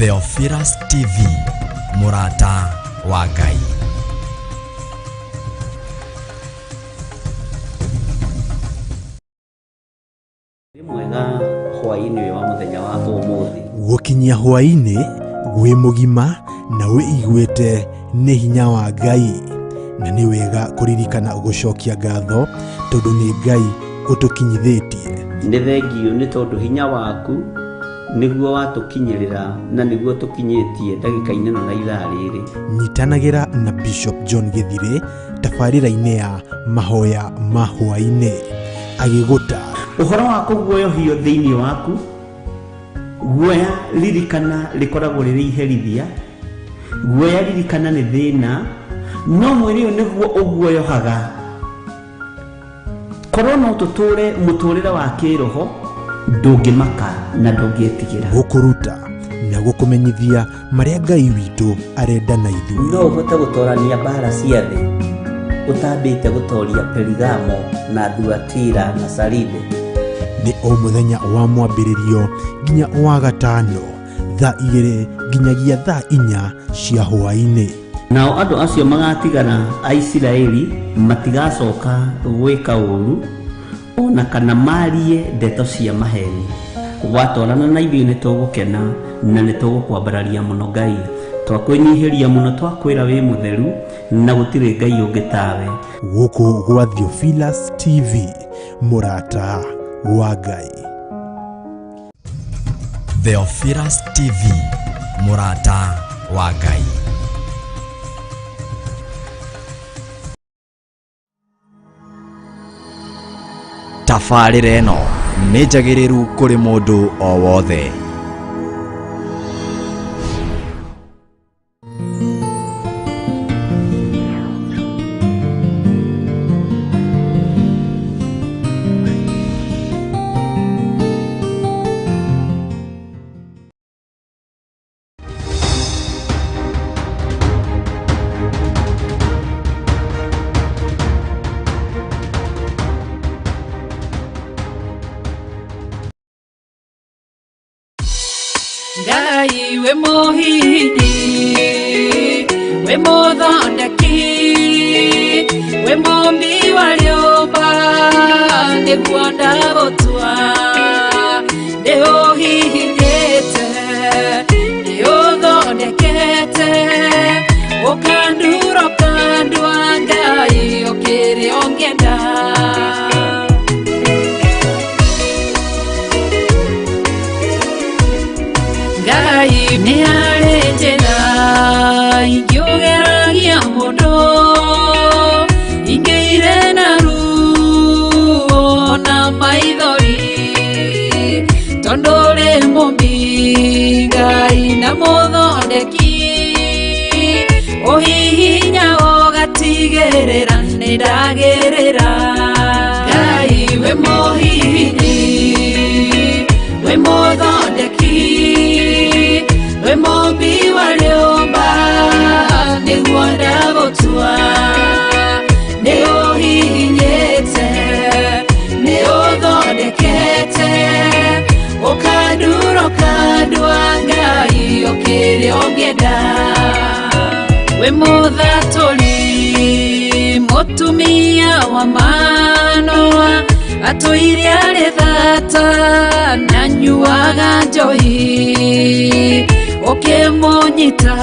Theophilus TV, mũrata wa Ngai. Wĩ mwega hwaĩ-inĩ ũyũ wa mũthenya wa ũmũthĩ. Gũkinyia hwaĩ-inĩ wĩ mũgima na wĩiguĩte nĩ hinya wa Ngai, na nĩ wega kũririkana gũcokia ngatho tondũ nĩ Ngai ũtũkinyithĩtie. Nĩ thengiũ nĩ tondũ hinya waku nĩguo watũkinyĩrĩra na nĩguo tũkinyĩtie ndagĩka-inĩ ĩno na ithaa rĩrĩ. Nyitanagĩra na Bishop John Gĩthirĩ tabarĩra-inĩ ya mahoya ma hwaĩ-inĩ agĩgũta Ũhoro wa kũguoyohio thĩinĩ waku, guoya ririkana rĩkoragwo rĩrĩ iherithia, guoya ririkana nĩ thĩna, no mwĩrĩ ũyũ nĩguo ũguoyohaga. Korwo no tũtũre mũtũrĩre wa kĩroho, ndũngĩmaka na ndũngĩtigĩra. Gũkũruta na gũkũmenyithia marĩa Ngai witũ arenda na ithuĩ. No ũhote gũtorania mbara cia thĩ ũtambĩte gũtoria Perigamo na Thuatira na Saride. Nĩ o mũthenya wa mwambĩrĩrio nginya wa gatano thaa 2 nginyagia thaa 4 cia hwaĩ-inĩ. Nao andũ acio magatigara a Isiraeli matigacoka gwĩka ũũru ona kana marie ndeto cia maheni. Watwarana na ithuĩ nĩ tũgũkena na nĩ tũgũkwambararia mũno Ngai. Twakwĩnyihĩria mũno, twakwĩra wĩ mũtheru na gũtirĩ Ngai ũngĩ tawe. Gũkũ gwa Theophilus TV, mũrata wa Ngai. Theophilus TV, mũrata wa Ngai. Tabarĩra ĩno nĩ njagĩrĩru kũrĩ mũndũ o wothe. Ngai we mũhihinyi, we mũthondeki, we mũmbi wa rĩũmba, nĩguo ndagũtua. Nĩ ũhihinyĩte, nĩ ũthondekete, ũkandura ũkandua Ngai ũkĩrĩ ũngĩenda. Ngai nĩ harĩ njĩra ingĩũgeragia mũndũ, ingĩire na ruo na maithori, tondũ ũrĩ mũmbi Ngai na mũthondeki, ũhihinya ũgatigĩrĩra nĩ ndagĩrĩra. Ngai we mũhihinyi, we mũthondeki, we mũmbi wa rĩũmba, nĩguo ndagũtua. Nĩ ũhihinyĩte, nĩ ũthondekete, ũkandura ũkandua Ngai ũkĩrĩ ũngĩenda. We mũthatũri, mũtumia wa Manoa, atũire arĩ thata na nyuaga njohi, ũkĩmũnyita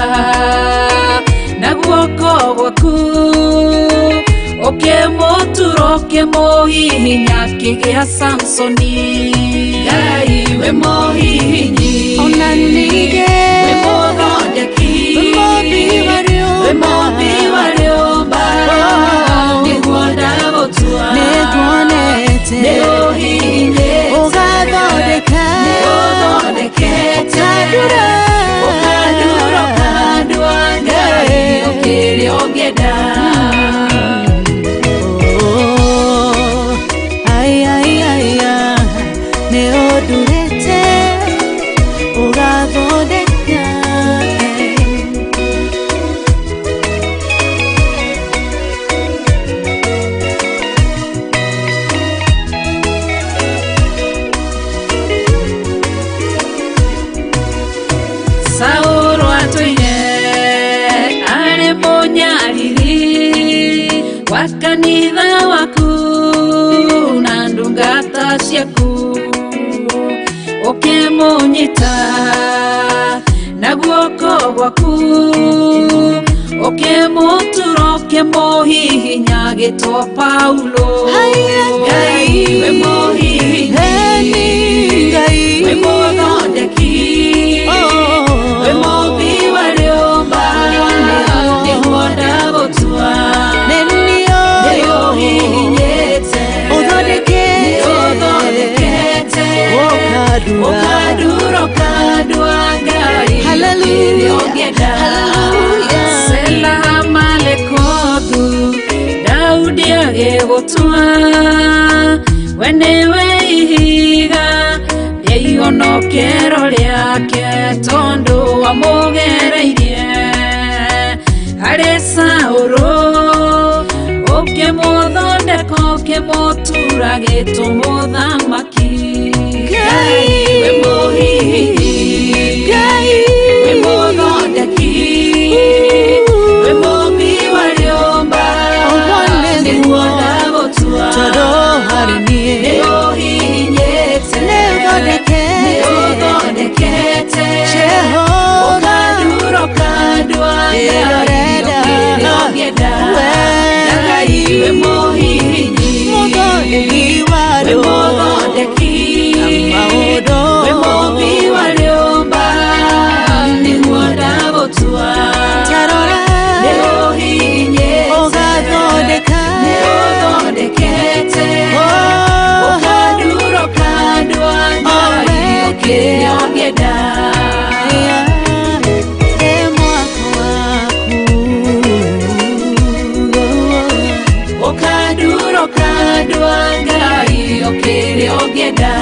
na guoko gwaku, ũkĩmũtura ũkĩmũhihinya akĩgĩa Samsoni. Ngai we mũhihinyi, Ona ningĩ we mũthondeki, we mũmbi wa rĩũmba, we mũmbi wa rĩũmba, nĩguo ndagũtua. Nĩnguonete Nĩ ũhihinyĩte, ũgathondeka, nĩ ũthondekete, ũkandura, ũkandura ũkandua Ngai ũkĩrĩ ũngĩenda. Oh, ai, ai, ai, ai, nĩ ũndurĩte Kanitha waku na ndungata ciaku ũkĩmũnyita na guoko gwaku ũkĩmũtura ũkĩmũhihinya gĩtwo Paulo. Ngai wĩ mũhihinyi, wĩ mũthondeki, wĩ mũmbi wa rĩũmba, nĩguo ndagũtua. Nĩũhihinyĩte, nĩũthondekete, ũkandura ũkandua Ngai kĩrĩa ũngĩenda. Sela Malekothu Daudi agĩgũtua, we nĩwe ihiga rĩa ihonokero rĩake, tondũ wamũgereirie harĩ Saũlũ, ũkĩmũthondeka ũkĩmũtura gĩtũmũthamaki. Ngai wĩ mũhihinyi, wĩ mũthondeki, wĩ mũmbi wa rĩũmba, nĩguo ndagũtua. Nĩũhihinyĩte, nĩũthondekete, ũkandura ũkandua Ngai kĩrĩa ũngĩenda. Ngai wĩ mũhihinyi, wĩ mũthondeki, wĩ mũmbi wa rĩũmba, nĩguo ndagũtua. Nĩũhihinyĩte, nĩũthondekete, ũkandura ũkandua Ngai kĩrĩa ũngĩenda. Ũkandura ũkandua Ngai kĩrĩa ũngĩenda.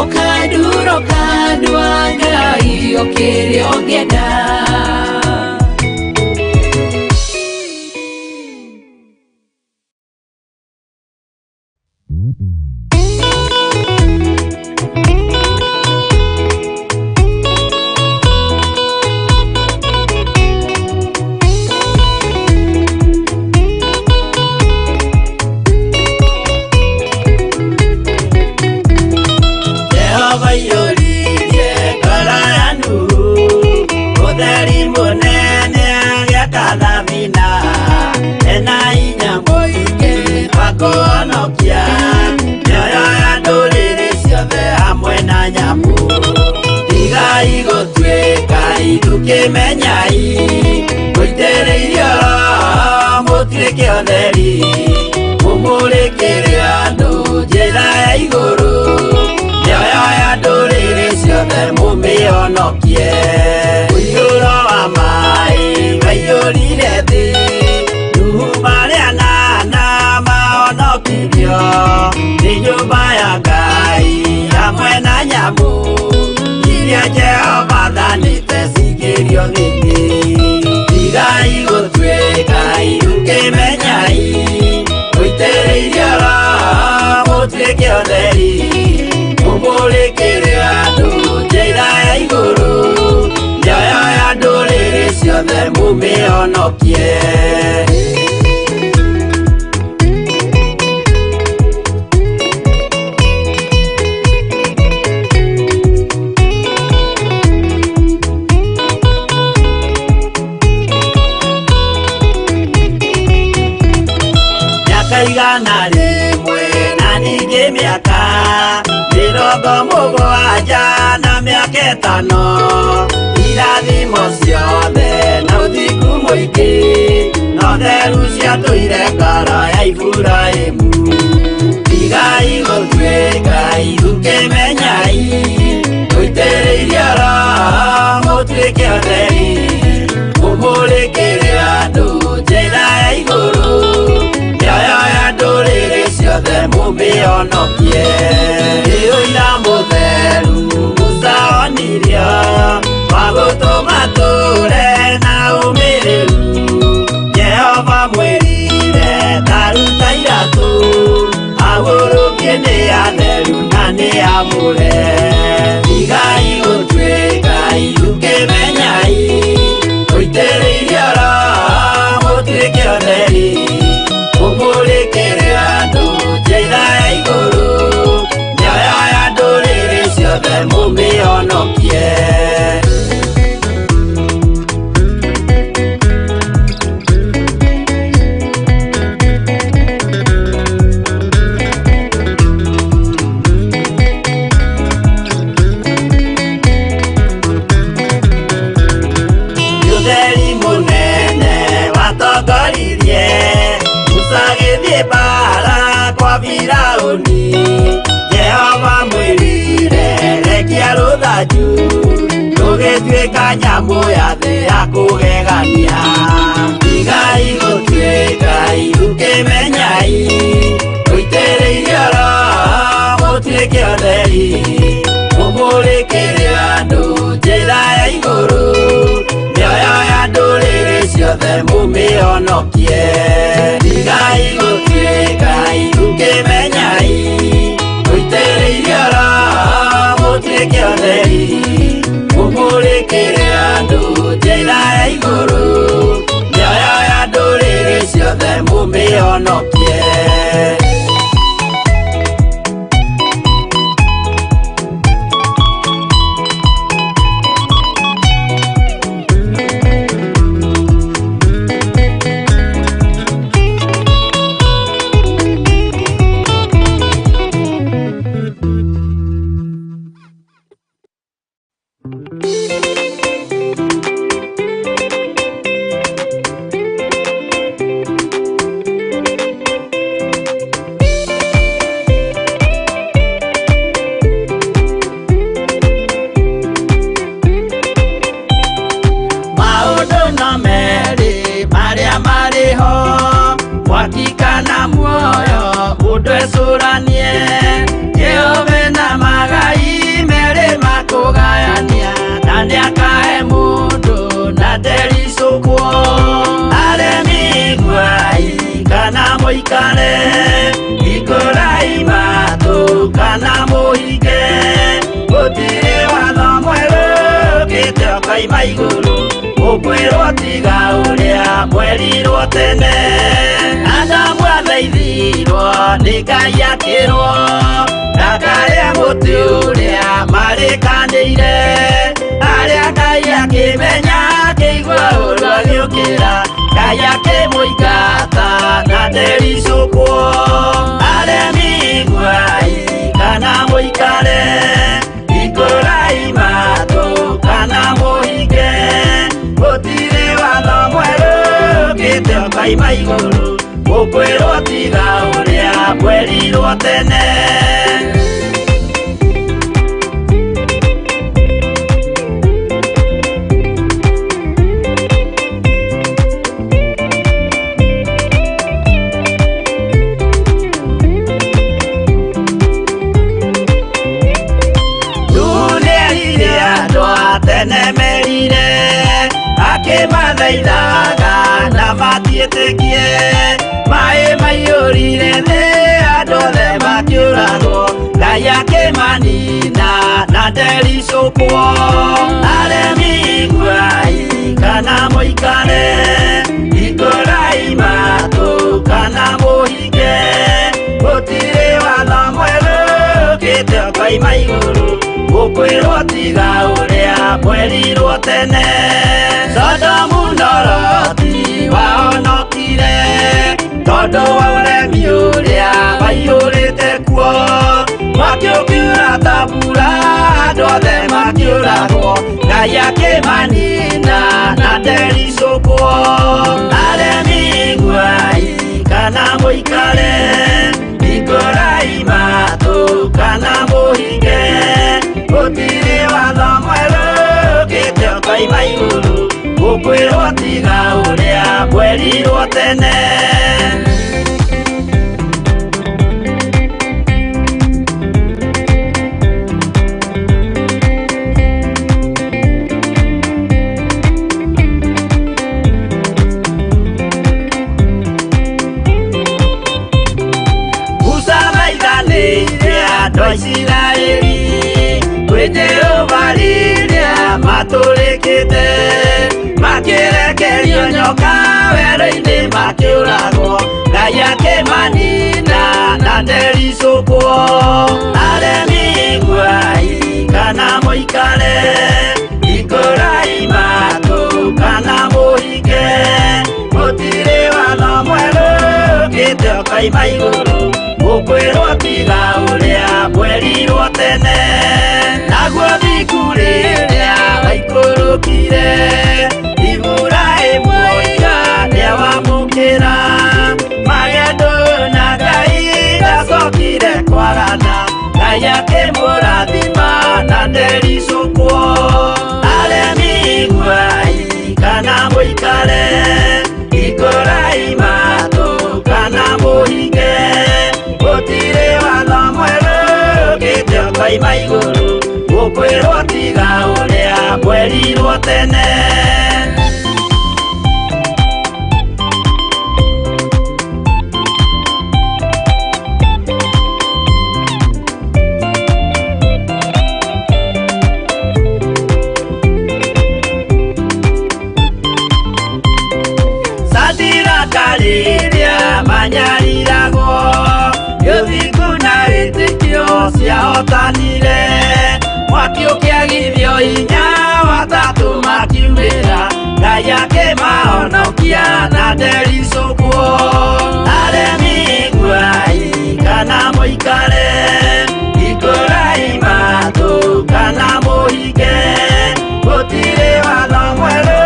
Ũkandura ũkandua Ngai kĩrĩa ũngĩenda. Jehova iyũririe ngoro ya Nuhu, ũtheri mũnene agĩaka thabina, ena hinya mũingĩ wa kũhonokia mĩoyo ya ndũrĩrĩ ciothe hamwe na nyamũ. Tigai gũtuĩka ithukĩmenyai, mũitĩrĩirio Roho mũtuĩke ũtheri, mũmũrĩkĩre andũ njĩra ya igũrũ, mĩoyo ya ndũrĩrĩ ciothe mũmĩhonokie. Mũiyũro wa maĩ waiyũrire thĩ, Nuhu marĩ anana mahonokirio nĩ nyũmba ya Ngai hamwe na nyamũ iria Jehova athanĩte cingĩrio thĩinĩ. Tigai gũtuĩka ithukĩmenyai, mũitĩrĩirio Roho mũtuĩke ũtheri, mũmũrĩkĩre andũ njĩra ya igũrũ, mĩoyo ya ndũrĩrĩ ciothe mũmĩhonokie. Mĩaka 100 na ningĩ mĩaka 70 na mĩaka 5, irathimo ciothe na ũthingu mũingĩ, na ũtheru ciatũire ngoro ya Iburahĩmu. Tigai gũtuĩka ithukĩmenyai, mũitĩrĩirio Roho mũtuĩke ũtheri, mũmũrĩkĩre andũ njĩra ya igũrũ, mĩoyo ya ndũrĩrĩ ciothe mũmĩhonokie. Nĩ ũira mũtheru Musa onirio, wa gũtũma tũre na ũmĩrĩru. Jehova mwĩrire taruta iratũ, agũrũkie nĩ atheru na nĩ amũre. Tigai gũtuĩka Mbara kwa Firauni, Jehova mwĩrire rekia rũthanju rũgĩtuĩka nyamũ ya thĩ ya kũgegania. Tigai gũtuĩka irukĩmenyai, mũitĩrĩirio Roho mũtuĩke ũtheri, mũmũrĩkĩre andũ njĩra ya igũrũ, mĩoyo ya ndũrĩrĩ ciothe mũmĩhonokie. Tigai gũtuĩka irukĩmenyai, mũitĩrĩirio Roho mũtuĩke ũtheri, mũmũrĩkĩre andũ njĩra ya igũrũ, mĩoyo ya ndũrĩrĩ ciothe mũmĩhonokie. Maũndũ no merĩ marĩa marĩ ho, mwaki kana muoyo, mũndũ ecũranie. Jehova na magai merĩ makũgayania, na nĩakahe mũndũ na ndericũkwo. Aremi iguai kana mũikare, hingũrai matũ kana mũhinge, gũtirĩ watho mwerũ ũkĩte ũkoima igũrũ, ũkwĩrwo tiga ũrĩa mwerirwo tene. Adamu athaithirwo nĩ Ngai akĩrwo ndakarĩe mũtĩ ũrĩa marĩkanĩire, arĩa Ngai akĩmenya akĩigua ũru agĩũkĩra, Ngai akĩmũingata na ndericũkwo. Aremi iguai kana mũikare, hingũrai matũ kana mũhinge, gũtirĩ watho mwerũ ũkĩte ũkoima igũrũ, ũkwĩrwo tiga ũrĩa mwerirwo tene. Nĩerire andũ a tene merire, akĩmathaithaga na matiĩtĩkie, maĩ maiyũrire thĩ andũ othe makĩũragwo, Ngai akĩmanina na ndericũkwo. Aremi iguai kana mũikare, hingũrai matũ kana mũhinge, gũtirĩ watho mwerũ ũkĩte ũkoima igũrũ, ũkwĩrwo tiga ũrĩa mwerirwo tene. Sodomu na Loti wahonokire tondũ wa ũremi ũrĩa waiyũrĩte kuo, mwaki ũkiura ta mbura andũ othe makĩũragwo, Ngai akĩmanina na ndericũkwo. Aremi iguai kana mũikare, hingũrai matũ kana mũhinge, gũtirĩ watho mwerũ ũkĩte ũkoima igũrũ, ũkwĩrwo tiga ũrĩa mwerirwo tene. Musa maithanĩire andũ a Isiraeli kwĩ Jehova rĩrĩa matũrĩkĩte, makĩrekerio nyoka werũ-inĩ makĩũragwo, Ngai akĩmanina na ndericũkwo. Aremi iguai kana mũikare, hingũrai matũ kana mũhinge, gũtirĩ watho mwerũ ũkĩte ũkoima igũrũ, ũkwĩrwo tiga ũrĩa mwerirwo tene. Naguo thiku rĩrĩa waikũrũkire, Iburahĩmu oiga nĩawamũkĩra, magendo na Ngai akĩmũrathima na ndericũkwo. Aremi iguai kana mũikare, ikũrai matũ kana mũhinge, gũtirĩ watho mwerũ ũkĩte ũkoima igũrũ, gũkwĩrwo tiga ũrĩa mwerirwo tene. Rĩrĩa manyariragwo gĩthingu na wĩtĩkio ciahotanire, mwaki ũkĩagithio hinya watatũ makiumĩra, Ngai akĩmahonokia na ndericũkwo. Aremi iguai kana mũikare, ikũrai matũ kana mũhinge, gũtirĩ watho mwerũ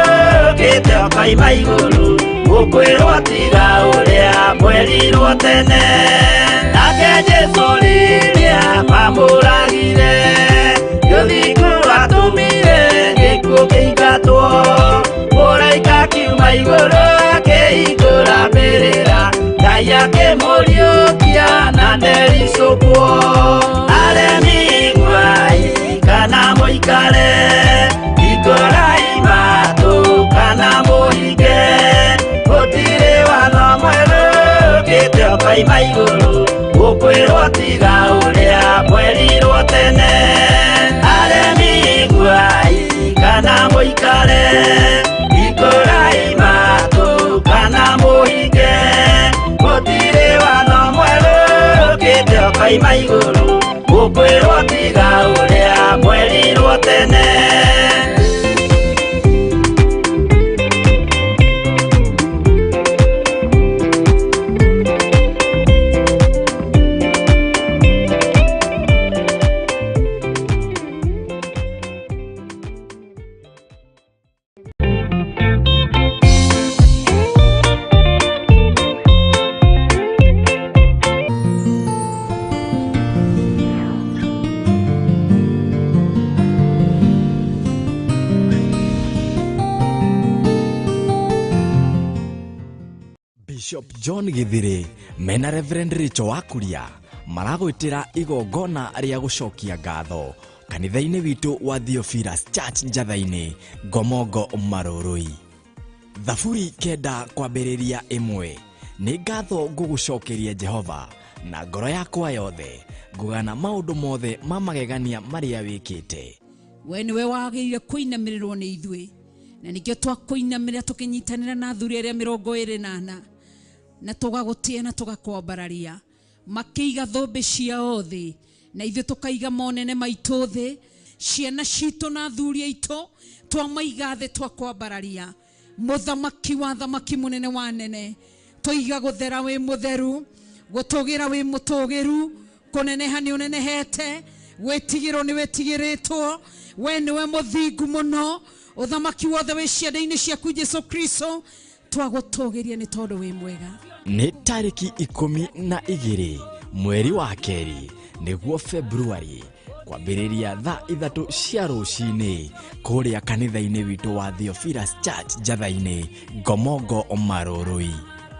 ũkĩte ũkoima igũrũ, gũkwĩrwo tiga ũrĩa mwerirwo tene. Nake Jesũ rĩrĩa mamũragire, rũthingu rwatũmire gĩkuũ kĩingatwo, mũraika akiuma igũrũ akĩhingũra mbĩrĩra, Ngai akĩmũriũkia na ndericũkwo. Aremi iguai kana mũikare, ikũrai matũ kana mũhinge, gũtirĩ watho mwerũ ũkĩte ũkoima igũrũ, gũkwĩrwo tiga ũrĩa mwerirwo tene. Aremi iguai kana mũikare, ikũrai matũ kana mũhinge, gũtirĩ watho mwerũ ũkĩte ũkoima igũrũ, gũkwĩrwo tiga ũrĩa mwerirwo tene. Bishop John Githiri mena Reverend Rachel Wakuria maragwĩtĩra igongona rĩa gũcokia ngatho kanitha-inĩ witũ wa Theophilus Church Njatha-inĩ, Ngomongo Marũrũi. Thaburi 9 kwambĩrĩria 1. Nĩ ngatho ngũgũcokeria Jehova na ngoro yakwa yothe, ngũgana maũndũ mothe ma magegania marĩa wĩkĩte. We nĩwe wagĩrĩire kũinamĩrĩrwo nĩ ithuĩ, na nĩkĩo twakũinamĩrĩra tũkĩnyitanĩra na athuri arĩa 24 na tũgagũtĩa na tũgakwambararia. Makĩiga thũmbĩ ciao thĩ na ithuĩ tũkaiga monene maitũ thĩ, ciana citũ na athuri aitũ twamaiga thĩ twakwambararia. Mũthamaki wa thamaki, mũnene wa nene, tũiga gũthera wĩ mũtheru, gũtũgĩra wĩ mũtũgĩru, kũneneha nĩ ũnenehete, gwĩtigĩrwo nĩ wĩtigĩrĩtwo, we nĩwe mũthingu mũno, ũthamaki wothe wĩ ciande-inĩ ciaku Jesu Kristo, twagũtũgĩria nĩ tondũ wĩ mwega. Nĩ tarĩki 12 mweri wa 2 nĩguo Februari, kwambĩrĩria thaa 3 cia rũcinĩ kũrĩa kanitha-inĩ witũ wa Theophilus Church Njatha-inĩ, Ngomongo Marũrũi.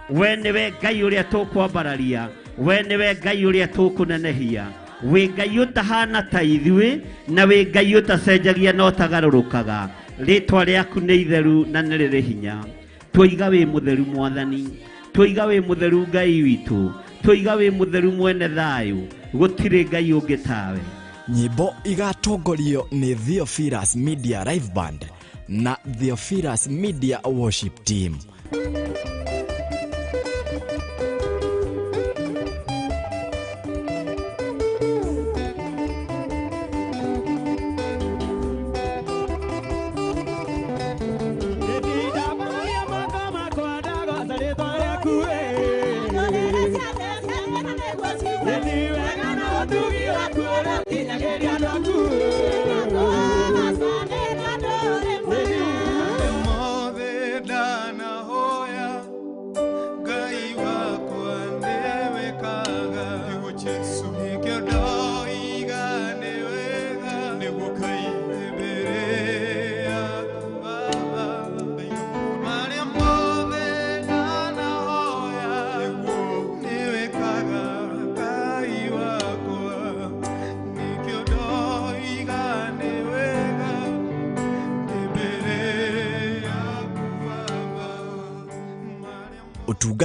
We nĩwe Ngai ũrĩa tũkwambararia, we nĩwe Ngai ũrĩa tũkũnenehia, wĩ Ngai ũtahana ta ithuĩ, na wĩ Ngai ũtacenjagia na ũtagarũrũkaga. Rĩtwa rĩaku nĩ itheru na nĩ rĩrĩ hinya. Tũiga wĩ mũtheru Mwathani, tũiga wĩ mũtheru Ngai witũ, tũiga wĩ mũtheru mwene thayũ, gũtirĩ Ngai ũngĩ tawe. Nyĩmbo igatongorio nĩ Theophilus Media Live Band na Theophilus Media Worship Team. Jesu,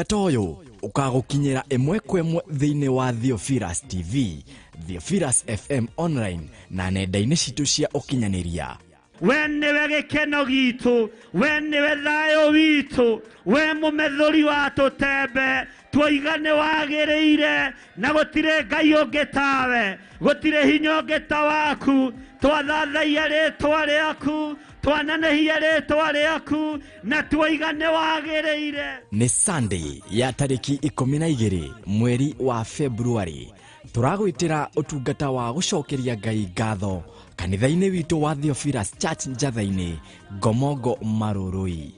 Ũtungata ũyũ ũkagũkinyĩra ĩmwe kwa ĩmwe thĩinĩ wa Theophilus TV, Theophilus FM online na nenda-inĩ citũ cia ũkinyanĩria. We nĩwe gĩkeno gitũ, we nĩwe thayũ witũ, we mũmethũri wa tũtembe, twoiga nĩ wagĩrĩire na gũtirĩ Ngai ũngĩ tawe, gũtirĩ hinya ũngĩ ta waku, twathathaia rĩtwa rĩaku, twananehia rĩtwa rĩaku na twoiga nĩ wagĩrĩire. Nĩ Sunday ya tarĩki 12 mweri wa February tũragwĩtĩra ũtungata wa gũcokeria Ngai ngatho kanitha-inĩ witũ wa Theophilus Church Njatha-inĩ, Ngomongo Marurui.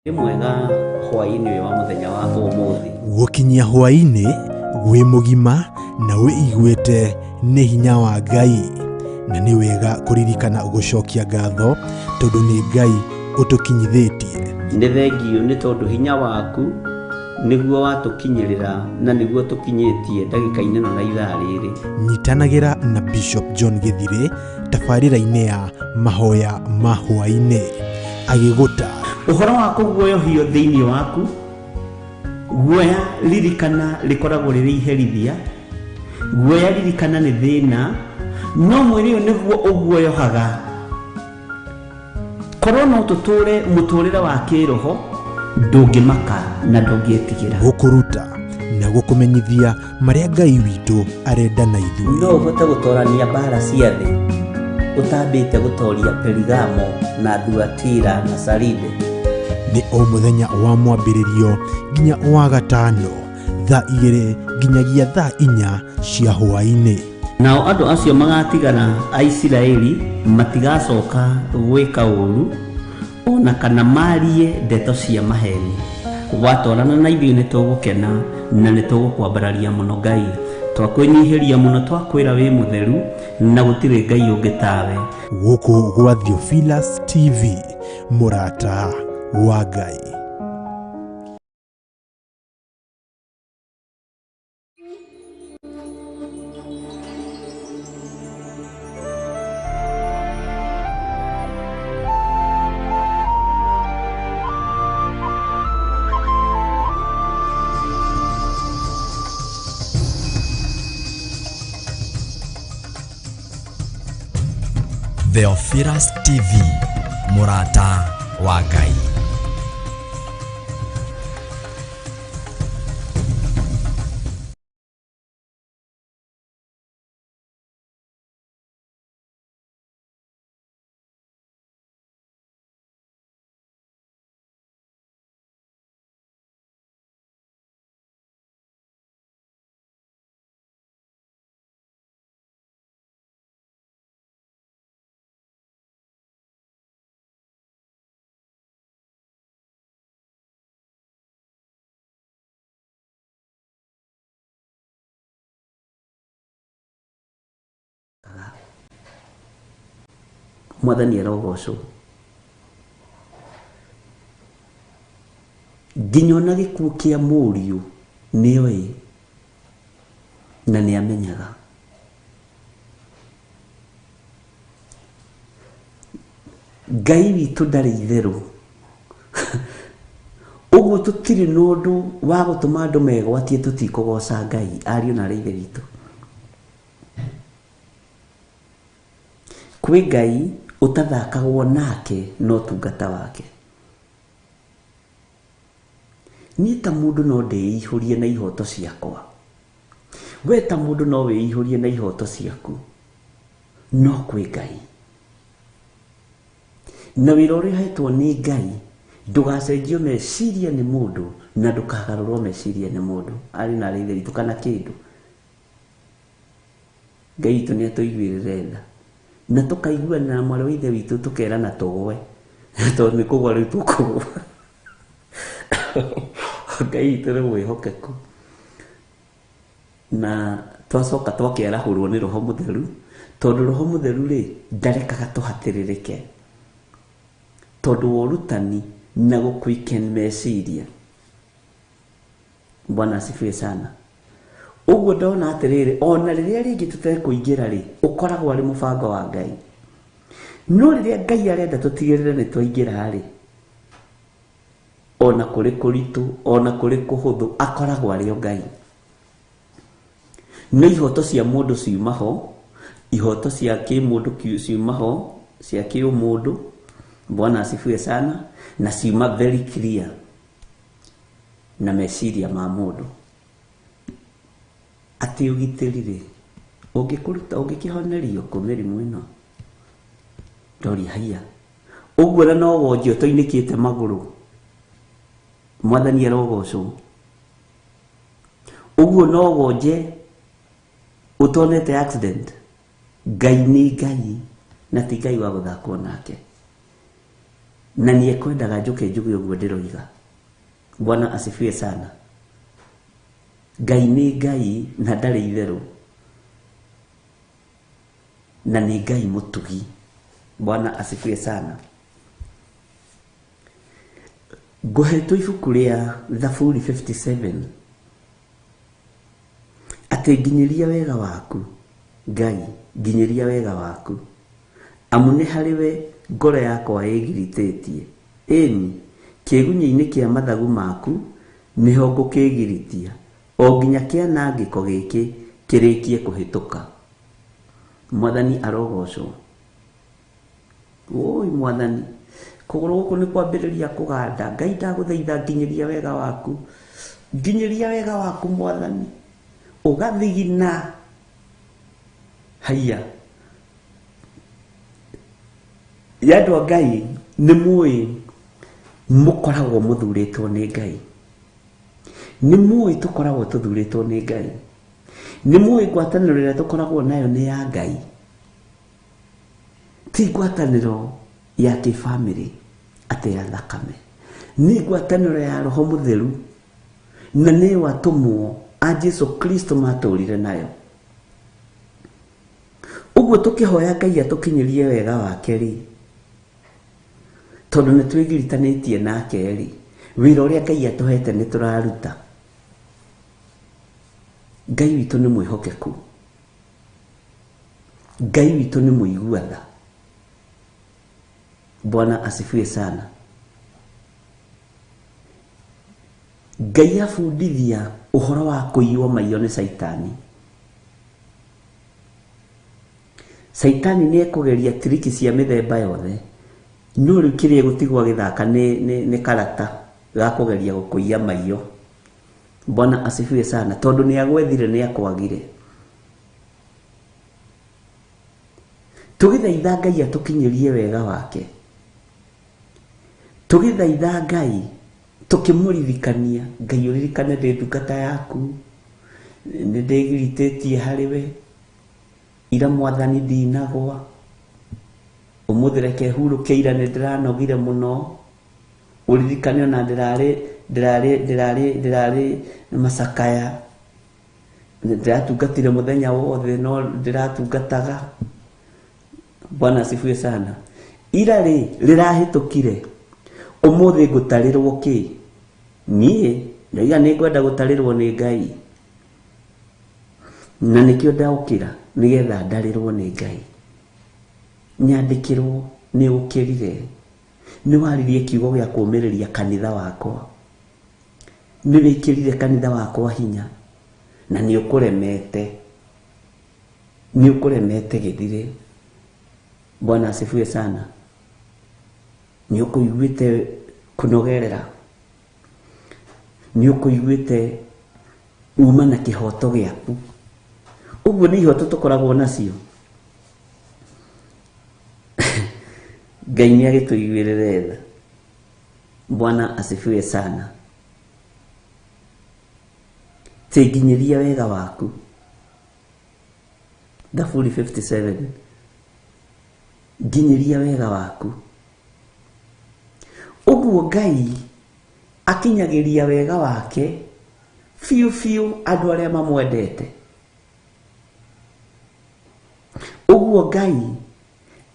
Nĩ mwega hwaĩ-inĩ ũyũ wa mũthenya wa ũmũthĩ. Gũkinyia hwaĩ-inĩ wĩ mũgima na wĩiguĩte nĩ hinya wa Ngai, na nĩ wega kũririkana gũcokia ngatho tondũ nĩ Ngai ũtũkinyithĩtie. Nĩ thengio nĩ tondũ hinya waku nĩguo watũkinyĩrĩra na nĩguo tũkinyĩtie ndagĩka-inĩ ĩno na ithaa rĩrĩ. Nyitanagĩra na Bishop John Gĩthirĩ tabarĩra-inĩ ya mahoya ma hwaĩ-inĩ agĩgũta ũhoro wa kũguoyohio thĩinĩ waku. Guoya ririkana rĩkoragwo rĩrĩ iherithia, guoya ririkana nĩ thĩna, no mwĩrĩ ũyũ nĩguo ũguoyohaga. Korwo no tũtũre mũtũrĩre wa kĩroho, ndũngĩmaka na ndũngĩtigĩra. Gũkũruta na gũkũmenyithia marĩa Ngai witũ arenda na ithuĩ. No ũhote gũtorania mbara cia thĩ ũtambĩte gũtoria Perigamo na Thuatira na Saride. Nĩ o mũthenya wa mwambĩrĩrio nginya wa gatano thaa 2 nginyagia thaa 4 cia hwaĩ-inĩ. Nao andũ acio magatigara a Isiraeli matigacoka gwĩka ũũru ona kana marie ndeto cia maheni. Watwarana na ithuĩ nĩ tũgũkena na nĩ tũgũkwambararia mũno Ngai, twakwĩnyihĩria mũno, twakwĩra wĩ mũtheru na gũtirĩ Ngai ũngĩ tawe. Gũkũ gwa Theophilus TV, mũrata wa Ngai. Theophilus TV, mũrata wa Ngai. Mwathani arogocwo nginya ona gĩkuũ kĩa mũriũ Nĩoĩ na nĩ amenyaga. Ngai witũ ndarĩ itherũ. Ũguo tũtirĩ na ũndũ wa gũtũma andũ megwatie tũtikũgoca Ngai, ariũ na arĩ ithe witũ. Kwĩ Ngai ũtathakagwo nake na ũtungata wake. Niĩ ta mũndũ no ndĩihũrie na ihoto ciakwa. We ta mũndũ no wĩihũrie na ihoto ciaku. No kwĩ Ngai. Na wĩra ũrĩa ũhetwo nĩ Ngai ndũgacenjio meciria nĩ mũndũ na ndũkagarũrwo meciria nĩ mũndũ. Arĩ na arĩ ithe witũ kana kĩndũ. Ngai witũ nĩ atũiguĩrĩre tha. Na tũkaiguanĩra na mwarĩ wa ithe witũ tũkerana tũgwe. Tondũ nĩ kũgwa rĩu tũkũgwa. Ngai witũ nĩ mwĩhokeku. Na twacoka twakĩarahũrwo nĩ Roho Mũtheru, tondũ Roho Mũtheru rĩ ndarekaga tũhatĩrĩrĩke. Tondũ wa ũrutani na gũquicken meciria. Bwana asifiwe sana. Ũguo ndona atĩrĩrĩ, ona rĩrĩa rĩngĩ tũtekũingĩra rĩ, ũkoragwo arĩ mũbango wa Ngai. No rĩrĩa Ngai arenda tũtigĩrĩre nĩ twaingĩra rĩ, ona kũrĩ kũritũ, ona kũrĩ kũhũthũ, akoragwo arĩ o Ngai. No ihoto cia mũndũ ciuma ho, ihoto cia kĩmũndũ ciuma ho, cia kĩũmũndũ, Bwana asifiwe sana, na ciuma very clear na meciria ma mũndũ. Atĩ ũgitĩri rĩ, ũngĩkũruta, ũngĩkĩhonerio kũ mĩrimũ ĩno? Ndoria haiya. Ũguo na no wonje ũtoinĩkĩte magũrũ. Mwathani arogocwo. Ũguo no wonje ũtonete accident. Ngai nĩ Ngai na ti Ngai wa gũthakwo nake. Na nĩ ekwendaga njũke njuge ũguo ndĩroiga. Bwana asifiwe sana. Ngai nĩ Ngai na ndarĩ itherũ. Na nĩ Ngai mũtugi. Bwana asifiwe sana. Ngũhetwo ibuku rĩa Thaburi 57 atĩ nginyĩria wega waku Ngai, nginyĩria wega waku, amu nĩ harĩ we ngoro yakwa ĩgiritĩtie. Ĩni, kĩgunyĩ-inĩ kĩa mathagu maku nĩho ngũkĩgiritia, o nginya kĩanangĩko gĩkĩ kĩrĩkie kũhĩtũka. Mwathani arogocwo. Woi Mwathani, kũgũrũ gũkũ nĩ kwambĩrĩria kũganda. Ngai ndagũthaitha nginyĩria wega waku, nginyĩria wega waku Mwathani. Ũgathigina haiya. Ya andũ a Ngai nĩ mũĩ mũkoragwo mũthurĩtwo nĩ Ngai. Nĩ mũĩ tũkoragwo tũthurĩtwo nĩ Ngai. Nĩ mũĩ ngwatanĩro ĩrĩa tũkoragwo nayo nĩ ya Ngai. Ti ngwatanĩro ya kĩbamĩrĩ atĩ ya thakame. Nĩ ngwatanĩro ya Roho Mũtheru na nĩyo atũmwo a Jesu Kristo matũrire nayo. Ũguo tũkĩhoya Ngai atũkinyĩrie wega wake rĩ, tondũ nĩ twĩgiritanĩtie nake rĩ, wĩra ũrĩa Ngai atũhete nĩ tũraruta. Ngai witũ nĩ mwĩhokeku. Ngai witũ nĩ mũigua tha. Bwana asifiwe sana. Ngai abundithia ũhoro wa kũiywo maiyo nĩ Caitani. Caitani nĩ ekũgeria triki cia mĩthemba yothe, no rĩu kĩrĩa egũtigwo agĩthaka nĩ karata ga kũgeria gũkũiya maiyo. Bwana asifiwe sana. Tondũ nĩ agwethire nĩ akwagire. Tũgĩthaitha Ngai atũkinyĩrie wega wake. Tũgĩthaitha Ngai tũkĩmũririkania, Ngai ũririkane ndĩ ndungata yaku, nĩ ndĩgiritĩtie harĩ we, ira Mwathani ndinagwa, ũmũthĩ reke hurũke, ira nĩ ndĩranogire mũno, ũririkane ona ndĩrarĩ macakaya, ndĩratungatire mũthenya wothe no ndĩratungataga. Bwana asifiwe sana. Ira rĩ rĩrahĩtũkire, ũmũthĩ ngũtarĩrwo kĩ? Niĩ Ndoiga nĩ ngwenda gũtarĩrwo nĩ Ngai, na nĩkĩo ndaũkĩra nĩgetha ndarĩrwo nĩ Ngai, nyandĩkĩrwo nĩ ũkĩrire, nĩ waririe kiugo gĩa kũũmĩrĩria kanitha wakwa, nĩ wĩkĩrire kanitha wakwa hinya, na nĩ ũkũremete, nĩ ũkũremete gĩthire. Bwana asifiwe sana. Nĩ ũkũiguĩte kũnogerera, nĩ ũkũiguĩte uma na kĩhoto gĩaku. Ũguo nĩ ihoto tũkoragwo nacio. Ngai nĩ agĩtũiguĩrĩre tha. Bwana asifiwe sana. Tĩnginyĩria wega waku. Thaburi 57. Nginyĩria wega waku. Ũguo Ngai akinyagĩria wega wake biũ biũ andũ arĩa mamwendete. Ũguo Ngai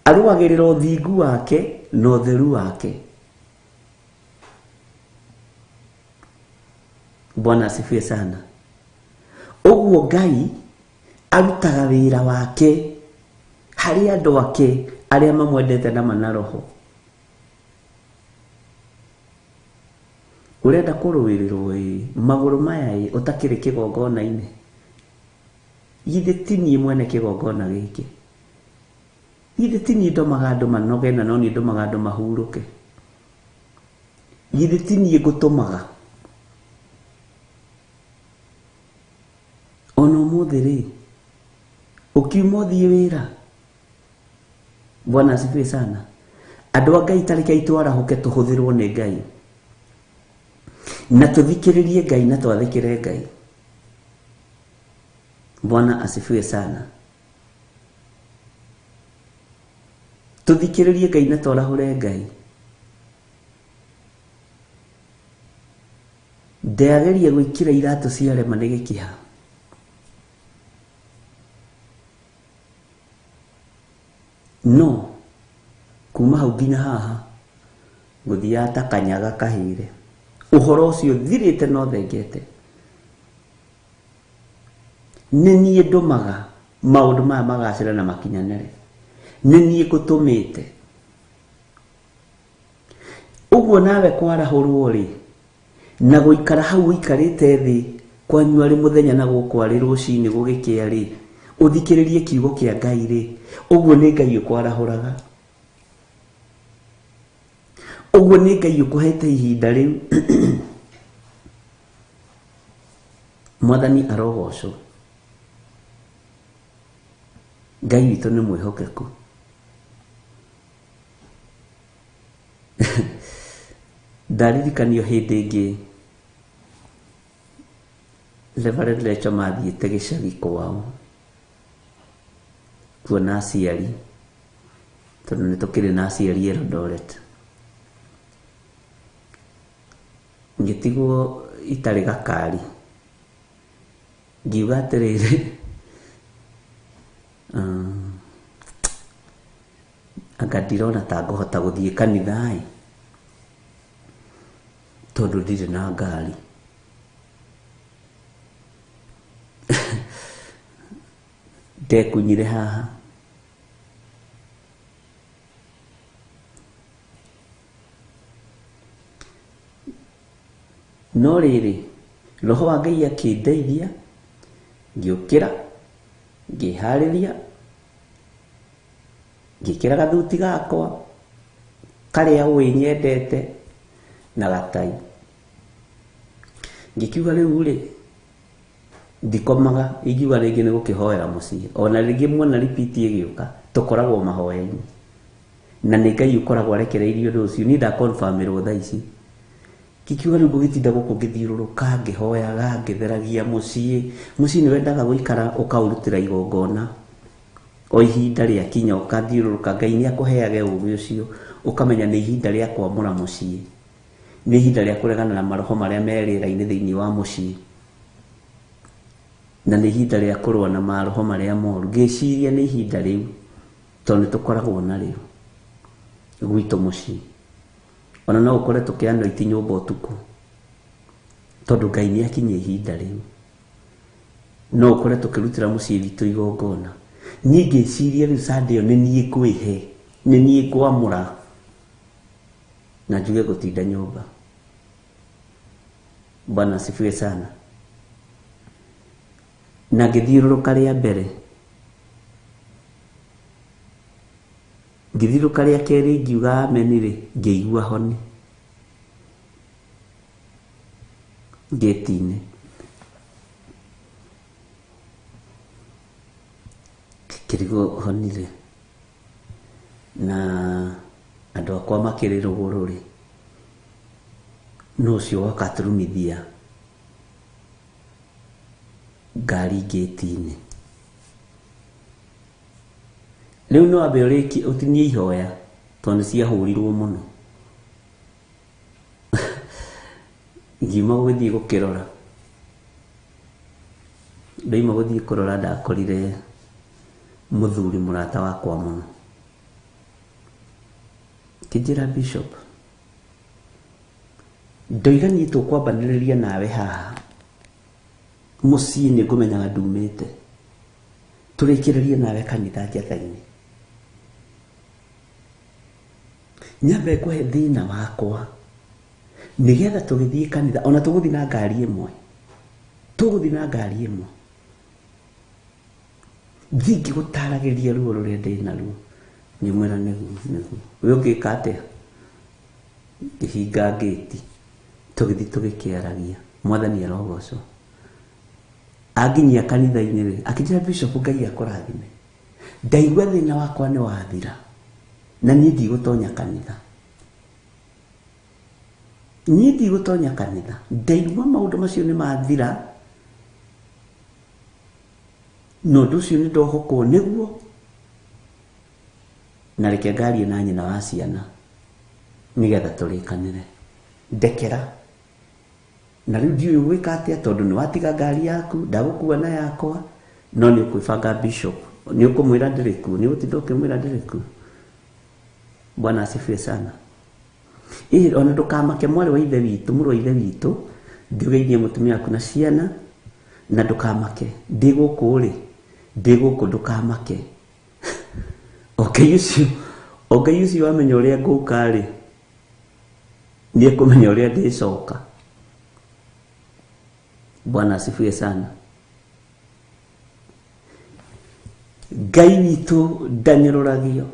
arũagĩrĩra ũthingu wake na ũtheru wake. Bwana asifiwe sana. Ũguo Ngai arutaga wĩra wake harĩ andũ ake arĩa mamwendete na mana roho. Ũrenda kũrũĩrĩrwo ĩ magũrũ maya ĩ ũtakĩrĩ kĩgongona-inĩ, githĩ ti niĩ mwene kĩgongona gĩkĩ? Githĩ ti niĩ ndũmaga andũ manoge na no niĩ ndũmaga andũ mahurũke? Githĩ ti niĩ ngũtũmaga? Ona ũmũthĩ rĩ, ũkiuma ũthiĩ wĩra. Bwana asifiwe sana. Andũ a Ngai tareke twarahũke tũhũthĩrwo nĩ Ngai, na tũthikĩrĩrie Ngai na twathĩkĩre Ngai. Bwana asifiwe sana. Tũthikĩrĩrie Ngai na twarahũre Ngai. Ndeageria gwĩkĩra iratũ ciarema nĩ gĩkĩha. No kuma hau nginya haha ngũthiaga ta kanyaga kahĩre. Ũhoro ũcio thirĩte no thengete. Nĩ niĩ ndũmaga maũndũ maya magacĩre na makinyanĩre. Nĩ niĩ ngũtũmĩte. Ũguo nawe kwarahũrwo rĩ, na gũikara hau ũikarĩte thĩ kwanyu arĩ mũthenya na gũkũ arĩ rũcinĩ gũgĩkĩa rĩ, ũthikĩrĩrie kiugo kĩa Ngai rĩ, ũguo nĩ Ngai ũkwarahũraga. Ũguo nĩ Ngai ũkũhete ihinda rĩu. Mwathani arogocwo. Ngai witũ nĩ mwĩhokeku. Ndaririkanio hĩndĩ ĩngĩ Reverend Lecho mathiĩte gĩcagi kwao kuona aciari, tondũ nĩ tũkĩrĩ na aciari Eldoret. Ngĩtigwo itarĩ gakari, ngiuga atĩrĩrĩ, anga ndirona ta ngũhota gũthiĩ kanitha ĩ, tondũ ndirĩ na ngari. Ndekunyire haha. No rĩrĩ, roho wa Ngai akĩndeithia, ngĩũkĩra, ngĩharĩria, ngĩkĩra gathuti gakwa karĩa ũĩ nyendete na gatai. Ngĩkiuga rĩu rĩ, ndikomaga, ingiuga rĩngĩ nĩ gũkĩhoera mũciĩ. Ona rĩngĩ muona repeat ĩgĩũka, tũkoragwo mahoya-inĩ. Na nĩ Ngai ũkoragwo arekereirie ũndũ ũcio. Niĩ ndaconfirmĩrwo thaa ici. Ngĩkiuga rĩu ngũgĩtinda gũkũ ngĩthiũrũrũka, ngĩhoyaga, ngĩtheragia mũciĩ. Mũciĩ nĩ wendaga gũikara ũkaũrutĩra igongona. O ihinda rĩakinya ũkathiũrũrũka, Ngai nĩ akũheage ũũgĩ ũcio, ũkamenya nĩ ihinda rĩa kwamũra mũciĩ. Nĩ ihinda rĩa kũregana na maroho marĩa me rĩera-inĩ thĩinĩ wa mũciĩ. Na nĩ ihinda rĩa kũrũa na maroho marĩa moru. Ngĩciria nĩ ihinda rĩu, tondũ nĩ tũkoragwo narĩo gwitũ mũciĩ. Ona no ũkore tũkĩanoiti nyũmba ũtukũ, Tondũ Ngai nĩ akinyia ihinda rĩu. No ũkore tũkĩrutĩra mũciĩ witũ igongona. Niĩ ngĩciria rĩu Sunday ĩyo nĩ niĩ ngwĩhe, nĩ niĩ ngwamũra. Na njuge gũtinda nyũmba. Bwana asifiwe sana. Na ngĩthiũrũrũka rĩa mbere. Ngĩthiũrũrũka rĩa kerĩ ngiuga ameni rĩ, ngĩigua honi. Ngĩti-inĩ. Kĩrigwo honi rĩ. Na andũ akwa makĩrĩ rũgũrũ rĩ. No ũcio woka aturumithia ngari ngĩti-inĩ. Rĩu no ambe ũrĩkie ũtinie ihoya tondũ nĩ ciahũrirwo mũno. Ngiuma gũgĩthiĩ gũkĩrora. Ndoima gũthiĩ kũrora ndakorire mũthuri mũrata wakwa mũno. Kĩnjĩra Bishop, ndoiga niĩ tũkwambanĩrĩria nawe haha. Mũciĩ nĩ ngũmenyaga ndumĩte. Tũrĩkĩrĩrie nawe kanitha njatha-inĩ. Nyambe ngũhe thĩna wakwa. Nĩgetha tũgĩthiĩ kanitha, ona tũgũthiĩ na ngari ĩmwe. Tũgũthiĩ na ngari ĩmwe. Thiĩ ngĩgũtaragĩria ruo rũrĩa ndĩ naruo. Ngĩmwĩra nĩguo, nĩguo. We ũngĩka atĩa? Ngĩhinga ngĩti. Tũgĩthiĩ tũgĩkĩaragia. Mwathani arogocwo. Anginyia kanitha-inĩ rĩ, akĩnjĩra Bishop Ngai akũrathime. Ndaigua thĩna wakwa nĩ wathira. Na niĩ ndigũtonya kanitha. Niĩ ndigũtonya kanitha. Ndaigua maũndũ macio nĩ mathira. Na ũndũ ũcio nĩ ndohokwo nĩguo. Na reke ngarie na nyina wa ciana. Nĩgetha tũrĩkanĩre. Ndekera. Na rĩu ndiũĩ gwĩka atĩa tondũ nĩ watiga ngari yaku, ndagũkua na yakwa, no nĩ ũkwĩbanga Bishop. Nĩ ũkũmwĩra ndĩrĩ kuo, nĩ ũgũtinda ũkĩmwĩra ndĩrĩ kuo. Bwana asifiwe sana. Ĩ ona ndũkamake mwarĩ wa ithe witũ, mũrũ wa ithe witũ, ndiũgeithie mũtumia waku na ciana, na ndũkamake. Ndĩ gũkũ rĩ, ndĩ gũkũ ndũkamake. O Ngai ũcio wamenya ũrĩa ngũka rĩ, nĩ ekũmenya ũrĩa ndĩcoka. Bwana asifiwe sana. Ngai witũ ndanyũrũragio.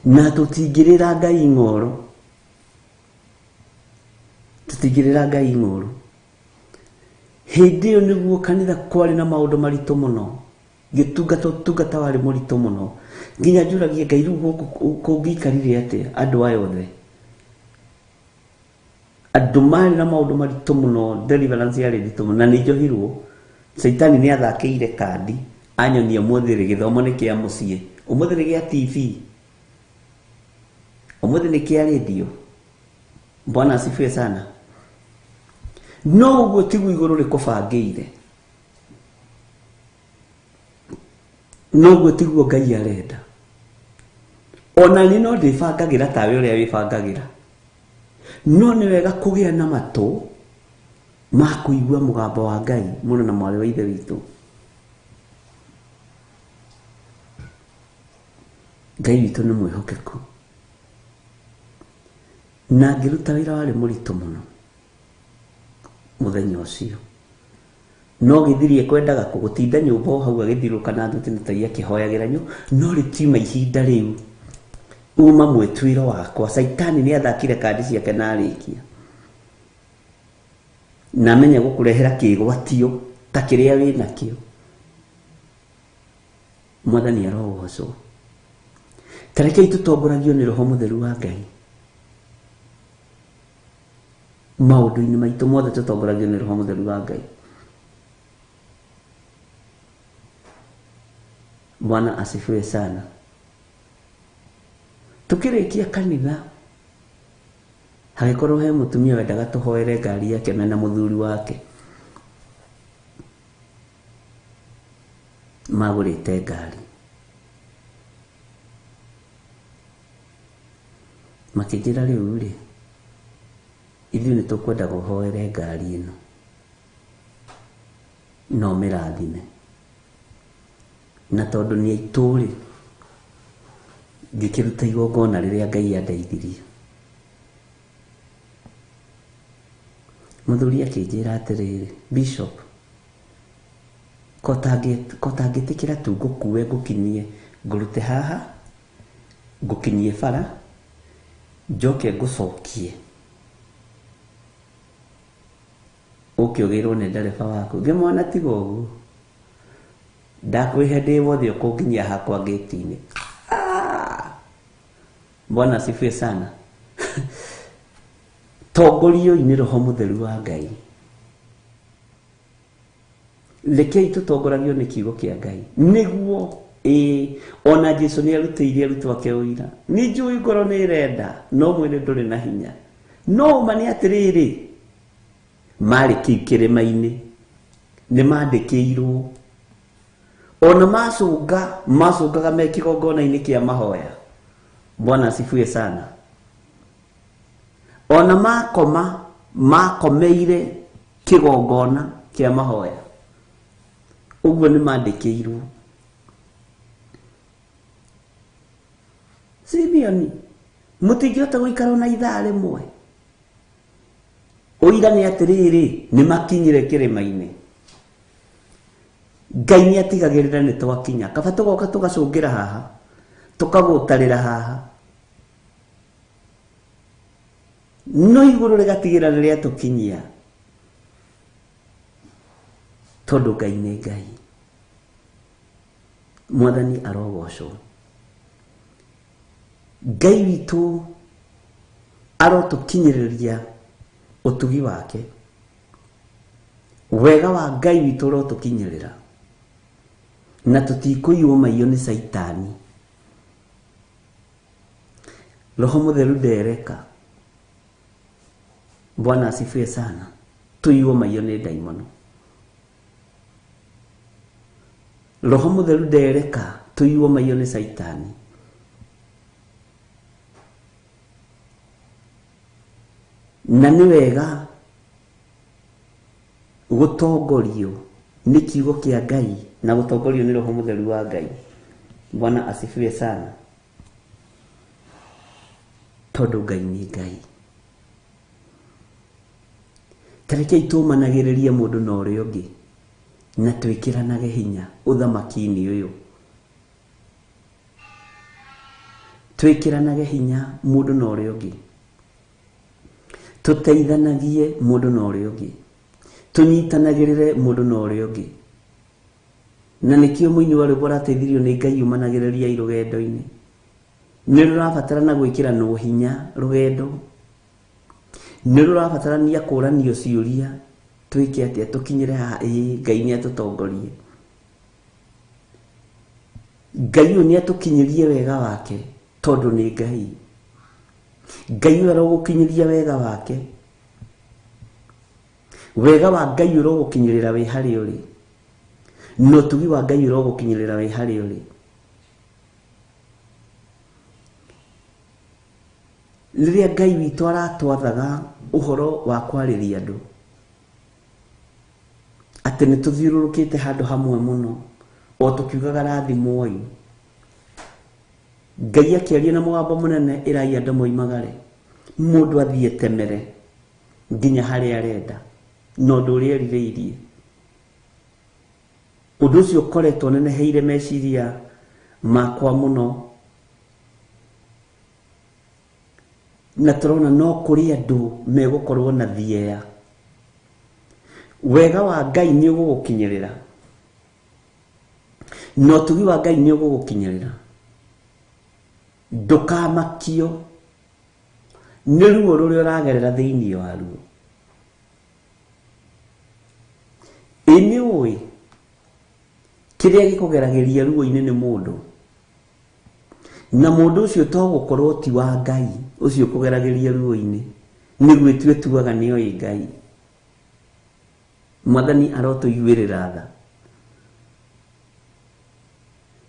Na tũtingĩrĩra Ngai ng'oro. Tũtingĩrĩra Ngai ng'oro. Hĩndĩ ĩyo nĩguo kanitha kwarĩ na maũndũ maritũ mũno. Gĩtungata ũtungata warĩ mũritũ mũno. Nginya njũragie Ngai rĩu gũkũ kũngĩikarire atĩa andũ aya othe. Andũ marĩ na maũndũ maritũ mũno, deliverance yarĩ nditũ mũno, na nĩ njohirwo. Caitani nĩ athakĩire kandi, anyonia ũmũthĩ rĩ, gĩthomo nĩ kĩa mũciĩ, ũmũthĩ nĩ gĩa TV, ũmũthĩ nĩ kĩa radio. Bwana asifiwe sana. No ũguo tiguo igũrũ rĩkũbangĩire. No ũguo tiguo Ngai arenda. Ona niĩ no ndĩbangagĩra tawe ũrĩa wĩbangagĩra. No nĩ wega kũgĩa na matũ ma kũigua mũgambo wa Ngai mũno na mwarĩ wa ithe witũ. Ngai witũ nĩ mwĩhokeku. Na ngĩruta wĩra warĩ mũritũ mũno mũthenya ũcio. No gĩthirie kwendaga kũgũtinda nyũmba o hau agĩthiũrũrũka na thuti na tai akĩhoyagĩra nyũ, no rĩtiuma ihinda rĩu. Uma mwĩtuĩro wakwa. Caitani nĩ athakire kandi ciake na arĩkia. Na amenye gũkũrehera kĩgwatio ta kĩrĩa wĩnakĩo. Mwathani arogocwo. Ta rekei tũtongoragio nĩ Roho Mũtheru wa Ngai. Maũndũ-inĩ maitũ mothe tũtongoragio nĩ Roho Mũtheru wa Ngai. Bwana asifiwe sana. Tukĩrĩkia kanitha, hagĩkorwo he mũtumia wendaga tũhoere ngari yake mena mũthuri wake. Magũrĩte ngari. Makĩnjĩra rĩu rĩ, Ithuĩ nĩ tũkwenda gũhoere ngari ĩno na ũmĩrathime, na tondũ nĩ aitũ rĩ, ngĩkĩruta igongona rĩrĩa Ngai andeithirie. Mũthuri akĩnjĩra atĩrĩrĩ, Bishop, ko tangĩtĩkĩra tu ngũkue ngũkinyie, ngũrute haha ngũkinyie bara njoke ngũcokie ũke ũgĩrwo nĩ ndereba waku. Ngĩmwona tiga ũguo, ndakwĩhe ndĩ wothe ũkũnginyia hakwa ngĩti-inĩ. Bwana asifiwe sana. Tongorioi nĩ Roho Mũtheru wa Ngai. Rekei tũtongoragio nĩ kiugo kĩa Ngai nĩguo ona Jesu nĩ arutĩire arutwo ake ũira. Nĩ njũĩ ngoro nĩ ĩrenda no mwĩrĩ ndũrĩ na hinya, no ũma nĩ atĩrĩrĩ, marĩ kĩu kĩrĩma-inĩ nĩ mandĩkĩirwo, ona macũnga macũngaga me kĩgongona-inĩ kĩa mahoya. Bwana asifiwe sana. Ona makoma makomeire kĩgongona kĩa mahoya, ũguo nĩ mandĩkĩirwo. Simeoni, mũtingĩhota gũikara ona ithaa rĩmwe. Ũira nĩ atĩrĩrĩ, nĩ makinyire kĩrĩma-inĩ. Ngai nĩ atigagĩrĩra nĩ twakinya. Kaba tũgoka tũgacũngĩra haha, tũkagũtarĩra haha, no igũrũ rĩgatigĩra nĩ rĩatũkinyia, tondũ Ngai nĩ Ngai. Mwathani arogocwo. Ngai witũ arotũkinyĩrĩria ũtugi wake. Wega wa Ngai witũ ũrotũkinyĩrĩra, na tũtikũiywo maiyo nĩ Caitani. Roho Mũtheru ndereka. Bwana asifiwe sana. Tũiywo maiyo nĩ ndaimono. Roho Mũtheru ndereka tũiywo maiyo nĩ Caitani. Na nĩ wega gũtongorio nĩ kiugo kĩa Ngai na gũtongorio nĩ Roho Mũtheru wa Ngai. Bwana asifiwe sana. Tondũ Ngai nĩ Ngai. Tarekei tũmanagĩrĩrie mũndũ na ũrĩa ũngĩ na twĩkĩranage hinya ũthamaki-inĩ ũyũ. Twĩkĩranage hinya mũndũ na ũrĩa ũngĩ, tũteithanagie mũndũ na ũrĩa ũngĩ, tũnyitanagĩrĩre mũndũ na ũrĩa ũngĩ. Na nĩkĩo mũini wa rwĩmbo ũrateithirio nĩ Ngai ũmanagĩrĩria rũgendo-inĩ. Nĩ rũrabatarana gwĩkĩranwo hinya rũgendo, nĩ rũrabatarania kũranio ciũria, twĩke atĩa tũkinyĩre haha? Ĩĩ, Ngai nĩ atũtongorie. Ngai ũyũ nĩ atũkinyĩrie wega wake, tondũ nĩ Ngai. Ngai ũyũ arogũkinyĩria wega wake. Wega wa Ngai ũrogũkinyĩrĩra wĩ harĩa ũrĩ, na ũtugi wa Ngai ũrogũkinyĩrĩra wĩ harĩa ũrĩ. Rĩrĩa Ngai witũ aratwathaga ũhoro wa kwarĩria andũ, atĩ nĩ tũthiũrũrũkĩte handũ hamwe mũno, o tũkiugaga rathimwoi. Ngai akĩaria na mũgambo mũnene, ĩrai andũ moimagare, mũndũ athiĩ temere nginya harĩa arenda, na ũndũ ũrĩa erirĩirie. Ũndũ ũcio ũkoretwo neneheire meciria makwa mũno, na tũrona no kũrĩ andũ megũkorwo na thieya. Wega wa Ngai nĩ ũgũgũkinyĩrĩra, na ũtugi wa Ngai nĩ ũgũgũkinyĩrĩra. Ndũkamakio nĩ ruo rũrĩa ũragerera thĩinĩ wa ruo. Ĩ nĩ ũĩ kĩrĩa gĩkũgeragĩria ruo-inĩ nĩ mũndũ, na mũndũ ũcio to gũkorwo ti wa Ngai ũcio ũkũgeragĩria ruo-inĩ, nĩguo ĩtuĩtuaga nĩ oĩ Ngai. Mwathani arotũiguĩrĩra tha.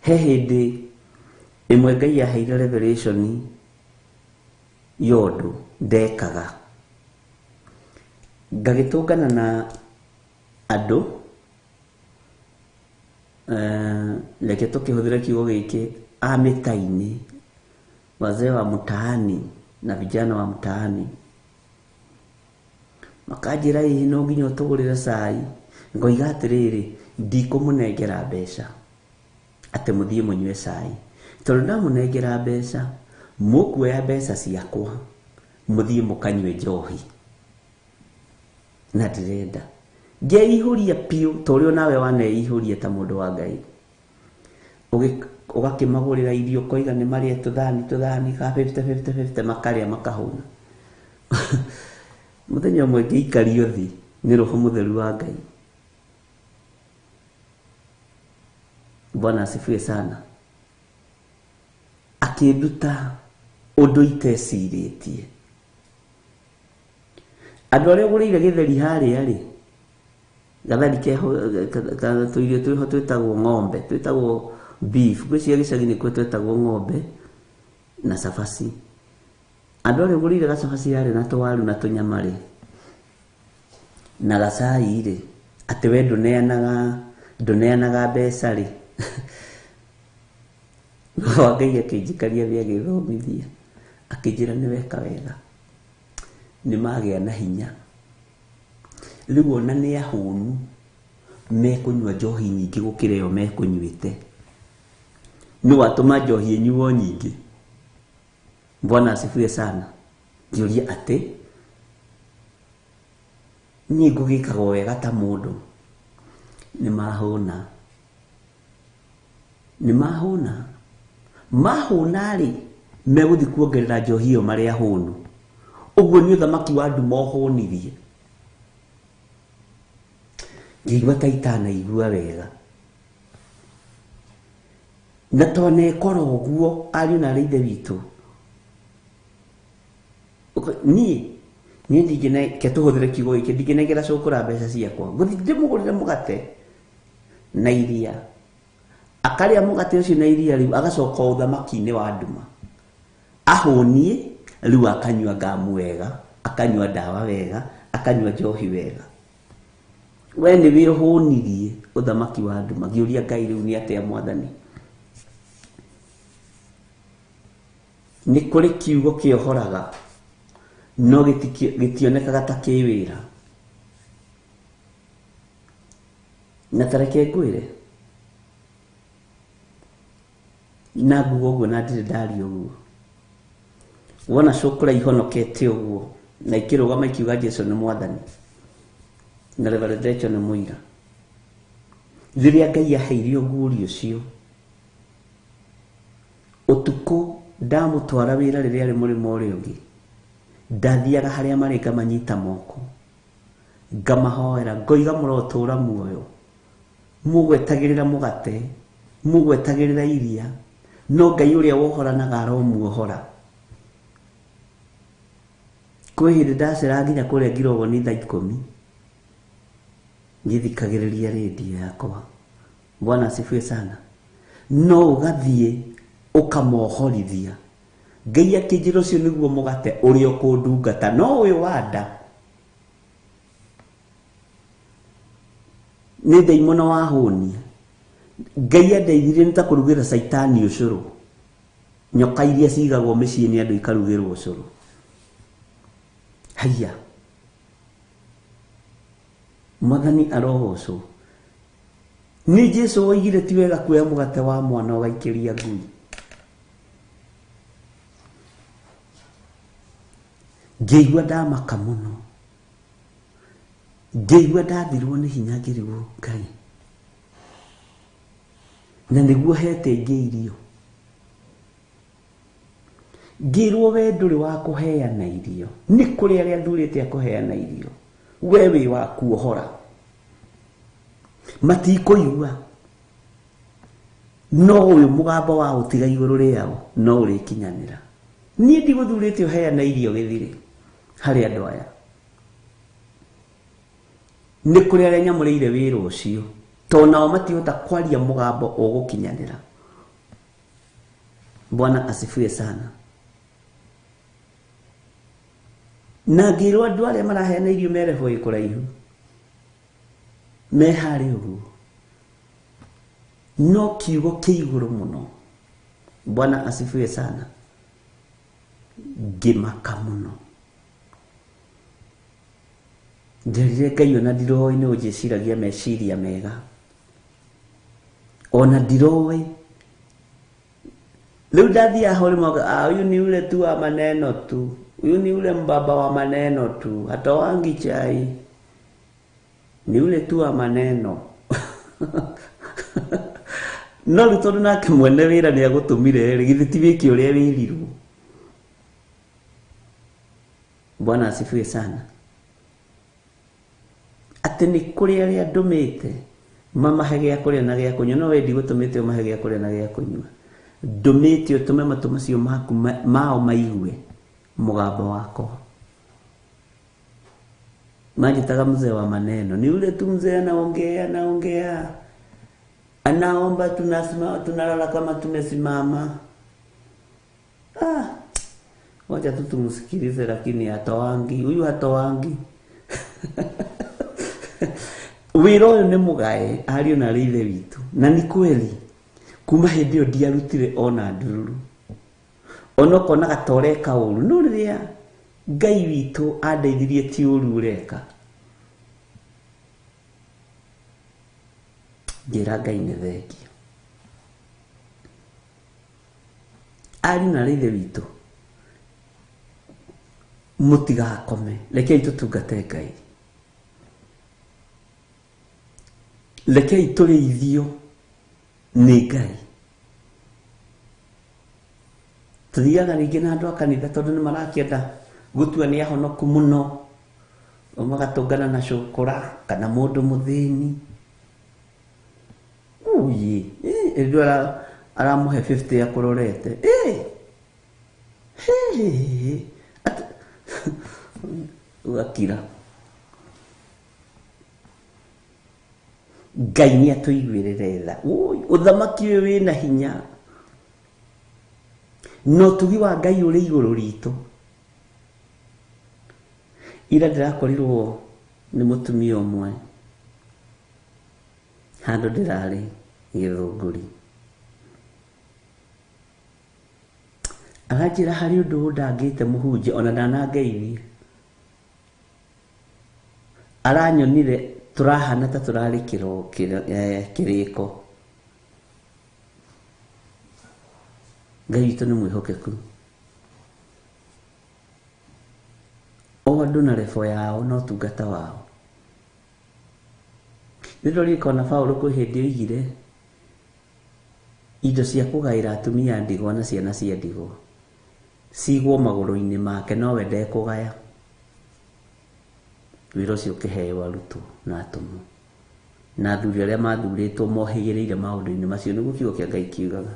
He hĩndĩ ĩmwe Ngai aheire revelation ya ũndũ ndekaga, Ngagĩtũngana na andũ, reke tũkĩhũthĩre kiugo gĩkĩ, a mĩta-inĩ, wazee wa mtaani na vijana wa mtaani, makanjĩra hihi no nginya ũtũgũrĩre cai. Ngoiga atĩrĩrĩ, ndikũmũnengera mbeca atĩ mũthiĩ mũnyue cai, tondũ ndamũnengera mbeca mũkuoya mbeca ciakwa mũthiĩ mũkanyue njohi, na ndĩrenda ngeihũria biũ ta ũrĩa nawe waneihũria ta mũndũ wa Ngai. Ũgakĩmagũrĩra irio ũkoiga nĩ marĩe tũthani tũthani ka 50 50 50, makarĩa makahũna. Mũthenya ũmwe ngĩikario thĩ nĩ Roho Mũtheru wa Ngai. Bwana asifiwe sana. Akĩnduta ũndũ itecirĩtie. Andũ arĩa ũgũrĩire gĩtheri harĩa rĩ, gathari keho tũirio twĩho twĩtagwo ng'ombe, twĩtagwo beef, ngwĩciria gĩcagi nĩkuo twĩtagwo ng'ombe na cabaci. Andũ arĩa ũgũrĩire gacabaci harĩa na tũwaru na tũnyama rĩ, na gacai rĩ, atĩ we ndũneanaga mbeca rĩ. Roho wa Ngai akĩnjikaria thĩ agĩthomithia, akĩnjĩra nĩ weka wega, nĩ magĩa na hinya. Rĩu ona nĩ ahũnu mekũnyua njohi nyingĩ gũkĩra ĩyo mekũnyuĩte. Nĩ watũma njohi ĩnyuo nyingĩ. Bwana asifiwe sana. Ngĩũria atĩ niĩ ngũgĩkagwo wega ta mũndũ. Nĩ mahũna, nĩ mahũna. Mahũna rĩ, megũthiĩ kuongerera njohi ĩyo marĩ ahũnu. Ũguo nĩ ũthamaki wa nduma ũhũnirie. Ngĩigua ta itanaigua wega. Na twanekora ũguo ariũ na arĩ ithe witũ. Niĩ ndingĩne, ke tũhũthĩre kiugo gĩkĩ, ndingĩnengera cũkũra mbeca ciakwa. Ngũthiĩ ndĩmũgũrĩre mũgate na iria. Akarĩa mũgate ũcio na iria rĩu agacoka ũthamaki-inĩ wa nduma. Ahũnie rĩu akanyua ngamu wega, akanyua ndawa wega, akanyua njohi wega. We nĩ wĩhũnirie ũthamaki wa nduma. Ngĩũria Ngai rĩu nĩ atĩa Mwathani? Nĩ kũrĩ kiugo kĩohoraga no gĩtionekaga ta kĩ wĩra. Na ta reke ngwĩre, na nguga ũguo na ndirĩ ndaria ũguo. Wona cũkũra ihonokete ũguo na ikĩrũgama ikiuga Jesũ nĩ Mwathani na Reverend Rachel nĩ mũira. Rĩrĩa Ngai aheire ũguũrio ũcio, ũtukũ ndamũtwara wĩra rĩrĩa arĩ mũrĩmo ũrĩa ũngĩ, ndathiaga harĩa marĩ ngamanyita moko, ngamahoera, ngoiga mũrotũra muoyo, mũgwetagĩrĩra mũgate, mũgwetagĩrĩra iria, no Ngai ũrĩa wohoranaga aromuohora. Kwĩ hĩndĩ ndacera nginya kũrĩa Ngirogoni thaa 10 ngĩthikagĩrĩria rĩndiũ yakwa. Bwana asifiwe sana. No ũgathiĩ ũkamohorithia. Ngai akĩnjĩra ũcio nĩguo mũgate ũrĩa ũkũndungata, no ũyũ wa nda nĩ ndaimono wahũnia. Ngai andeithirie nĩ ta kũrugĩra caitani ũcũrũ. Nyoka iria cigagwo mĩciĩ nĩ andũ ikarugĩrwo ũcũrũ. Haiya, Mwathani arogocwo. Nĩ Jesũ oigire ti wega kuoya mũgate wa mwana ũgaikĩria ngui. Ngĩigua ndamaka mũno, ngĩigua ndathirwo nĩ hinya, ngĩrigwo Ngai, na nĩguo hete ingĩ irio. Ngĩrwo we ndũrĩ wa kũheana irio, nĩ kũrĩ arĩa thurĩte a kũheana irio, we wĩ wa kuohora. Matikũigua, no ũyũ mũgambo wa ũtiga igũrũ rĩao no ũrĩkinyanĩra. Niĩ ndigũthurĩte ũheana irio gĩthirĩ harĩ andũ aya. Nĩ kũrĩ arĩa nyamũrĩire wĩra ũcio, tondũ nao matihota kwaria mũgambo ũgũkinyanĩra. Bwana asifiwe sana. Na ngĩrwo andũ arĩa maraheana irio mereho ĩ kũraihu me harĩa ũguo, no kiugo kĩ igũrũ mũno. Bwana asifiwe sana. Ngĩmaka mũno, nderire Ngai ona ndiroĩ nĩ ũnjĩciragia meciria mega, ona ndiroĩ. Rĩu ndathiaga ho rĩmwe, ah, huyu ni ule tu wa maneno tu, huyu ni ule mbaba wa maneno tu, hatoangi chai, ni ule tu wa maneno. No rĩu tondũ nake mwene wĩra nĩ agũtũmire rĩ, githĩ ti wĩke ũrĩa wĩrirwo? Bwana asifiwe sana. Atĩ nĩ kũrĩ arĩa ndũmĩte mamahe gĩa kũrĩa na gĩa kũnyua, no we ndigũtũmĩte ũmahe gĩa kũrĩa na gĩa kũnyua, ndũmĩte ũtũme matũ macio maku mao maigue mũgambo wakwa. Manjitaga mzee wa maneno, ni ule tu mzee anaongea anaongea, anaomba, tunasimama tunalala kama tumesimama. Ah, wacha tu tumsikilize, lakini hatoangi huyu, hatoangi. Wĩra ũyũ nĩ mũgae ariũ na arĩ ithe witũ, na nĩ kweli kuma hĩndĩ ĩyo ndiarutire ona ndururu, ona ũkonaga ta ũreka ũru, no rĩrĩa Ngai witũ andeithirie ti ũru ũreka, ngĩra Ngai nĩ thengio. Ariũ na arĩ ithe witũ, mũtigakome, rekei tũtungate Ngai, rekei tũrĩithio nĩ Ngai. Tũthiaga rĩngĩ na andũ a kanitha tondũ nĩ marakĩenda gũtua nĩ ahonoku mũno, magatũngana na cũkũra kana mũndũ mũthĩni. Uyi, rĩu aramũhe 50 akũrorete. Ũgakira. Ngai nĩ atũiguĩrĩre tha. Ũthamaki ũyũ wĩna hinya, na ũtugi wa Ngai ũrĩ igũrũ ritũ. Ira ndĩrakorirwo nĩ mũtumia ũmwe handũ ndĩrarĩ Gĩthũngũri, aranjĩra harĩ ũndũ ũndangĩte mũhunjia, ona ndanangeithia. Aranyonire tũrahana ta tũrarĩ kĩrĩko. Ngai witũ nĩ mwĩhokeku. O andũ na rebo yao na ũtungata wao. Nĩ ndĩrorire Paũlũ kwĩ hĩndĩ oigire indo cia kũgaĩra atumia ndigwa na ciana cia ndigwa cigwo magũrũ-inĩ make, nowe ndekũgaya. Wĩra ũcio ũkĩheo arutwo na atũmwo na athuri arĩa mathurĩtwo mohĩgĩrĩire maũndũ-inĩ macio, nĩguo kiugo kĩa Ngai kiugaga.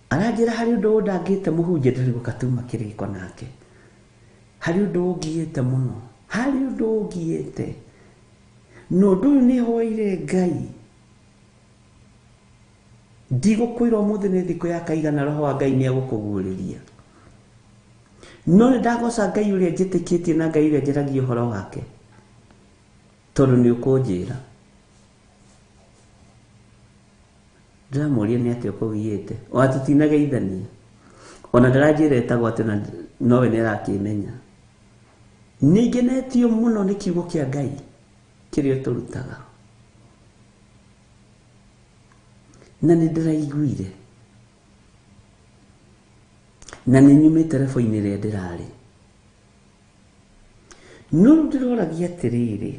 Aranjĩra harĩ ũndũ ũndangĩte mũhunjia, ndarĩ gũkatuma kĩrĩko nake, harĩ ũndũ ũngiĩte mũno, harĩ ũndũ ũngiĩte, na ũndũ ũyũ nĩ hoire Ngai. Ndigũkwĩra ũmũthĩ nĩ thikũ ya kaigana, roho wa Ngai nĩ egũkũguũrĩria. No nĩ ndagoca Ngai ũrĩa njĩtĩkĩtie na Ngai ũrĩa njaragia ũhoro wake, tondũ nĩ ũkũnjĩra. Ndĩramũria nĩ atĩa ũkũgiĩte, ona tũtinageithania, ona ndaranjĩra etagwo atĩ nowe nĩ arakĩmenya. Nĩ ngenetio mũno nĩ kiugo kĩa Ngai kĩrĩa ũtũrutaga, na nĩ ndĩraiguire, na nĩ nyumĩte rebo-inĩ ĩrĩa ndĩrarĩ. No rĩu ndĩroragia atĩrĩrĩ,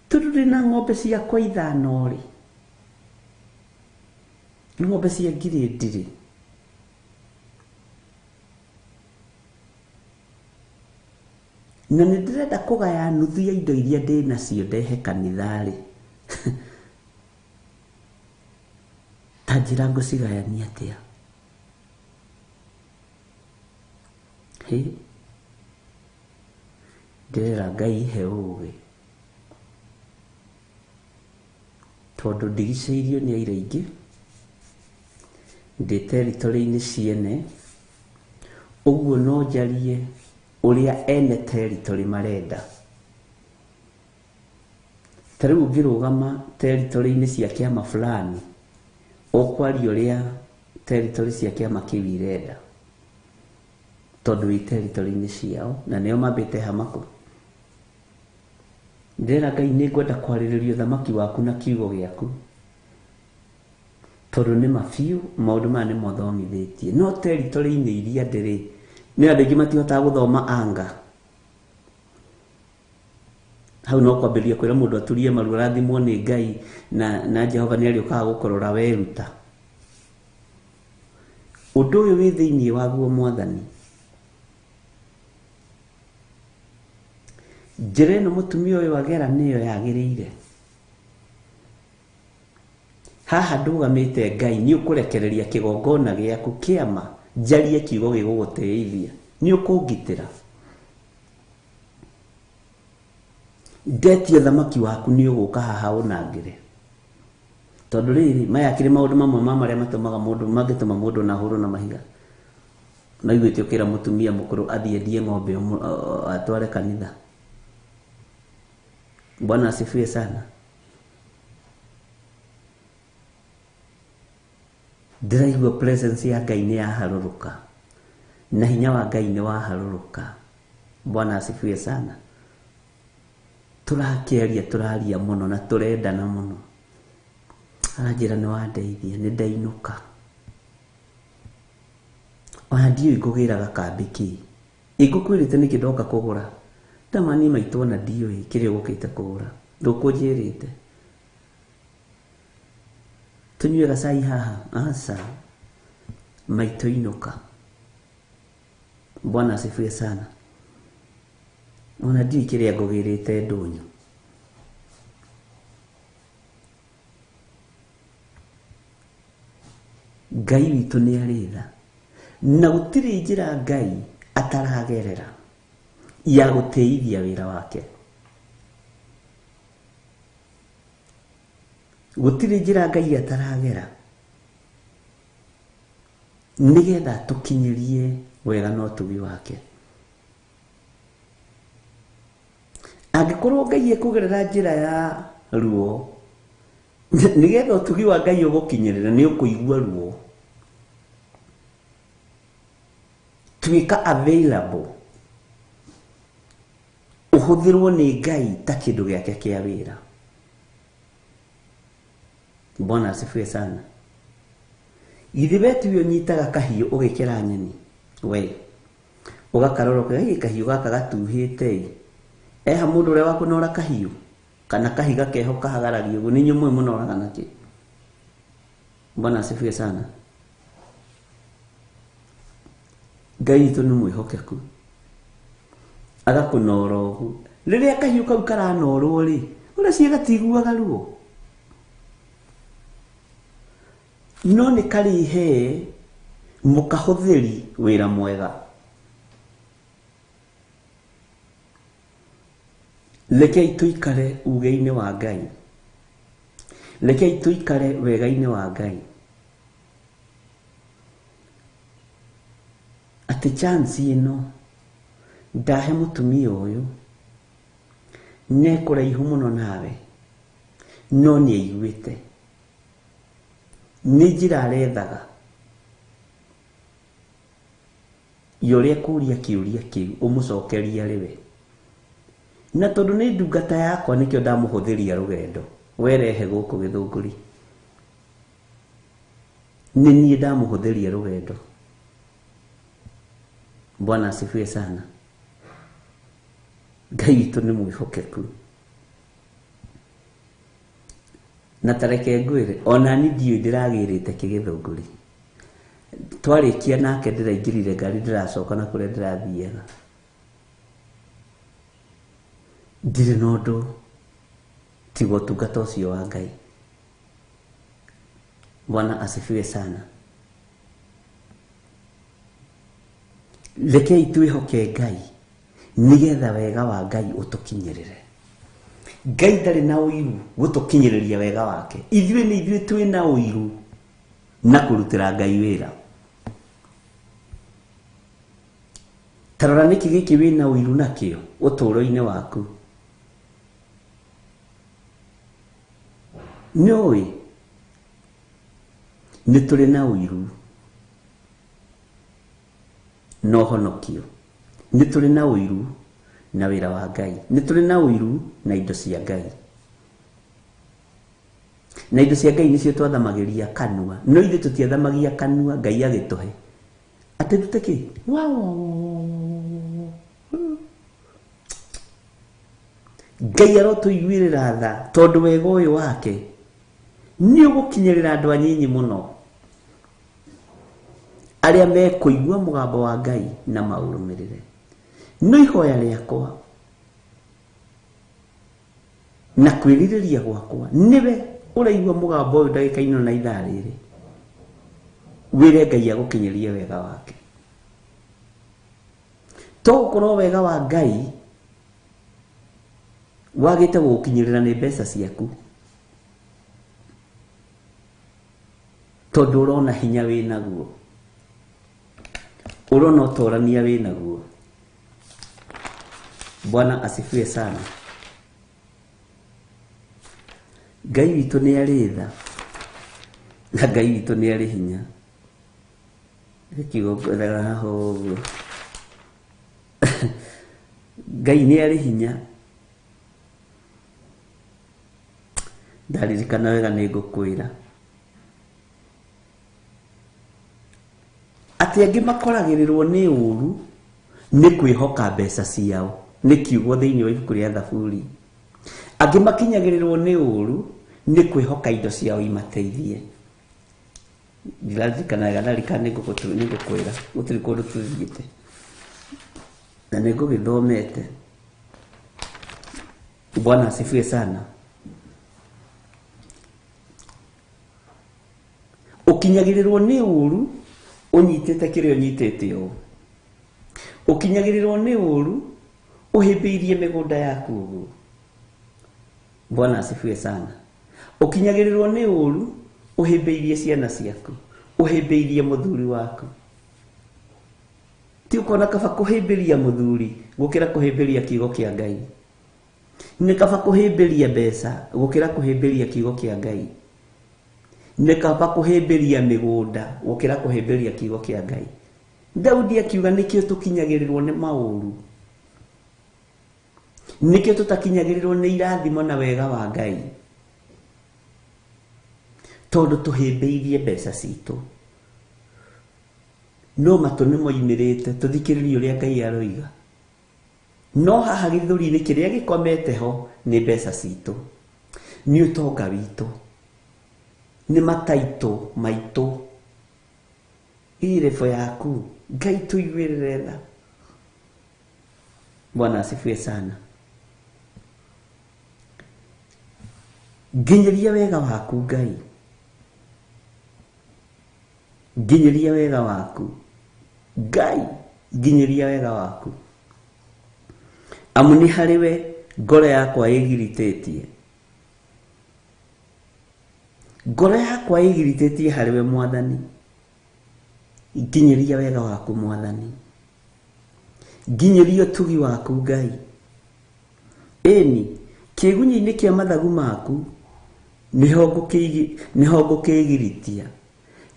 tondũ ndĩna ng'ombe ciakwa ithano rĩ, ng'ombe cia ngirĩndi rĩ, na nĩ ndĩrenda kũgaya nuthu ya indo iria ndĩ nacio ndehe kanitha rĩ, ta njĩra ngũcigayania atĩa? Hĩ, ndĩrera Ngai he ũũgĩ, tondũ ndigicĩirio nĩ aira aingĩ, ndĩ territory-inĩ ciene, Ũguo no njarie ũrĩa ene territory marenda. Ta rĩu ũngĩrũgama territory-inĩ cia kĩama fulani, ũkwaria ũrĩa territory cia kĩama kĩu irenda, tondũ wĩ territory-inĩ ciao na nĩo mambĩte hama kũ. Ndĩrera Ngai nĩ ngwenda kwarĩrĩria ũthamaki waku na kiugo gĩaku, tondũ nĩ ma biũ maũndũ maya nĩ mothomithĩtie. No territory-inĩ iria ndĩrĩ, nĩ andũ aingĩ matihotaga gũthoma anga. Hau no kwambĩrĩria kwĩra mũndũ aturie maru arathimwo nĩ Ngai na Jehova nĩ arĩũkaga gũkũrora weruta. Ũndũ ũyũ wĩ thĩinĩ waguo Mwathani. Njĩra ĩno mũtumia ũyũ agera nĩyo yagĩrĩire. Haha ndũgamĩte Ngai nĩ ũkũrekereria kĩgongona gĩaku kĩama njarie kiugo gĩgũgũtĩithia, nĩ ũkũngitĩra. Ndetie thamaki waku nĩ ũgũka haha ũnangĩre. Tondũ rĩrĩ maya akĩrĩ maũndũ mamwe ma marĩa matũmaga mũndũ mangĩtũma mũndũ na ahũrwo na mahiga. Maiguĩte ũkĩra mũtumia mũkũrũ athiĩ endie ng'ombe atware kanitha. Bwana asifiwe sana. Ndĩraigua presence ya Ngai nĩ yaharũrũka na hinya wa Ngai nĩ waharũrũka. Bwana asifiwe sana. Tũrakĩaria tũraria mũno na tũrendana mũno. Aranjĩra nĩ wandeithia, nĩ ndainũka. Ona ndiũĩ ngũgĩraga kambĩ kĩ. Ĩngũkwĩrĩte nĩkĩ ndoka kũgũra. Ndamani maitũ ona ndiũĩ kĩrĩa ũgũkĩte kũgũra. Ndũkũnjĩrĩte. Tũnyue gacai haha? Aca. Maitũ inũka. Bwana asifiwe sana. Ona ndiũĩ kĩrĩa ngũgĩrĩte ndũnyũ. Ngai witũ nĩ arĩ tha. Na gũtirĩ njĩra Ngai ataragerera ya gũtĩithia wĩra wake. Gũtirĩ njĩra Ngai ataragera nĩgetha tũkinyĩrie wega na ũtugi wake. Angĩkorwo Ngai ekũgerera njĩra ya ruo nĩgetha ũtugi wa Ngai ũgũkinyĩrĩra, nĩ ũkũigua ruo. Tuĩka available ũhũthĩrwo nĩ Ngai ta kĩndũ gĩake kĩa wĩra. Bwana asifiwe sana. Githĩ we tiwe ũnyitaga kahiũ ũgĩkera nyeni? We ũgakarora ũkauga, kahiũ gaka gatuhĩte ĩ. Eha mũndũ ũrĩa wa kũnora kahiũ kana kahiga keho kahagaragia ũguo, nĩ inyuĩ mũĩ mũnoraga nakĩ? Bwana asifiwe sana. Ngai witũ nĩ mwĩhokeku, agakũnora ũguo. Rĩrĩa kahiũ kau karanorwo rĩ, ũreciria gatiguaga ruo? No nĩ karĩhe mũkahũthĩri wĩra mwega. Rekei tũikare uge-inĩ wa Ngai. Rekei tũikare wega-inĩ wa Ngai. Atĩ chance ĩno ndahe mũtumia ũyũ nĩ kũraihu mũno nawe, no nĩ aiguĩte. Nĩ njĩra arethaga ya ũrĩa kũria kĩũria kĩu ũmũcokerie arĩ we. Na tondũ nĩ ndungata yakwa nĩkĩo ndamũhũthĩria rũgendo, werehe gũkũ Gĩthũngũri. Nĩ niĩ ndamũhũthĩria rũgendo. Bwana asifiwe sana. Ngai witũ nĩ mwĩhokeku. Na tareke ngwĩre, ona niĩ ndiũĩ ndĩragĩrĩte kĩ Gĩthũngũri. Twarĩkia nake ndĩraingĩrire ngari ndĩracoka na kũrĩa ndĩrathiaga. Ndirĩ na ũndũ tiga ũtungata ũcio wa Ngai. Bwana asifiwe sana. Rekei twĩhoke Ngai nĩgetha wega wa Ngai ũtũkinyĩrĩre. Ngai ndarĩ na ũiru gũtũkinyĩrĩria wega wake. Ithuĩ nĩ ithuĩ twĩna ũiru na kũrutĩra Ngai wĩra. Tarora nĩkĩ gĩkĩ wĩna ũiru nakĩo ũtũũro-inĩ waku. Nĩũĩ nĩ tũrĩ na ũiru na ũhonokio, nĩ tũrĩ na ũiru na wĩra wa Ngai, nĩ tũrĩ na ũiru na indo cia Ngai. Na indo cia Ngai nĩcio twathamagĩria kanua, no ithuĩ tũtiathamagia kanua Ngai agĩtũhe. Atĩ ndute kĩ? Wow. Ngai arotũiguĩrĩra tha tondũ wega ũyũ wake nĩ ũgũkinyĩrĩra andũ anyinyi mũno arĩa mekũigua mũgambo wa Ngai na maũrũmĩrĩre. No ihoya rĩakwa na kwĩrirĩria gwakwa nĩwe ũraigua mũgambo ũyũ ndagĩka ĩno na ithaa rĩrĩ, wĩre Ngai agũkinyĩrie wega wake. To gũkorwo wega wa Ngai wagĩte gũgũkinyĩrĩra nĩ mbeca ciaku, tondũ ũrona hinya wĩnaguo, ũrona ũtorania wĩnaguo. Bwana asifiwe sana. Ngai witũ nĩ arĩ tha na Ngai witũ nĩ arĩ hinya. Kiugo ngwethaga haha ũguo. Ngai nĩ arĩ hinya. Ndaririkana wega nĩ ngũkwĩra atĩ angĩ makoragĩrĩrwo nĩ ũru nĩ kwĩhoka mbeca ciao, nĩ kiugo thĩinĩ wa ibuku rĩa Thaburi. Angĩ makinyagĩrĩrwo nĩ ũru nĩ kwĩhoka indo ciao imateithie. Ndiririkana wega, ndarikana nĩ ngũkwĩra gũtirĩ kũndũ tũthiĩte na nĩ ngũgĩthomete. Bwana asifiwe sana. Ũkinyagĩrĩrwo nĩ ũru ũnyitĩte kĩrĩa ũnyitĩte ũũ, ũkinyagĩrĩrwo nĩ ũru ũhĩmbĩirie mĩgũnda yaku ũguo. Bwana asifiwe sana. Ũkinyagĩrĩrwo nĩ ũru ũhĩmbĩirie ciana ciaku, ũhĩmbĩirie mũthuri waku. Ti ũkona kaba kũhĩmbĩria mũthuri gũkĩra kũhĩmbĩria kiugo kĩa Ngai. Nĩ kaba kũhĩmbĩria mbeca gũkĩra kũhĩmbĩria kiugo kĩa Ngai. Nĩ kaba kũhĩmbĩria mĩgũnda gũkĩra kũhĩmbĩria kiugo kĩa Ngai. Daudi akiuga nĩkĩo tũkinyagĩrĩrwo nĩ maũru, nĩkĩo tũtakinyagĩrĩrwo nĩ irathimo na wega wa Ngai, tondũ tũhĩmbĩirie mbeca citũ. No matũ nĩ moimĩrĩte tũthikĩrĩrie ũrĩa Ngai aroiga. No haha gĩthũri-inĩ kĩrĩa gĩkomete ho nĩ mbeca citũ, nĩ ũtonga witũ, nĩ mataitũ maitũ. Irebo yaku Ngai tũiguĩrĩre tha. Bwana asifiwe sana. Nginyĩria wega waku Ngai, nginyĩria wega waku Ngai, nginyĩria wega waku. Amu nĩ harĩ we ngoro yakwa ĩgiritĩtie, ngoro yakwa ĩgiritĩtie harĩ we Mwathani. Nginyĩria wega waku Mwathani, nginyĩria ũtugi waku Ngai. Ĩni kĩgunyĩ-inĩ kĩa mathagu maku nĩho ngũkĩgiritia.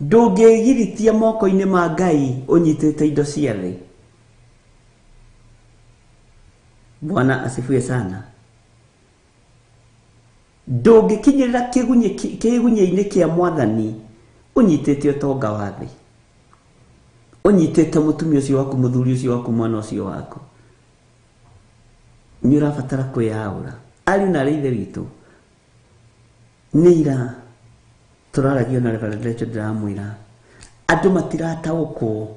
Ndũngĩgiritia moko-inĩ ma Ngai ũnyitĩte indo cia thĩ. Bwana asifiwe sana. Ndũngĩkinyĩrĩra kĩgunyĩ-inĩ kĩa Mwathani ũnyitĩte ũtonga wa thĩ, ũnyitĩte mũtumia ũcio waku, mũthuri ũcio waku, mwana ũcio waku. Nĩ ũrabatara kwĩyaũra. Ariũ na aarĩ ithe witũ, nĩ ira tũraragia na Reverend Rachel, ndĩramwĩra andũ matirataũkwo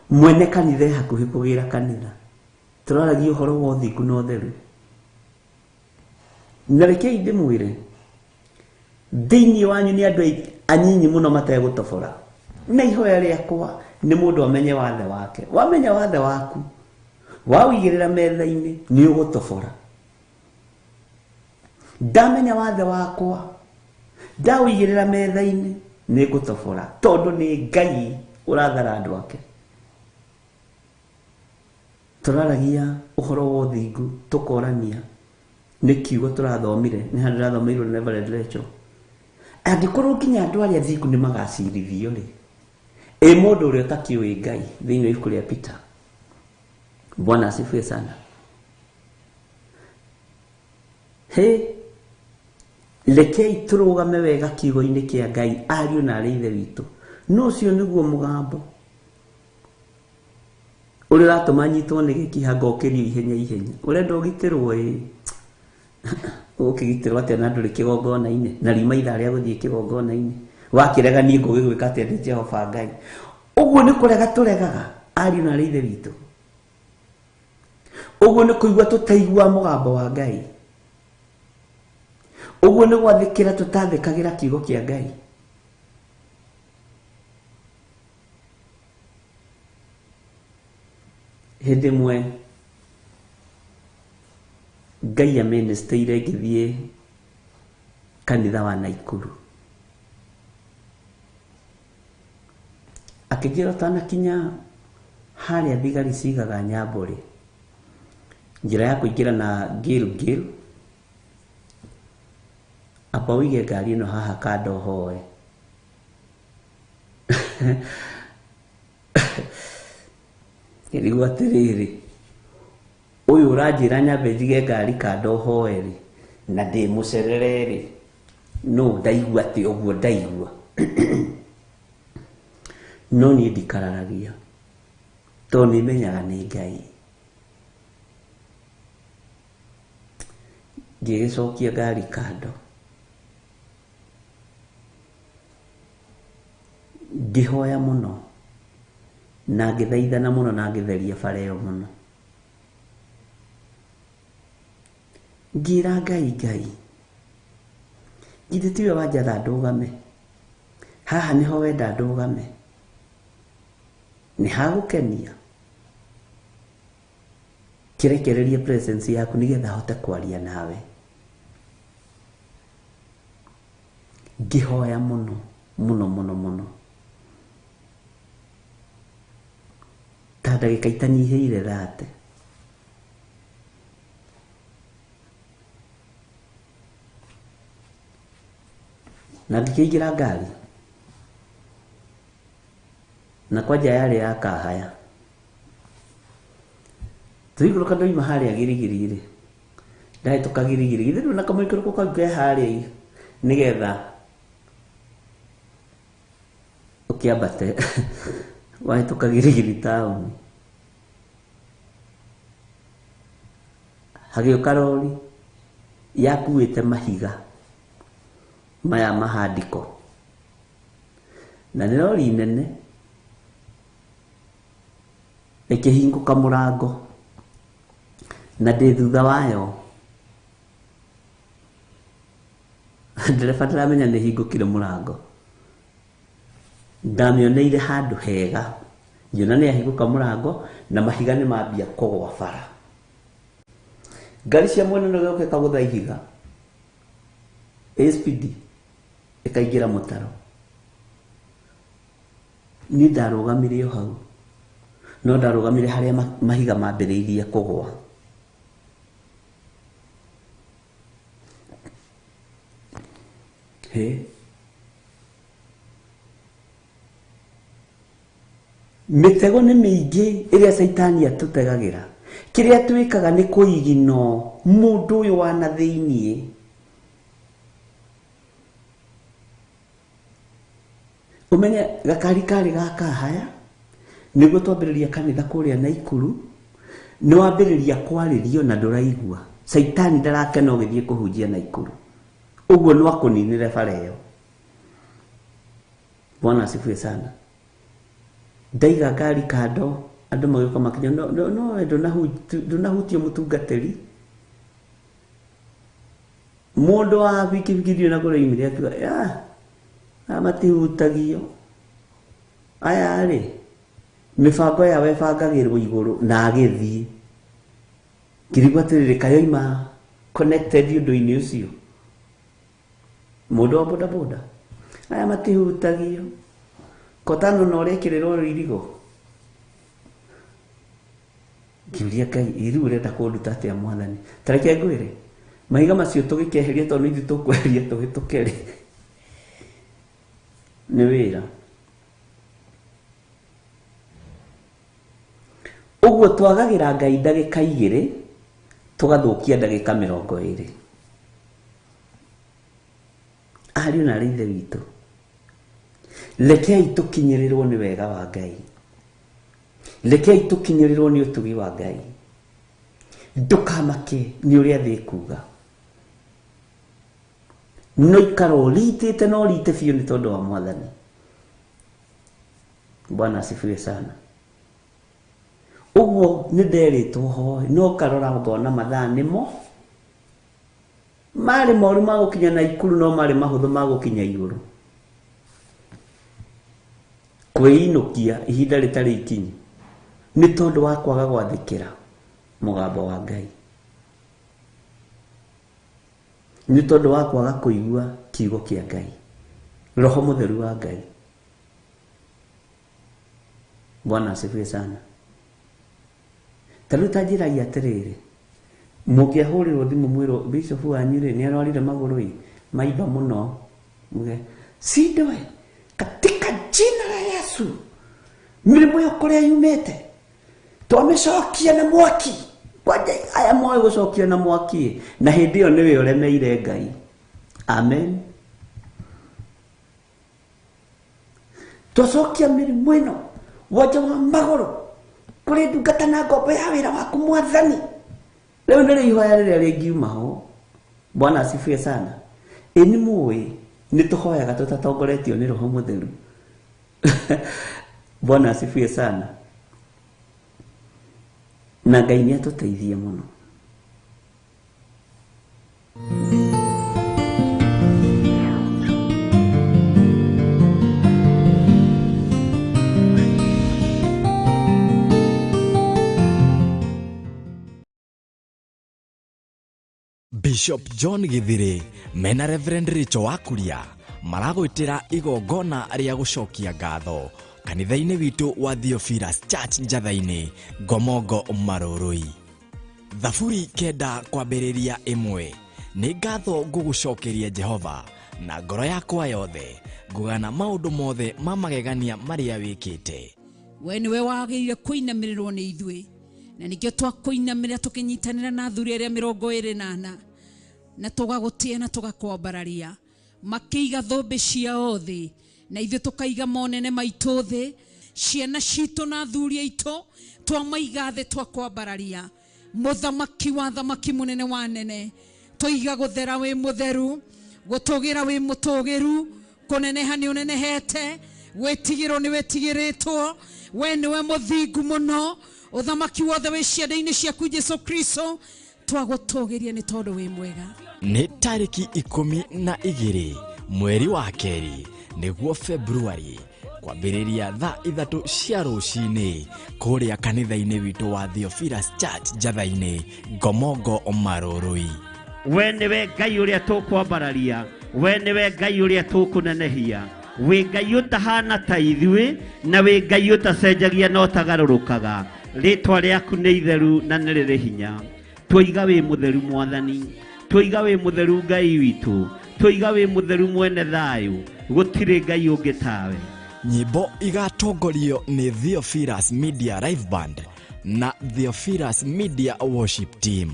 mwene kanitha e hakuhĩ kũgĩra kanitha. Tũraragia ũhoro wa ũthingu na ũtheru. Na rekei ndĩmwĩre, thĩinĩ wanyu nĩ andũ anyinyi mũno mategũtobora. Na ihoya rĩakwa nĩ mũndũ amenye wathe wake. Wamenya wathe waku, waũigĩrĩra metha-inĩ, nĩ ũgũtobora. Ndamenya wathe wakwa, ndaũigĩrĩra metha-inĩ, nĩ ngũtobora, tondũ nĩ Ngai ũrathara andũ ake. Tũraragia ũhoro wa ũthingu tũkorania nĩ kiugo tũrathomire nĩ handũ ndĩrathomeirwo nĩ Reverend Rachel. Angĩkorwo nginya andũ arĩa athingu nĩ magacirithio rĩ, ĩ mũndũ ũrĩa ũtakĩũĩ Ngai thĩinĩ wa ibuku rĩa Peter. Bwana asifiwe sana. He, rekei tũrũgame wega kiugo-inĩ kĩa Ngai ariũ na arĩ ithe witũ. No ũcio nĩguo mũgambo ũrĩa ũratũma nyitwo nĩ gĩkiha ngokĩrio ihenya ihenya. Ũrenda ũgitĩrwo ĩ, ũgũkĩgitĩrwo atĩa na ndũrĩ kĩgongona-inĩ na riuma ithaa rĩa gũthiĩ kĩgongona-inĩ, wakĩrega niĩ ngũgĩgwĩka atĩa ndĩ Jehova Ngai. Ũguo nĩ kũrega tũregaga ariũ na arĩ ithe witũ. Ũguo nĩ kũigua tũtaigua mũgambo wa Ngai. Ũguo nĩ gwathĩkĩra tũtathĩkagĩra kiugo kĩa Ngai. Hĩndĩ ĩmwe Ngai amĩnĩstĩire ngĩthiĩ kanitha wa Naikuru. Akĩnjĩra ũtanakinya harĩa thigari cigaga nyambo rĩ, njĩra ya kũingĩra na Gilgil, amba ũige ngari ĩno haha kando hoe. Ngĩrigwo atĩrĩrĩ, ũyũ ũranjĩra nyambe njige ngari kando hoe rĩ, na ndĩ mũcerere rĩ, no ndaigua atĩ ũguo ndaigua. No niĩ ndikararagia tondũ nĩmenyaga nĩ Ngai. Ngĩgĩcokia ngari kando, ngĩhoya mũno na ngĩthaithana mũno na ngĩtheria bara ĩyo mũno. Ngĩra Ngai, Ngai, githĩ tiwe wanjatha ndũgame haha, nĩho wenda ndũgame, nĩ hagũkenia, kĩrekererie presence yaku nĩgetha hote kwaria nawe. Ngĩhoya mũno mũno mũno mũno ta ndagĩka itanyihĩire 30. Na ngĩkĩingĩra ngari na kwanja yarĩ ya kahaya. Tũikũrũka ndoima harĩa Girigiri rĩ, ndahĩtũka Girigiri, githĩ ndũrĩ na kamũikũrũko kau ke harĩa nĩgetha ũkĩambate wahĩtũka Girigiri taũni. Hagĩũka rori yakuĩte mahiga maya mahandĩko, na nĩ rori nene, ĩkĩhingũka mũrango na ndĩ thutha wayo. Ndereba ndaramenya nĩ hingũkire mũrango, ndamĩoneire handũ hega, ngĩona nĩ yahingũka mũrango na mahiga nĩ mambia kũgũa bara. Ngari cia mwena ũrĩa ĩgoka ĩkagũtha ihiga SPD ĩkaingĩra mũtaro. Niĩ ndarũgamire o hau, no ndarũgamire harĩa mahiga mambĩrĩirie kũgũa. He, mĩtego nĩ mĩingĩ ĩrĩa caitani atũtegagĩra. Kĩrĩa twĩkaga nĩ kũigino mũndũ ũyũ wa na thĩiniĩ. Ũmenye gakari karĩ ga kahaya nĩguo twambĩrĩria kanitha kũrĩa Naikuru, nĩ wambĩrĩria kwarĩrio na ndũraigua. Caitani ndarakena ũgĩthiĩ kũhunjia Naikuru, ũguo no akũninĩre bara ĩyo. Bwana asifiwe sana. Ndaiga ngari kando, andũ magĩũka makinya, no no no ndũnahutio mũtungatĩri. Mũndũ wa bikibiki ndiũ na kũrĩa oimire akiuga, aya matihutagio, aya rĩ mĩbango yao ĩbangagĩrwo igũrũ, na agĩthiĩ. Ngĩrigwo atĩrĩrĩ, kaĩ oima connected ũndũ-inĩ ũcio. Mũndũ wa bodaboda, aya matihutagio, kotano na ũrekĩrĩrwo irigũ. Ngiuria Ngai ĩ rĩu ũrenda kũnduta atĩa mwathani? Ta reke ngwĩre, mahiga macio tũgĩkeheria tondũ nĩ ithuĩ tũkweheria tũhĩtũke rĩ, nĩ wĩra. Ũguo twagagĩra Ngai ndagĩka 2 tũgathũkia ndagĩka 20. Ariũ na aarĩ ithe witũ, rekei tũkinyĩrĩrwo nĩ wega wa Ngai, rekei tũkinyĩrĩrwo nĩ ũtugi wa Ngai. Ndũkamake nĩ ũrĩa thĩ ĩkuga, no ikara ũritĩte na ũrite biũ nĩ tondũ wa mwathani. Bwana asifiwe sana. Ũguo nĩ nderĩtwo hoe, no karora ngona mathaa nĩmo marĩ moru ma gũkinya na ikuru, no marĩ mahũthũ ma gũkinya igũrũ. Kwĩinũkia ihinda rĩtarĩ ikinyu nĩ tondũ wa kwaga gwathĩkĩra mũgambo wa Ngai, nĩ tondũ wa kwaga kũigua kiugo kĩa Ngai, Roho Mũtheru wa Ngai. Bwana asifiwe sana. Ta rĩu ta njĩragia atĩrĩrĩ, mũngĩahũrĩrwo thimũ mwĩrwo bishop wanyu rĩ nĩ arwarire magũrũ ĩ maimba mũno, muge sindwe katika jina la Yesu mĩrimũ ĩyo kũrĩa yumĩte twamĩcokia na mwaki. Kwanja aya moĩ gũcokia na mwaki, na hĩndĩ ĩyo nĩwe ũremeire Ngai. Amen. Twacokia mĩrimũ ĩno wonje wa magũrũ kũrĩ ndungata na ngombo ya wĩra waku mwathani. Rĩu nĩrĩo ihoya rĩrĩa rĩngiuma ho. Bwana asifiwe sana. Ĩ nĩ mũĩ nĩ tũhoyaga tũtatongoretio nĩ Roho Mũtheru. Bwana asifiwe sana. Na Ngai nĩ atũteithie mũno. Bishop John Githiri mena Reverend Rachel Wakuria maragwĩtĩra igongona rĩa gũcokia ngatho kanitha-inĩ witũ wa Theophilus Church Njatha-inĩ, Ngomongo Marũrũi. Thaburi 9 kwambĩrĩria 1. Nĩ ngatho ngũgũcokeria Jehova na ngoro yakwa yothe, ngũgana maũndũ mothe ma magegania marĩa wĩkĩte. We nĩwe wagĩrĩire kũinamĩrĩrwo nĩ ithuĩ, na nĩkĩo twakũinamĩrĩra tũkĩnyitanĩra na athuri arĩa 24 na tũgagũtĩa na tũgakwambararia. Makĩiga thũmbĩ ciao thĩ na ithuĩ tũkaiga monene maitũ thĩ, ciana citũ na athuri aitũ twamaiga thĩ twakwambararia. Mũthamaki wa thamaki, mũnene wa nene, tũiga gũthera wĩ mũtheru, gũtũgĩra wĩ mũtũgĩru, kũneneha nĩ ũnenehete, gwĩtigĩrwo nĩ wĩtigĩrĩtwo, we nĩwe mũthingu mũno, ũthamaki wothe wĩ ciande-inĩ ciaku Jesu Kristo, twagũtũgĩria nĩ tondũ wĩ mwega. Nĩ tarĩki 12 mweri wa 2 nĩguo Februari kwambĩrĩria thaa 3 cia rũcinĩ kũrĩa kanitha-inĩ witũ wa Theophilus Church Njatha-inĩ, Ngomongo Marũrũi. We nĩwe Ngai ũrĩa tũkwambararia, we nĩwe Ngai ũrĩa tũkũnenehia, wĩ Ngai ũtahana ta ithuĩ, na wĩ Ngai ũtacenjagia na ũtagarũrũkaga. Rĩtwa rĩaku nĩ itheru na nĩ rĩrĩ hinya. Tũiga wĩ mũtheru mwathani, tũiga wĩ mũtheru Ngai witũ, tũiga wĩ mũtheru mwene thayũ, gũtirĩ Ngai ũngĩ tawe. Nyĩmbo igatongorio nĩ Theophilus Media Live Band na Theophilus Media Worship Team.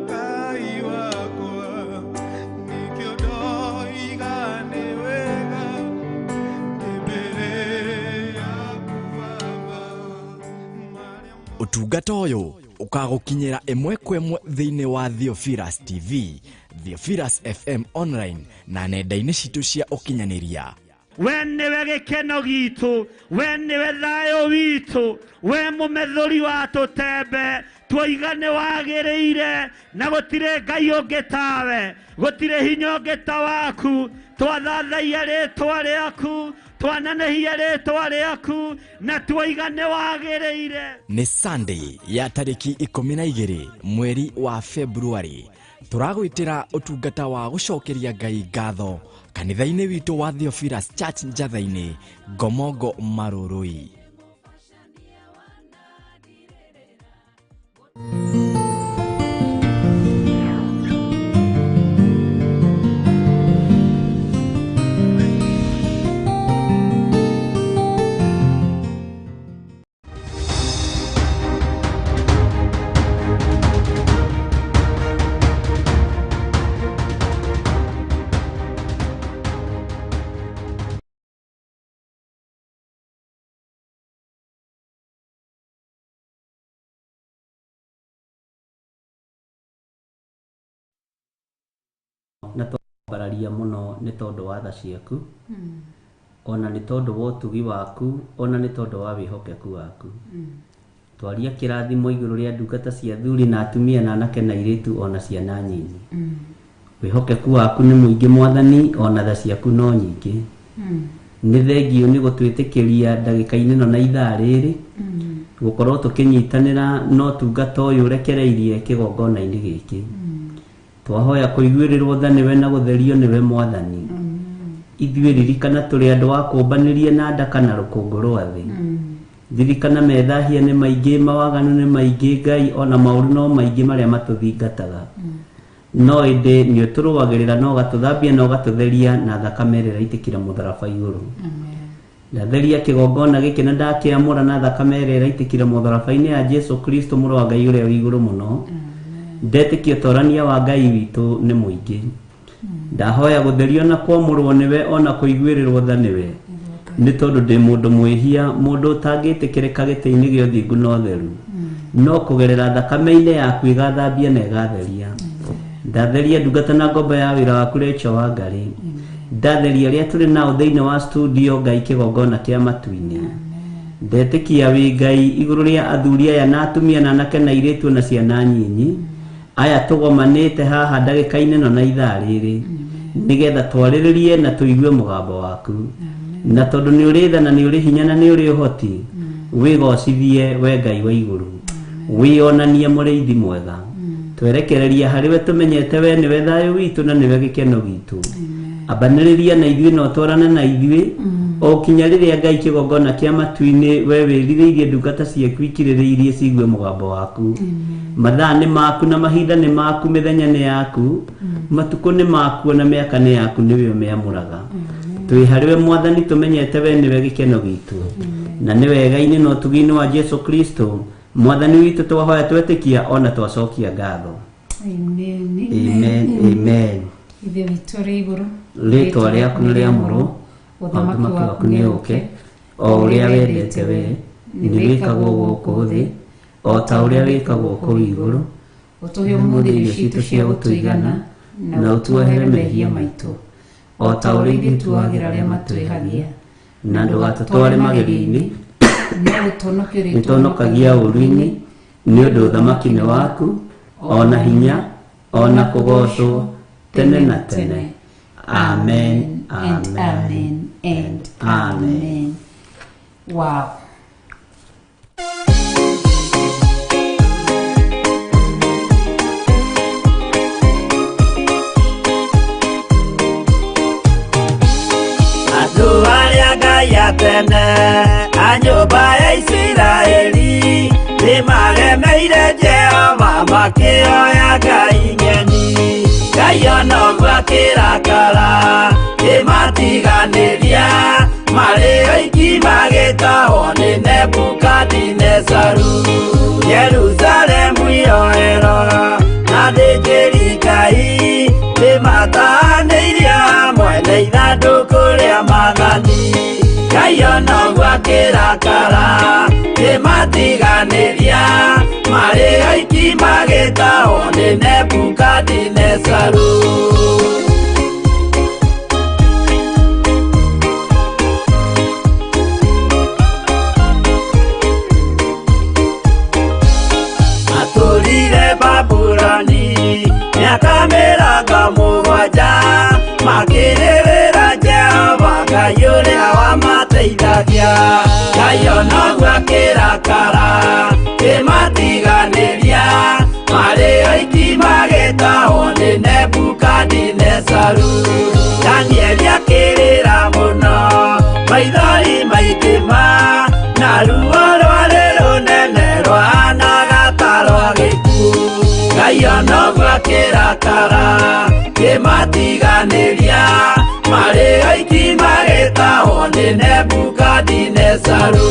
Ngai wakwa. Ũtungata ũyũ ũkagũkinyĩra ĩmwe kwa ĩmwe thĩinĩ wa Theophilus TV, Theophilus FM online na nenda-inĩ citũ cia ũkinyanĩria. We nĩwe gĩkeno gitũ, we nĩwe thayũ witũ, we mũmethũri wa tũtembe. Twoiga nĩ wagĩrĩire na gũtirĩ ngai ũngĩ tawe, gũtirĩ hinya ũngĩ ta waku. Twathathaiya rĩtwa rĩaku, twanenehia rĩtwa rĩaku na twoiga nĩ wagĩrĩire. Nĩ Sunday ya tarĩki 12 mweri wa February. Tũragwĩtĩra ũtungata wa gũcokeria Ngai ngatho kanitha-inĩ witũ wa Theophilus Church Njatha-inĩ, Ngomongo, Marũrũi. Na twambararia mũno nĩ tondũ wa tha ciaku, ona nĩ tondũ wa ũtugi waku, ona nĩ tondũ wa wĩhokeku waku. Twaria kĩrathimo igũrũ rĩa ndungata cia athuri na atumia na anake na airĩtu ona ciana nyinyi. Wĩhokeku waku nĩ mũingĩ Mwathani, ona tha ciaku no nyingĩ. Nĩ thengio nĩ gũtwĩtĩkĩria ndagĩka-inĩ ĩno na ithaa rĩrĩ gũkorwo tũkĩnyitanĩra na ũtungata ũyũ ũrekereirie kĩgongona-inĩ gĩkĩ. Twahoya kũiguĩrĩrwo tha nĩwe na gũtherio nĩwe Mwathani. Ithuĩ ririkana tũrĩ andũ a kũmbanĩrie na ndaka na rũkũngũ rwa thĩ. Ririkana methahia nĩ maingĩ, mawaganu nĩ maingĩ, Ngai ona maũru no maingĩ marĩa matũthingataga. No ĩndĩ nĩ ũtũrũagĩrĩra na ũgatũthambia na ũgatũtheria na thakame ĩrĩa ĩraitĩkĩra mũtharaba igũrũ. Ndatheria kĩgongona gĩkĩ na ndakĩamũra na thakame ĩrĩa ĩraitĩkire mũtharaba-inĩ ya Jesu Kristo mũrũ wa Ngai ũrĩa wĩ igũrũ mũno. Ndetĩkia ũtorania wa Ngai witũ nĩ mũingĩ. Ndahoya gũtherio na kwamũrwo nĩwe ona kũiguĩrĩrwo tha nĩwe, nĩ tondũ ndĩ mũndũ mwĩhia, mũndũ ũtangĩtĩkĩrĩka gĩtĩ-inĩ gĩa ũthingu na ũtheru, no kũgerera thakame-inĩ yaku ĩgathambia na ĩgatheria. Ndatheria ndungata na ngombo ya wĩra waku Rachel Wangari. Ndatheria arĩa tũrĩ nao thĩinĩ wa studio Ngai kĩgongona kĩa matu-inĩ. Ndetĩkia wĩ Ngai igũrũ rĩa athuri aya na atumia na anake na airĩtu na ciana nyinyi aya tũgomanĩte haha ndagĩka-inĩ ĩno na ithaa rĩrĩ, nĩgetha twarĩrĩrie na tũigue mũgambo waku. Na tondũ nĩ ũrĩ tha na nĩ ũrĩ hinya na nĩ ũrĩ ũhoti, wĩgocithie we Ngai wa igũrũ, wĩonanie mũrĩithi mwega. Twerekereria harĩ we tũmenyete we nĩwe thayũ witũ na nĩwe gĩkeno gitũ. Ambanĩrĩria na ithuĩ na ũtwarane na ithuĩ o kinya rĩrĩa Ngai kĩgongona kĩa matu-inĩ we wĩrirĩirie ndungata ciaku ikirĩrĩirie ciigue mũgambo waku. Mathaa nĩ maku na mahinda nĩ maku, mĩthenya nĩ yaku, matukũ nĩ maku na mĩaka nĩ yaku, nĩwe ũmĩamũraga. Twĩ harĩ we Mwathani tũmenyete we nĩwe gĩkeno gitũ, na nĩ wega-inĩ na ũtugi-inĩ wa Jesu Kristo Mwathani witũ twahoya twetĩkia ona twacokia ngatho. Amen. Amen, amen. Ithe witũ ũrĩ igũrũ, Rĩtwa rĩaku nĩ rĩamũrwo, ũthamaki waku nĩ ũũke, o ũrĩa wendete we nĩ wĩkagwo gũkũ thĩ o ta ũrĩa wĩkagwo kũu igũrũ. Ũtũhe ũmũthĩ irio citũ cia gũtũigana, na ũtuohere mehia maitũ o ta ũrĩa ithuĩ tuohagĩra arĩa matwĩhagia, na ndũgatũtware magerio-inĩ, no gũtũhonokia nĩtũhonokagia ũũru-inĩ, nĩ ũndũ ũthamaki nĩ waku, ona hinya, ona kũgoocwo tene na tene. Amen, and amen, amen and amen. Amen. Wow. Andũ arĩa Ngai a tene a nyũmba ya Isiraeli nĩmaremeire Jehova makĩoya ngai ng'eni. Ngai ona ũguo akĩrakara kĩmatiganĩria, marĩ oiki magĩtahwo nĩ Nebukadinezaru. Jerusalemu yoerwo na athĩnjĩri Ngai nĩmatahanĩirio hamwe na ithandũkũ rĩa maathani. Ngai ona ũguo akĩrakara. Kĩmatiganĩria marĩ oiki magĩtahwo nĩ Nebukadinezaru. Matũrire Babuloni mĩaka 70, makĩrĩrĩra Jehova Ngai ũrĩa wamateithagia. Ngai onoguo akĩrakara, kĩmatiganĩria marĩ oiki magĩtahwo nĩ Nebukadinezaru. Danieli akĩrĩra mũno, maithori maingĩ ma, na ruo rwarĩ rũnene rwahanaga ta rwa gĩkuũ. Ngai onoguo akĩrakara, kĩmatiganĩria marĩ oiki magĩtahwo nĩ Nebukadinezaru.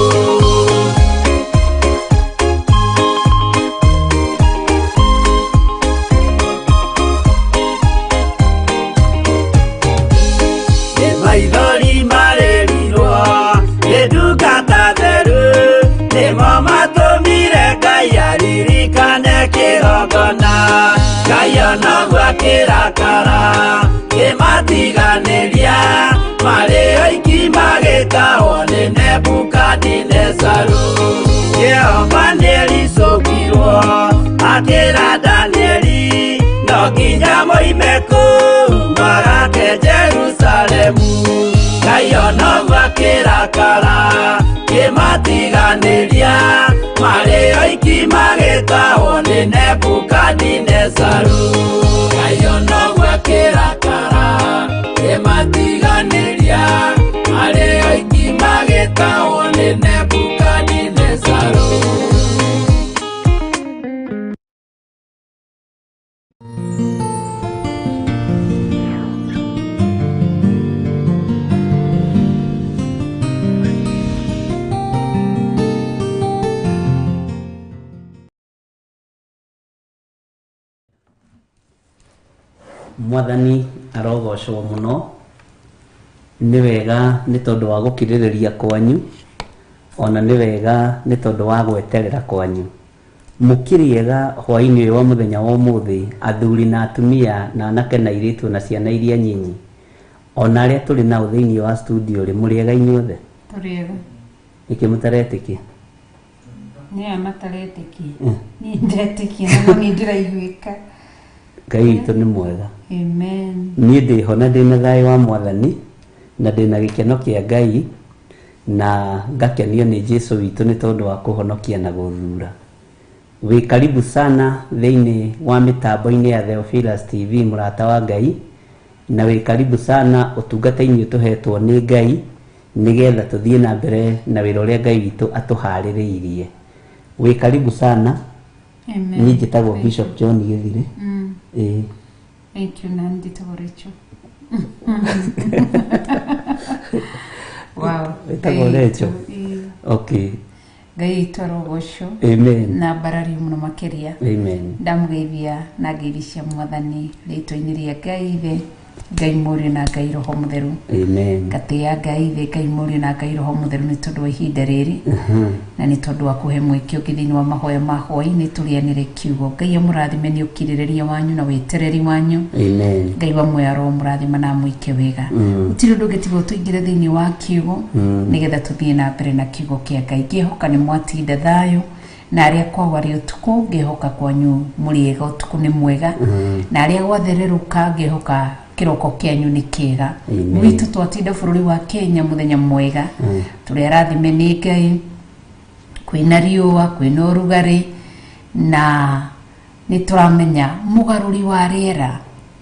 Nĩ maithori marĩrirwo nĩ ndungata theru, nĩmo matũmire Ngai aririkane kĩgongona. Ngai onoguo akĩrakara, kĩmatiganĩria marĩ oiki magĩtahwo nĩ Nebukadinezaru. Jehova nĩericũkirwo akĩra Danieli, no nginya moime kũu magake Jerusalemu. Ngai onoguo akĩrakara, kĩmatiganĩria marĩ oiki magĩtahwo nĩ Nebukadinezaru. Ngai onoguo akĩrakara, kĩmatiganĩria marĩ oiki magĩtahwo nĩ Nebukadinezaru. Mwathani arogocwo mũno. Nĩ wega nĩ tondũ wa gũkirĩrĩria kwanyu, ona nĩ wega nĩ tondũ wa gweterera kwanyu. Mũkĩrĩega hwaĩ-inĩ ũyũ wa mũthenya wa ũmũthĩ, athuri na atumia na anake na airĩtu na ciana iria nyinyi, ona arĩa tũrĩ nao thĩinĩ wa studio rĩ, mũrĩega inyuothe? Tũrĩega. Nĩkĩ mũtaretĩkia? Nĩ aya mataretĩkia. Niĩ ndetĩkia na no niĩ ndĩraiguĩka. Ngai witũ nĩ mwega. Amen. Niĩ ndĩho na ndĩna thayũ wa Mwathani, na ndĩna gĩkeno kĩa Ngai, na ngakenio nĩ Jesu witũ nĩ tondũ wa kũhonokia na gũthura. Wĩ karibu sana thĩinĩ wa mĩtambo-inĩ ya Theophilus TV, mũrata wa Ngai, na wĩ karibu sana ũtungata-inĩ ũtũhetwo nĩ Ngai, nĩgetha tũthiĩ na mbere na wĩra ũrĩa Ngai witũ atũharĩrĩirie. Wĩ karibu sana. Amen. Niĩ njĩtagwo Bishop John Gĩthire. Ĩĩ. Thank you, na njĩtagwo Rachel. Wow. Wĩtagwo Ngai Rachel? witũ, ĩĩ. Okay. Ngai witũ arogocwo Amen. na mbarario mũno makĩria. Amen. Ndamũgeithia na ngeithi cia Mwathani rĩtwa-inĩ rĩa Ngai Ithe, Ngai Mũriũ na Ngai Roho Mũtheru. Amen. Ngatĩĩa Ngai Ithe, Ngai Mũriũ na Ngai Roho Mũtheru nĩ tondũ wa ihinda rĩrĩ na nĩ tondũ wa kũhe mweke ũngĩ thĩinĩ wa mahoya ma hwaĩ-inĩ tũrĩanĩre kiugo. Ngai amũrathime nĩ ũkirĩrĩria wanyu na wetereri wanyu. Amen. Ngai wa muoyo aromũrathima na amwĩke wega. Gũtirĩ ũndũ ũngĩ tiga tũingĩre thĩinĩ wa kiugo nĩgetha tũthiĩ na mbere na kiugo kĩa Ngai. Ngĩhoka nĩ mwatinda thayũ na arĩa kwao arĩ ũtukũ, ngĩhoka kwanyu mũrĩega, ũtukũ nĩ mwega, na arĩa gwathererũka ngĩhoka kĩroko kĩanyu nĩ kĩega. Amen. Gwitũ twatinda bũrũri wa Kenya mũthenya mwega, tũrĩ arathime nĩ Ngai, kwĩna riũa, kwĩna ũrugarĩ, na nĩ tũramenya mũgarũri wa rĩera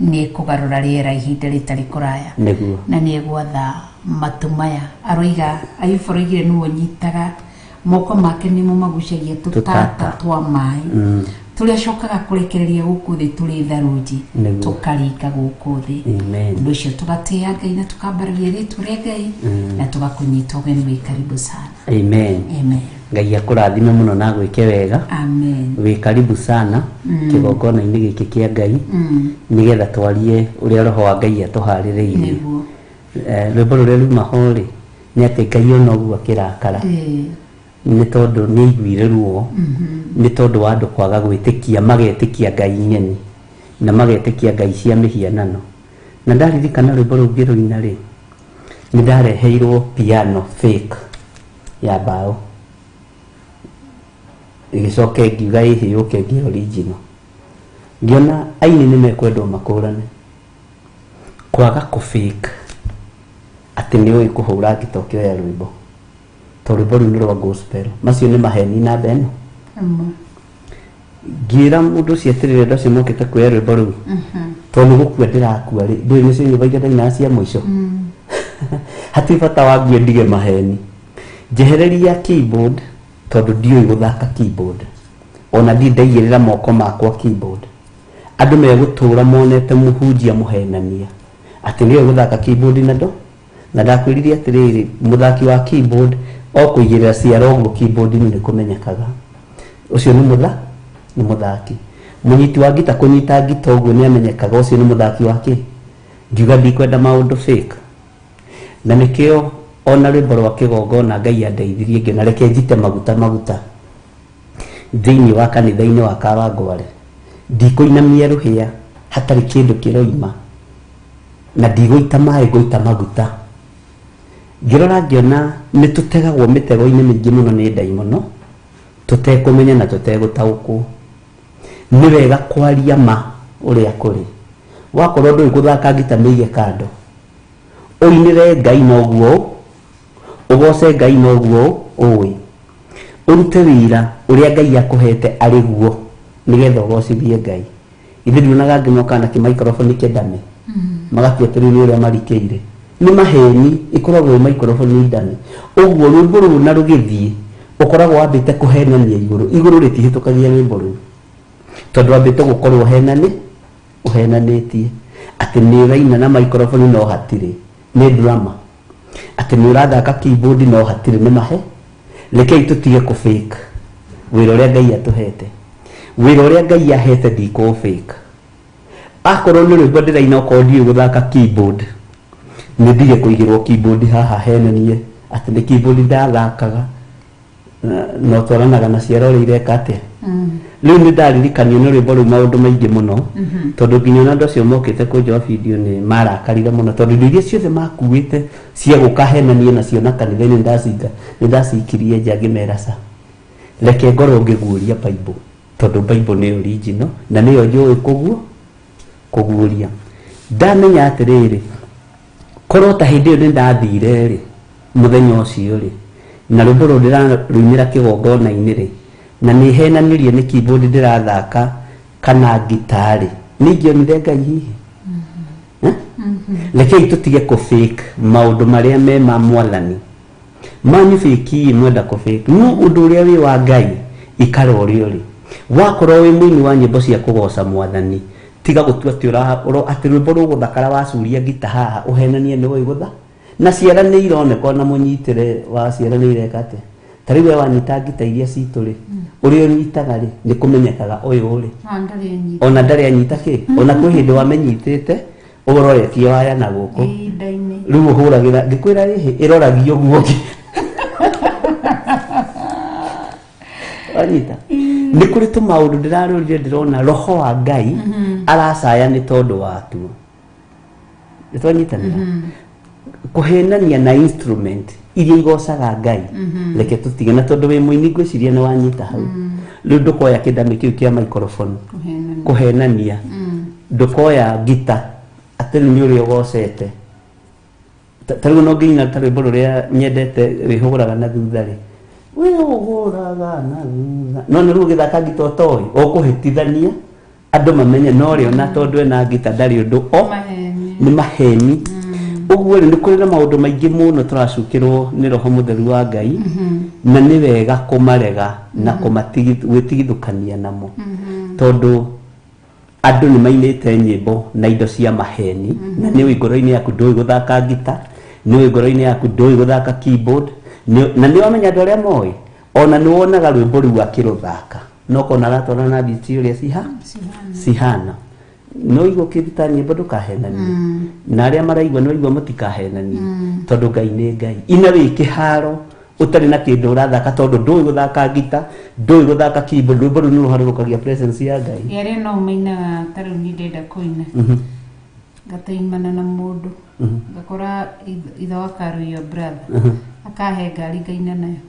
nĩ kũgarũra rĩera ihinda rĩtarĩ kũraya. Nĩguo. Na nĩ egwatha matu maya. Aroiga, Ayubu aroigire nĩwe ũnyitaga moko make nĩmo magucagia tũtata Tũtata. twa maĩ tũrĩa acokaga kũrekereria gũkũ thĩ tũrĩ tharunji, Nĩguo. tũkaringa gũkũ thĩ. Amen. Ũndũ ũcio tũgatĩĩa Ngai na tũkambararia rĩtwa rĩa Ngai na tũgakũnyita ũgeni wĩ karibu sana. Amen. Amen. Ngai akũrathime mũno na agwĩke wega. Amen. Wĩ karibu sana kĩgongona-inĩ gĩkĩ kĩa Ngai, nĩgetha twarie ũrĩa Roho wa Ngai atũharĩrĩirie. Nĩguo. Rwĩmbo rũrĩa ruma ho rĩ, nĩ atĩ Ngai ona ũguo akĩrakara. Ĩĩ. Nĩ tondũ nĩ aiguire ruo, nĩ tondũ wa andũ kwaga gwĩtĩkia, magetĩkia ngai ng'eni na magetĩkia ngai cia mĩhianano. Na ndaririkana rwĩmbo rũu ngĩrũina rĩ, nĩ ndareheirwo piano fake ya mbaũ, ĩgĩcoka ĩngiuga ĩhĩ yũke ĩngĩ original. Ngĩona aini nĩ mekwendwo makũrane kwaga kũ fake atĩ nĩ ũĩ kũhũra ngita ũkĩoya rwĩmbo, to rwĩmbo rũu nĩ rwa gospel. Macio nĩ maheni namba ĩno. Ngĩra mũndũ ũcio atĩrĩrĩ, andũ acio mokĩte kuoya rwĩmbo rũu, tondũ nĩ gũkua ndĩrakua rĩ, ndũĩ nĩcio nyũmba iria ndainaga cia mũico, hatirĩ bata wa ngue ndige maheni. Njehereria keyboard, tondũ ndiũĩ gũthaka keyboard, ona ndirĩ ndaigĩrĩra moko makwa keyboard. Andũ megũtũra monete mũhunjia mũhenania atĩ nĩoĩ gũthaka keyboard, na ndo na ndakwĩrire atĩrĩrĩ, mũthaki wa keyboard o kũigĩrĩra ciara ũguo keyboard-inĩ nĩ kũmenyekaga ũcio nĩ nĩ mũthaki. Mũnyiti wa ngita kũnyita ngita ũguo nĩ amenyekaga ũcio nĩ mũthaki wa kĩ. Ngiuga ndikwenda maũndũ fake, na nĩkĩo ona rwĩmbo rwa kĩgongona Ngai andeithirie ngĩona reke njite maguta maguta thĩinĩ wa kanitha-inĩ wa Kawangware. Ndikũinamia rũhĩa hatarĩ kĩndũ kĩroima, na ndigũita maĩ, ngũita maguta. Ngĩrora ngĩona nĩ tũtegagwo mĩtego-inĩ mĩingĩ mũno nĩ ndaimono tũtekũmenya na tũtegũtaũkwo. Nĩ wega kwaria ma ũrĩa kũrĩ. Wakorwo ndũĩ gũthaka ngita, mĩige kando, ũinĩre Ngai noguo ũgoce Ngai noguo ũĩ, ũrute wĩra ũrĩa Ngai akũhete arĩ guo nĩgetha ũgocithie Ngai. Ithe ndionaga angĩ mokaga na kĩmaikoroboni kĩndame, magatua atĩ rĩu nĩ ũrĩa marikĩire. Nĩ maheni, ĩkoragwo ĩ maikoroboni ndame. Ũguo rwĩmbo rũu na rũgĩthiĩ, ũkoragwo wambĩte kũhenania igũrũ. Igũrũ rĩtihĩtũkagia rwĩmbo rũu, tondũ wambĩte gũkorwo ũhenani ũhenanĩtie atĩ nĩ ũraina na maikoroboni no hatirĩ, nĩ drama, atĩ nĩ ũrathaka keyboard no hatirĩ, nĩ mahe. Rekei tũtige kũ fake wĩra ũrĩa Ngai atũhete. Wĩra ũrĩa Ngai ahete ndikũ fake. Akorwo nĩ rwĩmbo ndĩraina, okorwo ndiũĩ gũthaka keyboard, nĩ ndige kũigĩrwo keyboard haha henanie atĩ nĩ keyboard ndathakaga na ũtwaranaga na ciara ũrĩa ireka atĩa. Rĩu nĩ ndaririkanio nĩ rwĩmbo rũu maũndũ maingĩ mũno, tondũ nginya ona andũ acio mokĩte kũnjoa video nĩ marakarire mũno, tondũ indo iria ciothe makuĩte cia gũka henanie nacio na kanitha-inĩ nĩ ndacikirie nja. Ngĩmera ca reke ngorwo ngĩguũria Bible, tondũ Bible nĩ original na nĩyo njũĩ kũguũria. Ndamenya atĩrĩrĩ, korwo ta hĩndĩ ĩyo nĩ ndathire rĩ, mũthenya ũcio rĩ, na rwĩmbo rũrũ ndĩrarũinĩra kĩgongona-inĩ rĩ, na nĩ henanirie nĩ keyboard ndĩrathaka kana ngita rĩ, nĩ ingĩonire Ngai hihi? Eh? Rekei tũtige kũ fake maũndũ marĩa me ma Mwathani. Manyu fake mwenda kũ fake, no ũndũ ũrĩa wĩ wa Ngai ikara ũrĩa ũrĩ. Wakorwo wĩ mũini wa nyĩmbo cia kũgoca Mwathani, tiga gũtua atĩ atĩ rwĩmbo rũgũthakara wacuria ngita haha ũhenanie nĩ ũĩ gũtha na ciara nĩ ironeka, ona mũnyitĩre wa ciara nĩ ireka atĩa. Ta rĩu we wanyita ngita iria citũ rĩ, ũrĩa ũnyitaga rĩ, nĩ kũmenyekaga ũyũ rĩ ona ndarĩ anyita kĩ. Ona kwĩ hĩndĩ wamenyitĩte ũroretie waya na gũkũ rĩu ũhũragĩra, ngĩkwĩra ĩhĩ ĩroragio guo wanyita. Nĩ kũrĩ tũmaũndũ ndĩrarorire ndĩrona roho wa Ngai aracaya nĩ tondũ watuo. Nĩ twanyitanĩra kũhenania na instrument iria igocaga Ngai, reke tũtige. Na tondũ wĩ mũini, ngwĩciria nĩ wanyita hau. Rĩu ndũkoya kĩndamĩ kĩu kĩa microphone kũhenania, ndũkoya ngita atĩ rĩu nĩ ũrĩa ũgocete. Ta rĩu no nginya ta rwĩmbo rũrĩa nyendete, wĩhũgũraga na thutha rĩ, wĩhũgũraga na thutha, no nĩ rĩu ũgĩthaka ngita ũtoĩ ũkũhĩtithania andũ mamenye no rĩ, ona tondũ ena ngita ndarĩ ũndũ o nĩ maheni. Ũguo rĩ, nĩ kũrĩ na maũndũ maingĩ mũno tũracukĩrwo nĩ roho mũtheru wa Ngai, na nĩ wega kũmarega na gwĩtigithũkania namo, tondũ andũ nĩ mainĩte nyĩmbo na indo cia maheni, na nĩ ũĩ ngoro-inĩ yaku ndũĩ gũthaka ngita, nĩ ũĩ ngoro-inĩ yaku ndũĩ gũthaka keyboard, na nĩ wamenya andũ arĩa moĩ. Ona nĩ wonaga rwĩmbo rũu akĩrũthaka, no kona aratwarana na beat ũrĩa cihana. No igua ũkĩruta nyĩmbo ndũkahenanie, na arĩa maraigua nĩ waigua mũtikahenanie, tondũ Ngai nĩ Ngai. Ina wĩ kĩharo. Ũtarĩ na kĩndũ ũrathaka tondũ ndũĩ gũthaka ngita, ndũĩ gũthaka keyboard, rwĩmbo rũu nĩ rũharũrũkagia presence ya Ngai. Arĩa no mainaga ta rĩu niĩ ndenda kũina, ngataimana na mũndũ, ngakora ithe wa Karo, your brother, akahe ngari ngaina nayo.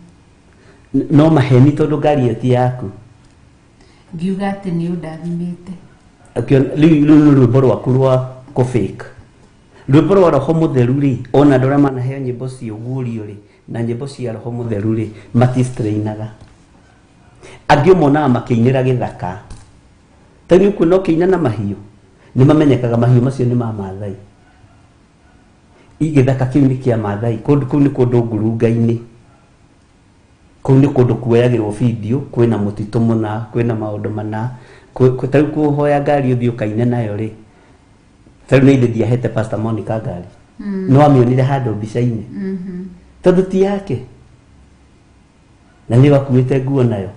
No maheni tondũ ngari ĩyo ti yaku. Ngiuga atĩ nĩ ũndathimĩte. Rĩu nĩ rwĩmbo rwaku rwa kũ-fake. Rwĩmbo rwa roho mũtheru rĩ, ona andũ arĩa manaheo nyĩmbo cia ũguũrio rĩ na nyĩmbo cia roho mũtheru rĩ, matistrainaga. Angĩ ũmonaga makĩinĩra gĩthaka, ta nĩ ũkuona ũkĩina na mahiũ, nĩ mamenyekaga mahiũ macio nĩ ma Maathai. Gĩthaka kĩu nĩ kĩa Maathai, kũndũ kũu nĩ kũndũ ngurunga-inĩ, kũu nĩ kũndũ kuoyagĩrwo video, kwĩna mũtitũ mũna, kwĩna maũndũ mana. Ta rĩu kũhoya ngari ũthiĩ ũkaine nayo rĩ, ta rĩu nĩ ithe ndiahete Pastor Monica ngari, no amĩonire handũ mbica-inĩ tondũ ti yake na nĩ wakuĩte nguo nayo.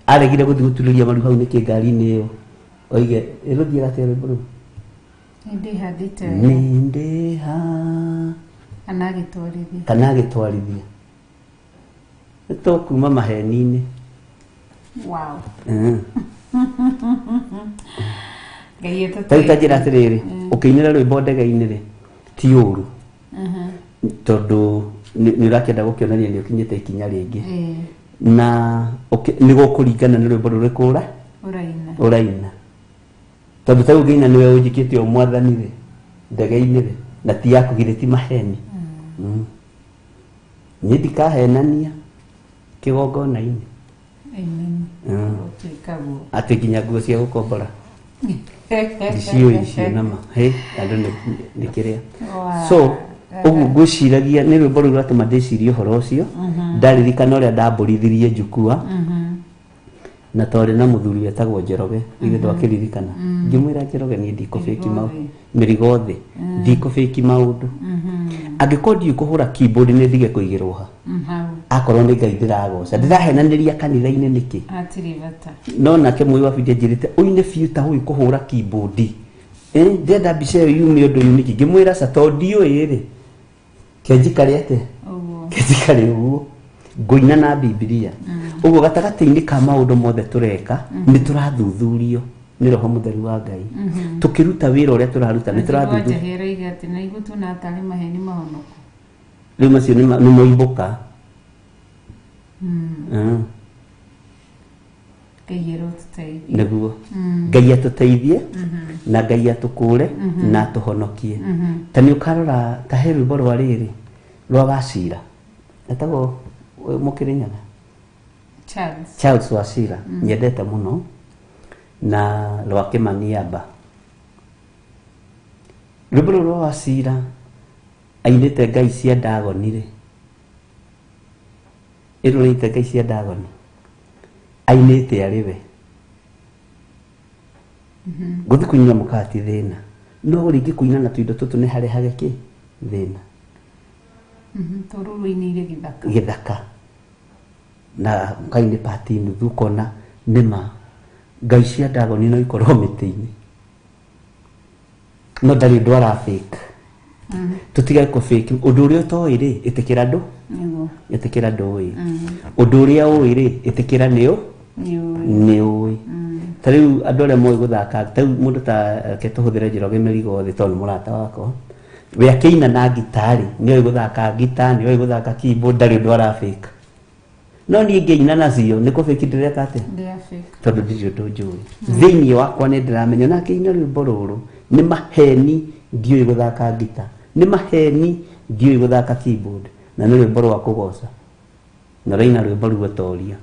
Aregire gũthiĩ gũturĩria maru hau nĩkĩ ngari-inĩ ĩyo, oige ĩgũthiĩ atĩa rwĩmbo rũu? Nĩndĩhandĩte. Nĩndĩha Kana agĩtwarithia. Kana agĩtwarithia. Nĩ tũkuma maheni-inĩ. Wow. Ngai. Ta rĩu ta njĩra atĩrĩrĩ, ũkĩinĩra rwĩmbo ndege-inĩ rĩ, ti ũru tondũ nĩ ũrakĩenda gũkĩonania nĩ ũkinyĩte ikinya rĩngĩ na nĩ gũkũringana nĩ rwĩmbo rũrĩkũ ũraina. Ũraina, tondũ ta rĩu ũngĩina "Nĩwe ũnjĩkĩte o Mwathani" rĩ, ndege-inĩ rĩ, na ti yaku, githĩ ti maheni? Niĩ ndikahenania kĩgongona-inĩ. Amen. Gũtuĩka guo. Atĩ nginya nguo cia gũkombora ndiciũĩ icio nama hĩ andũ nĩ kĩrĩa. So ũguo ngwĩciragia nĩ rwĩmbo rũu rwatũma ndĩcirie ũhoro ũcio, ndaririkana ũrĩa ndambũrithirie njukua na twarĩ na mũthuri wetagwo Njoroge, ithe ndwakĩririkana, ngĩmwĩra, "Njoroge, niĩ ndikũbĩki mau mĩrigo thĩ, ndikũbĩki maũndũ. Angĩkorwo ndiũĩ kũhũra keyboard, nĩ ndige kũigĩrwo ha." Hau. Akorwo nĩ Ngai ndĩragoca, ndĩrahenanĩria kanitha-inĩ nĩkĩ? Hatirĩ bata. No nake mũi wa bidi anjĩrĩte ũine biũ ta ũyũ kũhũra keyboard. Eh, ndĩrenda mbica ĩyo yume ũndũ unique. Ngĩmwĩra ca tondũ ndiũĩ rĩ, kenjikare atĩa? Ũguo. Kenjikare ũguo ngũina na Bibilia ũguo. Gatagatĩ-inĩ ka maũndũ mothe tũreka, nĩ tũrathuthurio nĩ roho mũtheru wa Ngai tũkĩruta wĩra ũrĩa tũraruta, nĩ tũrathuthurio. Njahera iga atĩ na igu tuona tarĩ maheni mahonoku. Rĩu macio nĩ moimbũka. Ngai arotũteithia. Nĩguo Ngai atũteithie na Ngai atũkũre na atũhonokie. Ta nĩ ũkarora ta he rwĩmbo rwa rĩrĩ rwa Wacira etagwo Mũkĩrĩnyaga. Charles. Charles Wacira, nyendete mũno, na rwa Kĩmaniamba, rwĩmbo rũrũ rwa Wacira ainĩte ngai cia Ndagoni rĩ, ĩrũrĩte ngai cia Ndagoni ainĩte arĩ we. Gũthiĩ kũinĩra mũkawa ti thĩna, no rĩngĩ kũina na tũindo tũtũ nĩ harehage kĩ thĩna. Tondũ rũu rũinĩire gĩthaka. Gĩthaka na mũkaine pati nuthu, ũkona nĩma ngai cia Ndagoni no ikorwo mĩtĩ-inĩ, no ndarĩ ũndũ ara fake. Tũtige kũ fake ũndũ ũrĩa ũtoĩ rĩ, ĩtĩkĩra ndũ Nĩguo. Ĩtĩkĩra ndũĩ ũndũ ũrĩa ũĩ rĩ, ĩtĩkĩra nĩ ũ Nĩ ũĩ. Nĩ ũĩ. Ta rĩu andũ arĩa moĩ gũthaka, ta rĩu mũndũ ta, reke tũhũthĩre Njoroge Mĩrigo thĩ tondũ nĩ mũrata wakwa, we akĩina na ngita rĩ, nĩ oĩ gũthaka ngita, nĩ oĩ gũthaka keyboard, ndarĩ ũndũ ara fake. No niĩ ngĩina nacio nĩ kũ fake ndĩreka atĩa? Ndĩa fake. Tondũ ndirĩ ũndũ njũĩ thĩinĩ wakwa, nĩ ndĩramenya na akĩina rwĩmbo rũrũ nĩ maheni, ndiũĩ gũthaka ngita, nĩ maheni, ndiũĩ gũthaka keyboard, na nĩ rwĩmbo rwa kũgoca na ũraina rwĩmbo ruotoria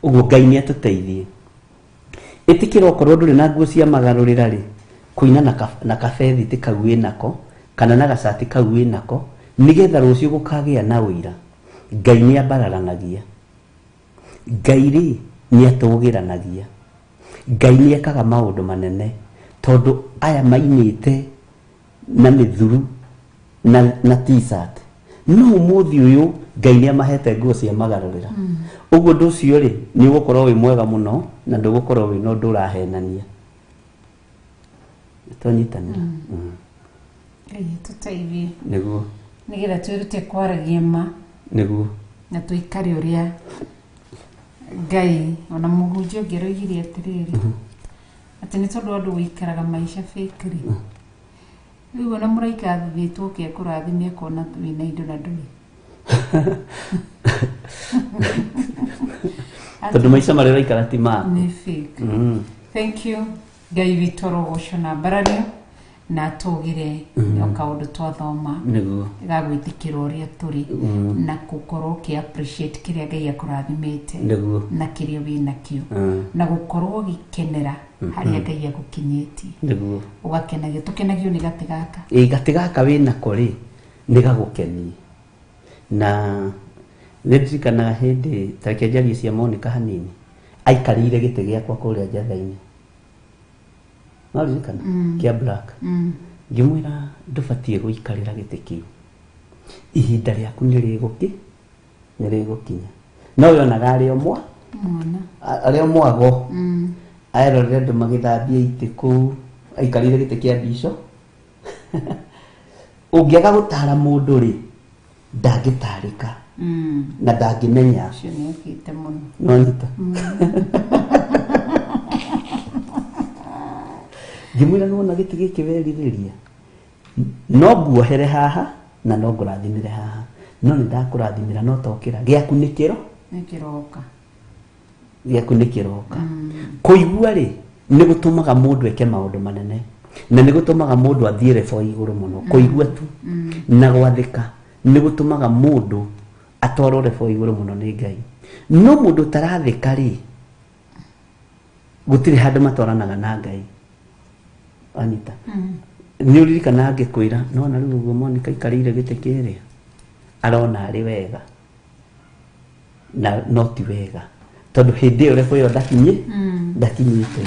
ũguo. Ngai nĩ atũteithie. Ĩtĩkĩra okorwo ndũrĩ na nguo cia magarũrĩra rĩ, kũina na kabethiti kau wĩnako kana na gacati kau wĩnako, nĩgetha rũciũ gũkagĩa na ũira. Ngai nĩ ambararanagia, Ngai rĩ nĩ atũgĩranagia, Ngai nĩ ekaga maũndũ manene, tondũ aya mainĩte na mĩthuru na t-shirt, no ũmũthĩ ũyũ Ngai nĩ amahete nguo cia magarũrĩra. Ũguo ũndũ ũcio rĩ, nĩ ũgũkorwo wĩ mwega mũno na ndũgũkorwo wĩ na ũndũ ũrahenania. Twanyitanĩra. Ngai atũteithie. Nĩguo. Nĩgetha twĩrute kwaragia ma. Nĩguo. Na tũikare ũrĩa Ngai ona mũhunjia ũngĩ aroigire atĩrĩrĩ, atĩ nĩ tondũ andũ gũikaraga maica fake rĩ, rĩu ona mũraika athithĩtwo oke akũrathime akona wĩna indo na ndũrĩ. Tondũ maica marĩa ũraikara ti maku. Nĩ fake. Thank you. Ngai witũ arogocwo na mbarario na atũgĩre o kaũndũ twathoma Nĩguo. Ga gwĩtĩkĩra ũrĩa tũrĩ na gũkorwo ũkĩ appreciate kĩrĩa Ngai akũrathimĩte na kĩrĩa wĩ nakĩo na gũkorwo ũgĩkenera harĩa Ngai agũkinyĩtie. Ũgakenagio, tũkenagio nĩ gatĩ gaka. Ĩ gatĩ gaka wĩ nako rĩ, nĩ gagũkenie. Na nĩ ndirikanaga hĩndĩ, ta reke njarie cia Monica hanini, aikarĩire gĩtĩ gĩakwa kũrĩa njatha-inĩ. No ririkana? Kĩa black. Ngĩmwĩra ndũbatiĩ gũikarĩra gĩtĩ kĩu. Ihinda rĩaku nĩ rĩgũki, nĩ rĩgũkinya. No we onaga arĩ o mwa, Mwana. Arĩ o mwago. Erorere andũ magĩthambia itĩ kũu, aikarĩire gĩtĩ kĩa mbico. Ũngĩaga gũtara mũndũ rĩ, ndangĩtarĩka na ndangĩmenya. Ũcio nĩ okĩte mũno. No nyita. Ngĩmwĩra nĩwona gĩtĩ gĩkĩ werirĩria, no nguohere haha na no ngũrathimĩre haha, no nĩ ndakũrathimĩra no tokĩra gĩaku nĩ kĩro. Nĩ kĩroka. Gĩaku nĩ kĩroka. Kũigua rĩ, nĩ gũtũmaga mũndũ eke maũndũ manene na nĩ gũtũmaga mũndũ athiĩ rebo igũrũ mũno. Kũigua tu na gwathĩka nĩ gũtũmaga mũndũ atwarwo rebo igũrũ mũno nĩ Ngai. No mũndũ ũtarathĩka rĩ, gũtirĩ handũ matwaranaga na Ngai. Anita, nĩ ũririkanaga ngĩkwĩra nona rĩu ũguo Monica aikarĩire gĩtĩ kĩrĩa arona arĩ wega, na no ti wega, tondũ hĩndĩ ĩyo rebo ĩyo ndakinyĩte.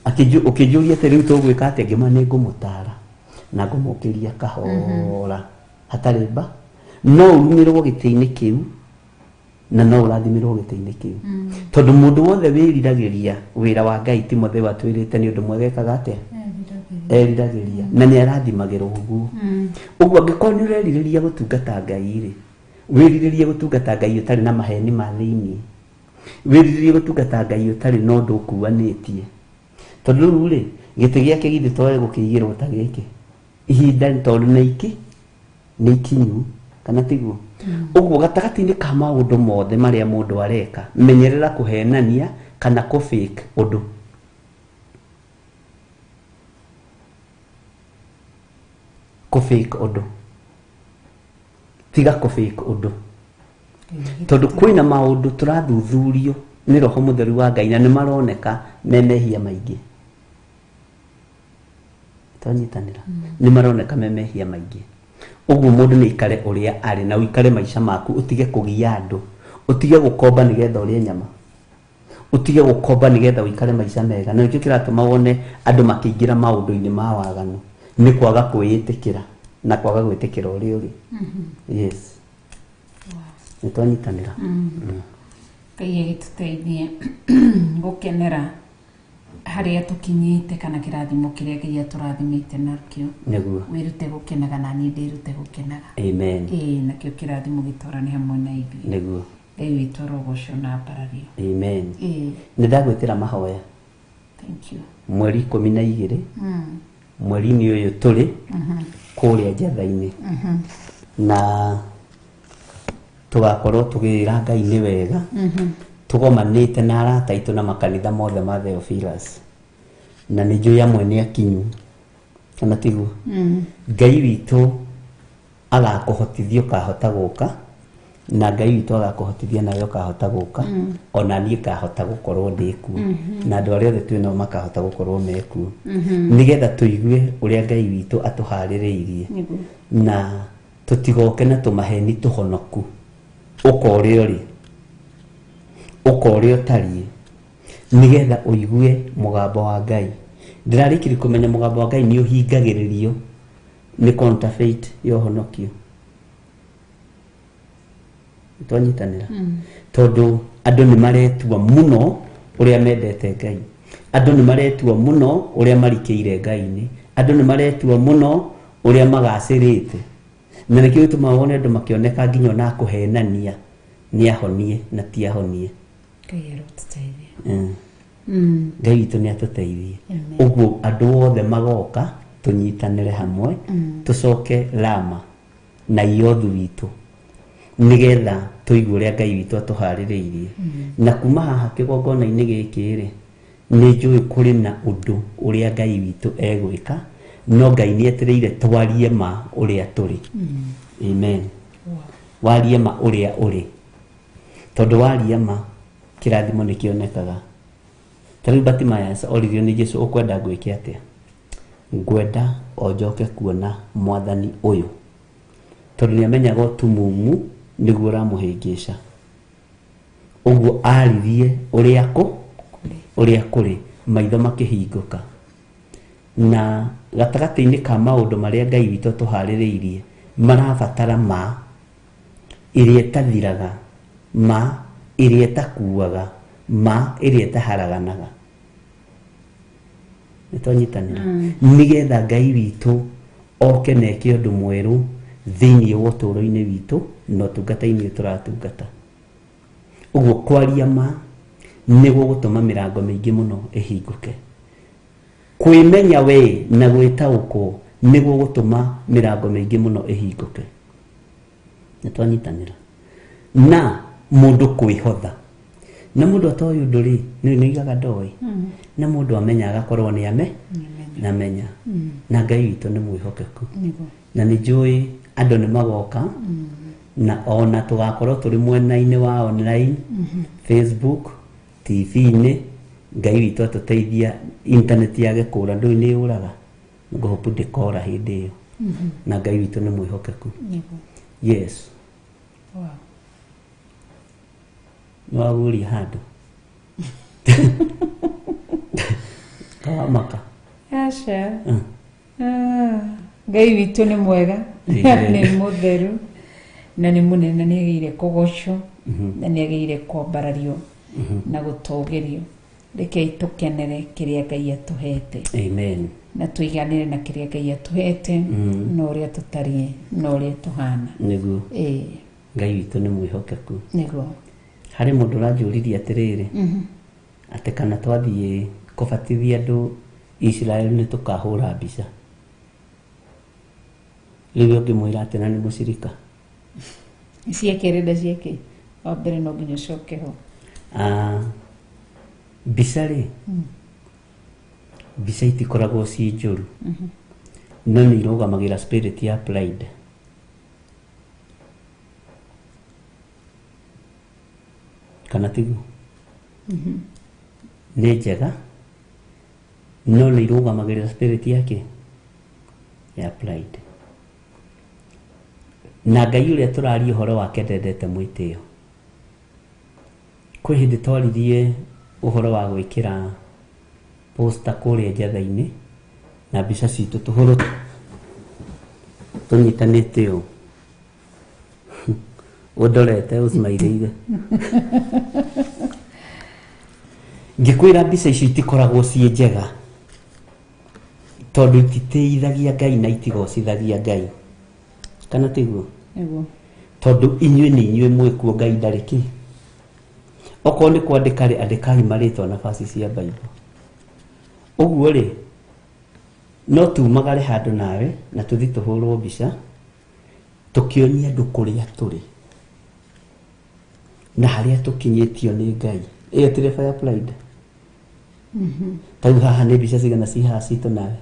Ũkĩnjũria atĩ rĩu tũgwĩka atĩa, ngĩmwĩra nĩ ngũmũtara na ngũmũkĩria kahora hatarĩ mba. No ũrumĩrwo gĩtĩ-inĩ kĩu na no ũrathimĩrwo gĩtĩ-inĩ kĩu, tondũ mũndũ wothe wĩriragĩria wĩra wa Ngai, Timotheo atwĩrĩte nĩ ũndũ mwega ekaga atĩa, eriragĩria, na nĩ arathimagĩrwo ũguo. Ũguo angĩkorwo nĩ ũrerirĩria gũtungata Ngai rĩ, wĩrirĩrie gũtungata Ngai ũtarĩ na maheni ma thĩinĩ, wĩrirĩrie gũtungata Ngai ũtarĩ na ũndũ ũkuanĩtie, tondũ rĩu rĩ, gĩtĩ gĩake githĩ to egũkĩigĩrwo ta gĩkĩ ihinda, tondũ nĩ iki nĩ ikinyu, kana tiguo? Ũguo gatagatĩ-inĩ ka maũndũ mothe marĩa mũndũ areka, menyerera kũhenania kana kũ fake ũndũ. Kũ fake ũndũ, tiga kũ fake ũndũ, tondũ kwĩna maũndũ tũrathuthurio nĩ Roho Mũtheru wa Ngai na nĩ maroneka me mehia maingĩ. Twanyitanĩra, nĩ maroneka me mehia maingĩ. Ũguo mũndũ nĩ aikare ũrĩa arĩ na ũikare maica maku, ũtige kũgia andũ, ũtige gũkomba nĩgetha ũrĩe nyama, ũtige gũkomba nĩgetha ũikare maica mega. Na nĩkĩo kĩratũma wone andũ makĩingĩra maũndũ-inĩ ma waganu, nĩ kwaga kwĩĩtĩkĩra na kwaga gwĩtĩkĩra ũrĩa ũrĩ. Yes, nĩ twanyitanĩra. Ngai agĩtũteithie gũkenera harĩa tũkinyĩte kana kĩrathimo kĩrĩa Ngai atũrathimĩte nakĩo. Wĩrute gũkenaga na niĩ ndĩrute gũkenaga. Amen. Ĩĩ, nakĩo kĩrathimo gĩtwarane hamwe na ithuĩ. Ngai witũ arogocwo na ambarario. Amen. Ĩĩ. Nĩ ndagwĩtĩra mahoya. Thank you. Mweri 12, mweri-inĩ ũyũ tũrĩ kũrĩa njatha-inĩ, na tũgakorwo tũgĩra Ngai nĩ wega, tũgomanĩte na arata aitũ na makanitha mothe ma Theophilus, na nĩ njũĩ amwe nĩ akinyu, kana tiguo? Ngai witũ agakũhotithia ũkahota gũka, na Ngai witũ agakũhotithia nawe ũkahota gũka, ona niĩ ngahota gũkorwo ndĩ kuo, na andũ arĩa othe twĩ nao makahota gũkorwo me kuo, nĩgetha tũigue ũrĩa Ngai witũ atũharĩrĩirie, na tũtigoke na tũmaheni tũhonoku. Ũka ũrĩa ũrĩ, ũka ũrĩa ũtariĩ, nĩgetha ũigue mũgambo wa Ngai. Ndĩrarĩkirie kũmenya mũgambo wa Ngai nĩ ũhingagĩrĩrio nĩ counterfeit ya ũhonokio. Twanyitanĩra, tondũ andũ nĩ maretua mũno ũrĩa mendete Ngai, andũ nĩ maretua mũno ũrĩa marikĩire Ngai-inĩ, andũ nĩ maretua mũno ũrĩa magacĩrĩte. Na nĩkĩo gĩtũmaga wone andũ makĩoneka nginya ona kũhenania nĩ ahonie na ti ahonie. Ngai arotũteithia. Ngai witũ nĩ atũteithie. Amen. Ũguo andũ othe magoka tũnyitanĩre hamwe, tũcoke Rama na Iothu witũ, nĩgetha tũigue ũrĩa Ngai witũ atũharĩrĩirie. Na kuma haha kĩgongona-inĩ gĩkĩ rĩ, nĩ njũĩ kũrĩ na ũndũ ũrĩa Ngai witũ egwĩka, no Ngai nĩ etereire twarie ma ũrĩa tũrĩ. Amen. Warie ma ũrĩa ũrĩ, tondũ waria ma kĩrathimo nĩ kĩonekaga. Ta rĩu Bartimaeus oririo nĩ Jesu, ũkwenda ngwĩke atĩa? Ngwenda o njoke kuona mwathani ũyũ, tondũ nĩ amenyaga ũtumumu nĩguo ũramũhĩngĩca. Ũguo aririe ũrĩa kũ ũrĩa kũrĩ, maitho makĩhingũka. Na gatagatĩ-inĩ ka maũndũ marĩa Ngai witũ atũharĩrĩirie, marabatara ma ĩrĩa ĩtathiraga, ma ĩrĩa ĩtakuaga, ma ĩrĩa ĩtaharaganaga. Nĩ twanyitanĩra nĩgetha Ngai witũ oke na eke ũndũ mwerũ thĩinĩ wa ũtũũro-inĩ witũ na ũtungata-inĩ ũyũ tũratungata. Ũguo kwaria ma nĩ gũgũtũma mĩrango mĩingĩ mũno ĩhingũke. Kwĩmenya we na gwĩtaũkwo nĩ gũgũtũma mĩrango mĩingĩ mũno ĩhingũke. Nĩ twanyitanĩra. Na mũndũ kwĩhotha, na mũndũ atoĩ ũndũ rĩ, nĩ nĩigaga ndoĩ, na mũndũ amenya agakorwo nĩ ame namenya. Na Ngai witũ nĩ mwĩhokeku. Na nĩ njũĩ andũ nĩ magoka, na ona tũgakorwo tũrĩ mwena-inĩ wa online, Facebook, TV-inĩ. Ngai witũ atũteithia, internet yage kũra, ndũĩ nĩ yũraga, ngũhopu ndĩkora hĩndĩ ĩyo. Na Ngai witũ nĩ mwĩhokeku. Yes. Nĩ waguũria handũ kawamaka. Aca. Ngai witũ nĩ mwega. Amen. Nĩ mũtheru na nĩ mũnene, na nĩ agĩire kũgocwo na nĩ agĩire kwambarario na gũtũgĩrio. Rekei tũkenere kĩrĩa Ngai atũhete. Amen. Na tũiganĩre na kĩrĩa Ngai atũhete na ũrĩa tũtariĩ na ũrĩa tũhana. Nĩguo. Ĩĩ. Ngai witũ nĩ mwĩhokeku. Nĩguo. Harĩ mũndũ ũranjũririe atĩrĩrĩ, atĩ kana twathiĩ kũbatithia andũ Israel nĩ tũkahũra mbica. Rĩu ũngĩmwĩra atĩ na nĩ mũcirika? Ciake renda ciake wa mbere no nginya ũcoke ho. Ah, mbica rĩ, mbica itikoragwo ciĩ njũru, no nĩ irũgamagĩra spirit ya pride. Kana tiguo? Nĩ njega, no nĩ irũgamagĩrĩra spirit yake ya pride. Na Ngai ũrĩa tũraria ũhoro wake ndendete mwĩtĩo. Kwĩ hĩndĩ twaririe ũhoro wa gwĩkĩra poster kũrĩa njatha-inĩ na mbica citũ tũhũrwo tũnyitanĩte ũũ, ũndorete ũcimairĩire, ngĩkwĩra mbica icio itikoragwo ciĩ njega, tondũ ititĩithagia Ngai na itigocithagia Ngai. Kana tiguo? Nĩguo. Tondũ inyuĩ nĩ inyuĩ mwĩkuo, Ngai ndarĩ kĩ. Okorwo nĩ kwandĩka rĩ, andĩkai marĩtwa na baci cia Bible. Ũguo rĩ, no tumagare handũ nawe na tũthi tũhũrwo mbica tũkĩonia andũ kũrĩa tũrĩ na harĩa tũkinyĩtio nĩ Ngai. Ĩyo tirĩ fire pride. Ta rĩu haha nĩ mbica cigana ci haha citũ nawe?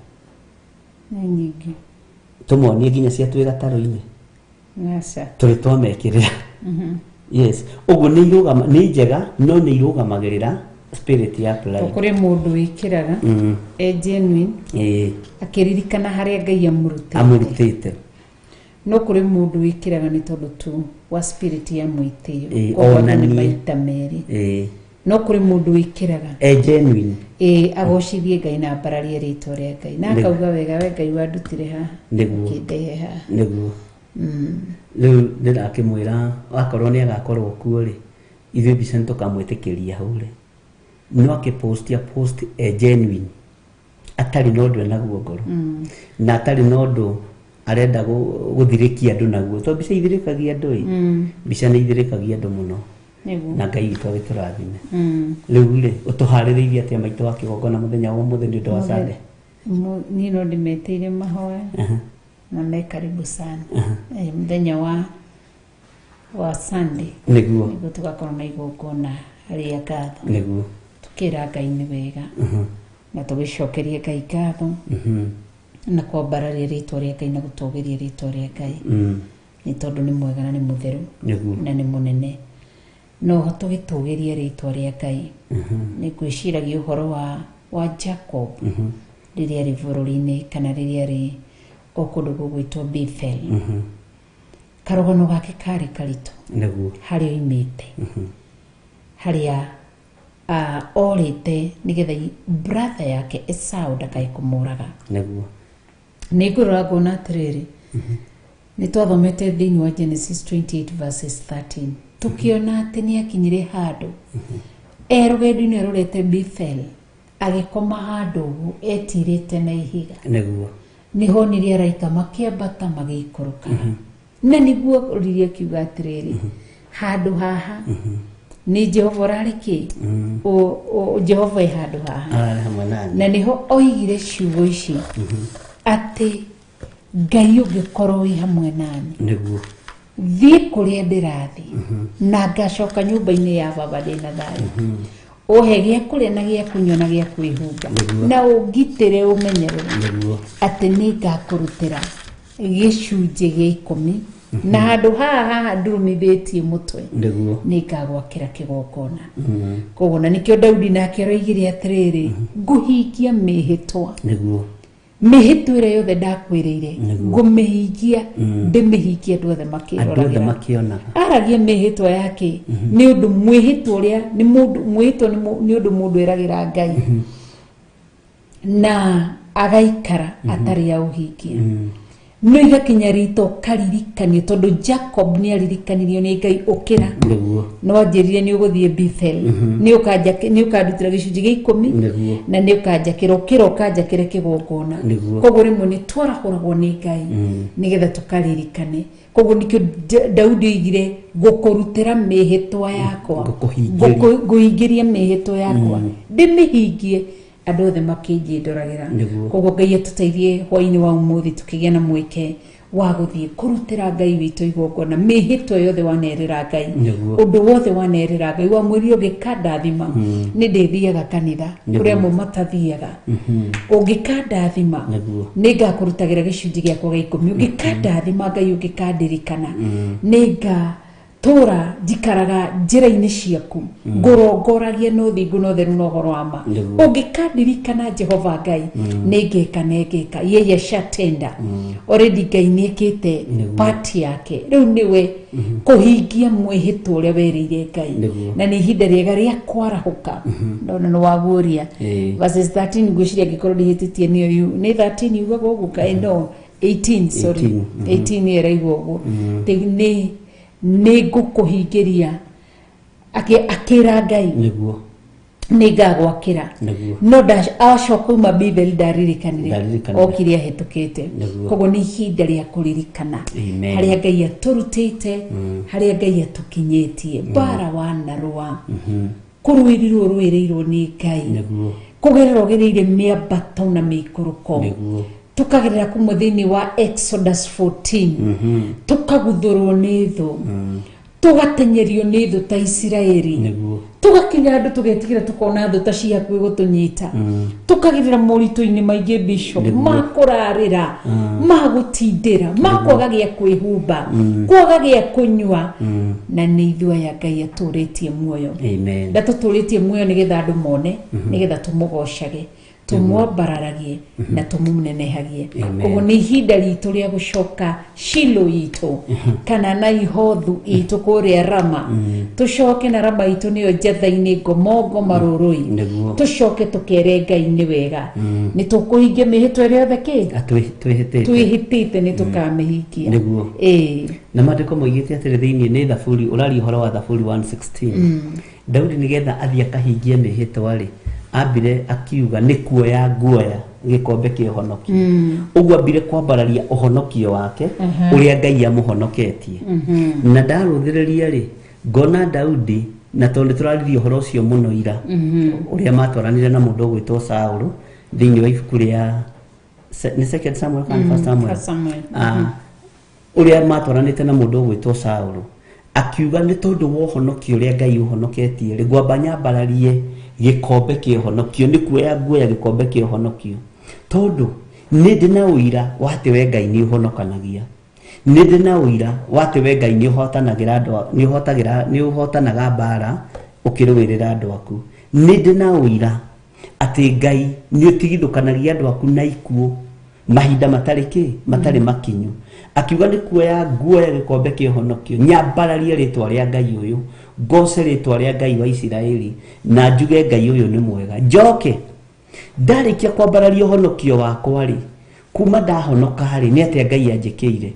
Nĩ nyingĩ. Tũmonie nginya cia twĩ gatarũ-inĩ? Aca. Tũrĩ twamekĩrĩra. Yes, ũguo nĩ irũgama, nĩ njega, no nĩ irũgamagĩrĩra spirit ya pride. Kũrĩ mũndũ wĩkĩraga e genuine, akĩririkana harĩa Ngai amũrutĩte. Amũrutĩte. No kũrĩ mũndũ wĩkĩraga nĩ tondũ tu wa spirit ya mwĩtĩo. Koguo andũ nĩ onanie. maita merĩ. No kũrĩ mũndũ wĩkĩraga E genuine. Ĩĩ, agocithie Ngai na ambararie rĩtwa rĩa Ngai na akauga wega, we Ngai wandutire haha, ũkĩndehe haha. Nĩguo. Rĩu ndĩrakĩmwĩra akorwo nĩ agakorwo kuo rĩ, ithuĩ mbica nĩ tũkamwĩtĩkĩria hũre, no akĩpostia post e genuine, atarĩ na ũndũ enaguo ngoro na atarĩ na ũndũ. Arenda gũthirĩkia andũ naguo, tondũ mbica ithirĩkagia andũ ĩ. Mbica nĩ ithirĩkagia andũ mũno. Nĩguo. Na Ngai witũ agĩtũrathime. Rĩu rĩ, ũtũharĩrĩirie atĩa, maitũ wa kĩgongona, mũthenya wa ũmũthĩ nĩ ũndũ wa Sunday? Niĩ no ndĩmetĩire mahoya na me karibu sana. Mũthenya wa Sunday nĩguo tũgakorwo na igongona rĩa ngatho, tũkĩra Ngai nĩ wega na tũgĩcokerie Ngai ngatho na kwambararia rĩtwa rĩa Ngai na gũtũgĩria rĩtwa rĩa Ngai, nĩ tondũ nĩ mwega na nĩ mũtheru na nĩ mũnene. No ho tũgĩtũgĩria rĩtwa rĩa Ngai, nĩ ngwĩciragia ũhoro wa Jacob rĩrĩa arĩ bũrũri-inĩ kana rĩrĩa arĩ o kũndũ gũgwĩtwo Bethel. Karũgano gake karĩ karitũ, harĩa oimĩte, harĩa orĩte nĩgetha brother yake Esau ndakae kũmũraga. Nĩ ngũrora ngona atĩrĩrĩ, nĩ twathomete thĩinĩ wa Genesis 28 verses 13, tũkĩona atĩ nĩ akinyire handũ e rũgendo-inĩ arorete Bethel, agĩkoma handũ ũguo etirĩte na ihiga. Nĩhonire araika makĩambata magĩikũrũkaga, na nĩguo oririe akiuga atĩrĩrĩ, handũ haha nĩ Jehova ũrarĩ kĩ? Jehova e handũ haha. Ararĩ hamwe nani. Na nĩho oigire ciugo ici atĩ Ngai ũngĩkorwo wĩ hamwe nani, thiĩ kũrĩa ndĩrathiĩ na ngacoka nyũmba-inĩ ya baba ndĩna thayũ, ũhe gĩa kũrĩa na gĩa kũnyua na gĩa kwĩhumba, na ũngitĩre, ũmenyerere, atĩ nĩ ngakũrutĩra gĩcunjĩ gĩa 10, na handũ haha ndurumithĩtie mũtwe nĩ ngagwakĩra kĩgongona. Koguo na nĩkĩo Daudi nake aroigire atĩrĩrĩ, ngũhingia mĩhĩtwa, mĩhĩtwa ĩrĩa yothe ndakwĩrĩire, ngũmĩhingia, ndĩmĩhingie andũ othe andũ othe makĩroragĩra. Makĩonaga. Aragia mĩhĩtwa yake nĩ ũndũ mwĩhĩtwa ũrĩa nĩ mũndũ mwĩhĩtwa nĩ ũndũ mũndũ eragĩra Ngai na agaikara atarĩ aũhingia, no igakinya rita ũkaririkanio, tondũ Jacob nĩ aririkanirio nĩ Ngai, ũkĩra, no anjĩrire nĩ ũgũthiĩ Bethel, nĩ ũkandutĩra gĩcunjĩ gĩa 10, na nĩ ũkanjakĩra, ũkĩra ũkanjakĩre kĩgongona. Koguo rĩmwe nĩ twarahũragwo nĩ Ngai nĩgetha tũkaririkane. Koguo nĩkĩo Daudi oigire, ngũkũrutĩra mĩhĩtwa yakwa. Ngũkũhingĩria. Ngũhingĩria mĩhĩtwa yakwa, ndĩmĩhingie andũ othe makĩnjĩndoragĩra. Koguo Ngai atũteithie hwainĩ wa ũmũthĩ tũkĩgĩa na mweke wa gũthiĩ kũrutĩra Ngai witũ igongona, mĩhĩtwa yothe wanerĩra Ngai, ũndũ wothe wanerĩra Ngai, wamwĩrire ũngĩkandathima nĩ ndĩthiaga kanitha, kũrĩ amwe matathiaga, ũngĩkandathima nĩ ngakũrutagĩra gĩcunjĩ gĩakwa gĩa 10, ũngĩkandathima Ngai, ũngĩkandirikana, nĩ nga tũra njikaraga njĩra-inĩ ciaku, ngũrongoragia na ũthingu na ũtheru na ũhoro wa ma, ũngĩkandirikana Jehova Ngai, nĩ ngeka na ngeka. Yeye ashatenda already. Ngai nĩ ekĩte part yake, rĩu nĩwe kũhingia mwĩhĩtwa ũrĩa werĩire Ngai. Na nĩ ihinda rĩega rĩa kwarahũka. Ndona nĩ waguũria verses 13, ngwĩciria angĩkorwo ndihĩtĩtie nĩyo nĩ 13 yugaga ũguo, kaĩ no 18, sorry. 18, 18 nĩyo ĩraigua ũguo. Nĩ ngũkũhingĩria, akĩra Ngai nĩ ngagwakĩra. No acoka uma Bethel ndaririkanire. Ndaririkanire. Okire ahĩtũkĩte. Koguo nĩ ihinda rĩa kũririkana harĩa Ngai atũrutĩte, harĩa Ngai atũkinyĩtie, mbara wanarũa, kũrũĩrirwo rũĩrĩirwo nĩ Ngai, kũgerera ũgereire mĩambato na mĩikũrũko, tũkagerera kumwe thĩinĩ wa Exodus 14, tũkaguthũrwo nĩ thũ, tũgatenyerio nĩ thũ ta Isiraeli, tũgakinya andũ tũgetigĩra, tũkona thũ ta ci hakuhĩ gũtũnyita, tũkagerera moritũ-inĩ maingĩ, bishop, ma kũrarĩra, ma gũtindĩra, ma kwaga gĩa kwĩhumba, kwaga gĩa kũnyua, na nĩ ithuĩ aya Ngai atũrĩtie muoyo. Amen. Ndatũtũrĩtie muoyo nĩgetha andũ mone, nĩgetha tũmũgocage, tũmwambararagie na tũmũnenehagie. Amen. Koguo nĩ ihinda ritũ rĩa gũcoka Shilo itũ kana Naihothu itũ kũrĩa Rama, tũcoke na Rama itũ nĩyo Njatha-inĩ, Ngomongo, Marũrũi, tũcoke tũkere Ngai nĩ wega, nĩ tũkũhingia mĩhĩtwa ĩrĩa yothe kĩ Twĩhĩtĩte. Twĩhĩtĩte nĩ tũkamĩhingia. Ĩĩ. Na maandĩko moigĩte atĩrĩ, thĩinĩ nĩ Thaburi, ũraria ũhoro wa Thaburi 116, Daudi nĩgetha athiĩ akahingie mĩhĩtwa rĩ, ambire akiuga nĩ kuoya nguoya. Gĩkombe kĩa ũhonokio. Ũguo ambire kwambararia ũhonokio wake ũrĩa Ngai amũhonoketie. Na ndarũthĩrĩria rĩ, ngona Daudi, na tondũ nĩ tũraririe ũhoro ũcio mũno ira, ũrĩa matwaranire na mũndũ ũgwĩtwo Saũlũ thĩinĩ wa ibuku rĩa nĩ Second Samuel kana First Samuel? First Samuel. Ah, ũrĩa matwaranĩte na mũndũ ũgwĩtwo Saũlũ, akiuga nĩ tondũ wa ũhonokio ũrĩa Ngai ũhonoketie rĩ, ngwamba nyambararie gĩkombe kĩa ũhonokio, nĩ kuoya nguoya gĩkombe kĩa ũhonokio, tondũ nĩ ndĩ na ũira wa atĩ we Ngai nĩ ũhonokanagia, nĩ ndĩ na ũira wa atĩ we Ngai nĩ ũhotanagĩra andũ, nĩ ũhotagĩra, nĩ ũhotanaga mbara ũkĩrũĩrĩra andũ aku, nĩ ndĩ na ũira atĩ Ngai nĩ ũtigithũkanagia andũ aku na ikuũ mahinda matarĩ kĩ, matarĩ makinyu. Akiuga nĩ kuoya nguoya gĩkombe kĩa ũhonokio, nyambararie rĩtwa rĩa Ngai ũyũ, ngoce rĩtwa rĩa Ngai wa Isiraeli, na njuge Ngai ũyũ nĩ mwega. Njoke ndarĩkia kwambararia ũhonokio wakwa rĩ, kuma ndahonoka rĩ, nĩ atĩa Ngai anjĩkĩire,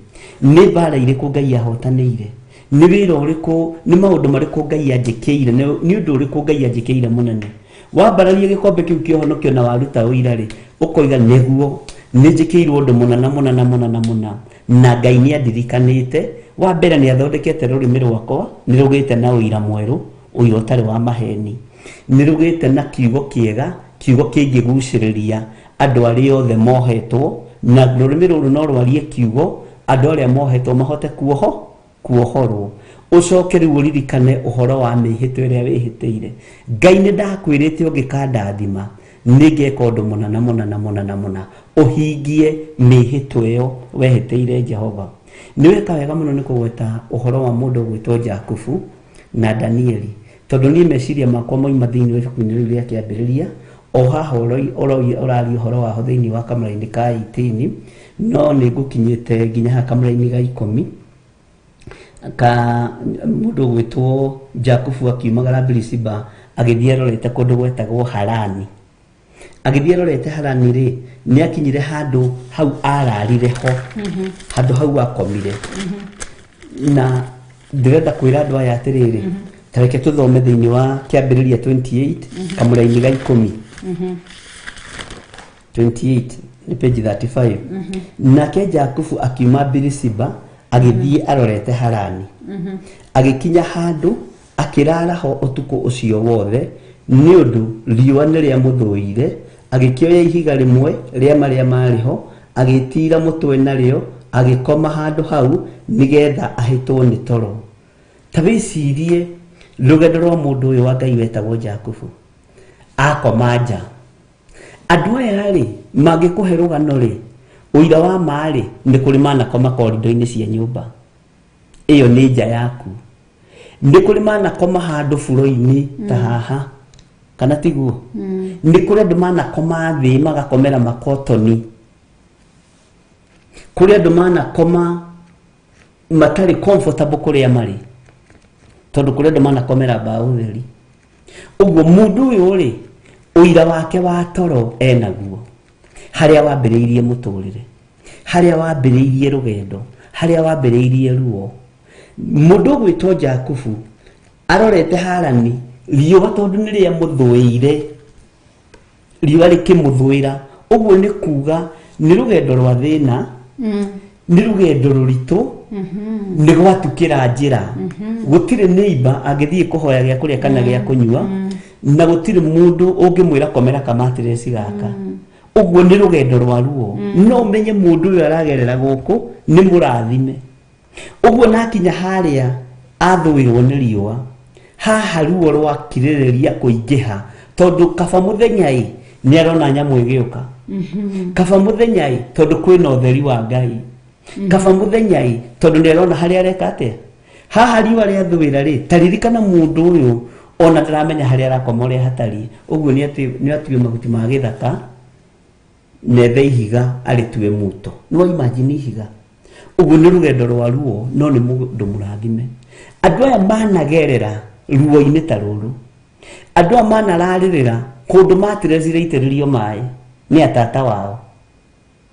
nĩ mbara irĩkũ Ngai ahotanĩire, nĩ wĩra ũrĩkũ, nĩ maũndũ marĩkũ Ngai anjĩkĩire, nĩ ũndũ ũrĩkũ Ngai anjĩkĩire mũnene. Wambararia gĩkombe kĩu kĩa ũhonokio na waruta ũira rĩ, ũkoiga nĩguo nĩ njĩkĩirwo ũndũ mũna na mũna na mũna na mũna, na Ngai nĩ andirikanĩte. Wa mbere nĩ athondekete rũrĩmĩ rwakwa, nĩ rũgĩte na ũira mwerũ, ũira ũtarĩ wa maheni, nĩ rũgĩte na kiugo kĩega, kiugo kĩngĩgucĩrĩria andũ arĩa othe mohetwo, na rũrĩmĩ rũrũ no rwarie kiugo andũ arĩa mohetwo mahote kuohorwo. Ũcoke rĩu ũririkane ũhoro wa mĩhĩtwa ĩrĩa wĩhĩtĩire. Ngai nĩ ndakwĩrĩte ũngĩkandathima nĩ ngeka ũndũ mũna na mũna na mũna na mũna, ũhingie mĩhĩtwa ĩyo wehĩtĩire Jehova. Nĩ weka wega mũno nĩ kũgweta ũhoro wa mũndũ ũgwĩtwo Jakubu na Danieli, tondũ niĩ meciria makwa moima thĩinĩ wa ibuku-inĩ rĩu rĩa Kĩambĩrĩria, o haha ũraria ũhoro waho thĩinĩ wa kamũra-inĩ ka 18, no nĩ ngũkinyĩte nginya haha kamũra-inĩ ga 10 ka mũndũ ũgwĩtwo Jakubu akiumagara Birisiba agĩthiĩ arorete kũndũ gwetagwo Harani. Agĩthiĩ arorete Harani rĩ, nĩ akinyire handũ hau ararire ho, handũ hau akomire. Na ndĩrenda kwĩra andũ aya atĩrĩrĩ, ta reke tũthome thĩinĩ wa Kĩambĩrĩria 28 kamũra-inĩ ga 10. 28 nĩ page 35. Nake Jakubu akiuma Birisiba agĩthiĩ arorete Harani, agĩkinya handũ akĩrara ho ũtukũ ũcio wothe, nĩ ũndũ riũa nĩ rĩamũthũire. Agĩkĩoya ihiga rĩmwe rĩa marĩa maarĩ ho, agĩtiira mũtwe narĩo, agĩkoma handũ hau nĩgetha ahĩtwo nĩ toro. Ta wĩcirie rũgendo rwa mũndũ ũyũ wa Ngai wetagwo Jakubu, akoma nja. Andũ aya rĩ, mangĩkũhe rũgano rĩ, ũira wa ma rĩ, nĩ kũrĩ manakoma korido-inĩ cia nyũmba. Ĩyo nĩ nja yaku. Nĩ kũrĩ manakoma handũ buro-inĩ ta haha, kana tiguo? Nĩ kũrĩ andũ manakoma thĩ magakomera makotoni. Kũrĩ andũ manakoma matarĩ comfortable kũrĩa marĩ, tondũ kũrĩ andũ manakomera mbaũ theri. Ũguo mũndũ ũyũ rĩ, ũira wake wa toro enaguo, harĩa wambĩrĩirie mũtũrĩre, harĩa wambĩrĩirie rũgendo, harĩa wambĩrĩirie ruo. Mũndũ ũgwĩtwo Jakubu arorete Harani, riũa tondũ nĩ rĩamũthũĩire, riũa rĩkĩmũthũĩra. Ũguo nĩ kuga nĩ rũgendo rwa thĩna, nĩ rũgendo rũritũ, nĩ gwatukĩra njĩra, gũtirĩ neighbor angĩthiĩ kũhoya gĩa kũrĩa kana gĩa kũnyua, na gũtirĩ mũndũ ũngĩmwĩra komera kamatireci gaka. Ũguo nĩ rũgendo rwa ruo. No ũmenye mũndũ ũyũ aragerera gũkũ nĩ mũrathime. Ũguo nakinya harĩa athũĩrwo nĩ riũa, haha ruo rwakirĩrĩria kũingĩha, tondũ kaba mũthenya ĩ nĩ arona nyamũ ĩgĩũka, kaba mũthenya ĩ tondũ kwĩna ũtheri wa Ngai, kaba mũthenya ĩ tondũ nĩ arona harĩa areka atĩa. Haha riũa rĩathũĩra rĩ, ta ririkana mũndũ ũyũ ona ndaramenya harĩa arakoma ũrĩa hatariĩ. Ũguo nĩ atue mahuti ma gĩthaka, nethe ihiga arĩtue muto. Nĩ wa imagine ihiga. Ũguo nĩ rũgendo rwa ruo, no nĩ mũndũ mũrathime. Andũ aya managerera ruo-inĩ ta rũrũ, andũ aya manararĩrĩra kũndũ matirecire itĩrĩrio maĩ nĩ atata wao,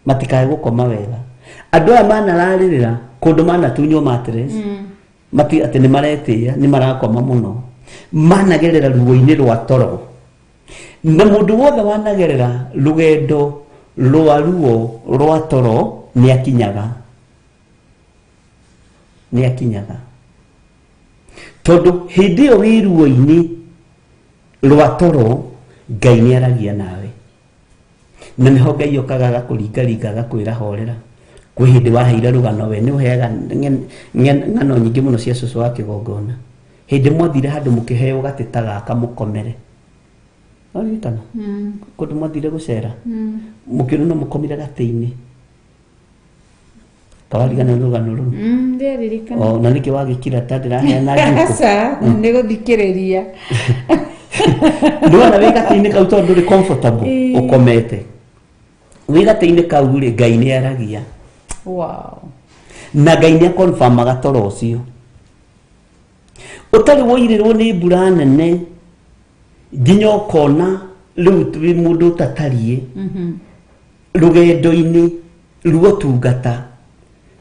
matikae gũkoma wega. Andũ aya manararĩrĩra kũndũ manatunywo mattress, mati atĩ nĩ maretĩĩa, nĩ marakoma mũno, managerera ruo-inĩ rwa toro. Na mũndũ wothe wanagerera rũgendo Rwa ruo rwa toro nĩ akinyaga, nĩ akinyaga, tondũ hĩndĩ ĩyo wĩ ruo-inĩ rwa toro, Ngai nĩ aragia nawe, na nĩho Ngai okaga agakũringaringa, agakwĩra horera. Kwĩ hĩndĩ waheire rũgano, we nĩ ũheaga ng'ano nyingĩ mũno cia cũcũ wa kĩgongona, hĩndĩ mwathire handũ mũkĩheo gatĩ ta gaka mũkomere. Waririkana kũndũ mwathire gũcera, mũkĩona no mũkomire gatĩ-inĩ? Kawarigana nĩ rũgano rũu? Ndĩririkana. O, na nĩkĩ wagĩkira ta ndĩraheana njuko? Aca, nĩ gũthikĩrĩria. Ndwona wĩ gatĩ-inĩ kau, tondũ ndũrĩ comfortable, ũkomete wĩ gatĩ-inĩ kau rĩ, Ngai nĩ aragia. Na Ngai nĩ akonfamaga toro ũcio. Ũtarĩ woirĩrwo nĩ mbura nene nginya ũkona rĩu wĩ mũndũ ũtatariĩ rũgendo-inĩ ruo tungata,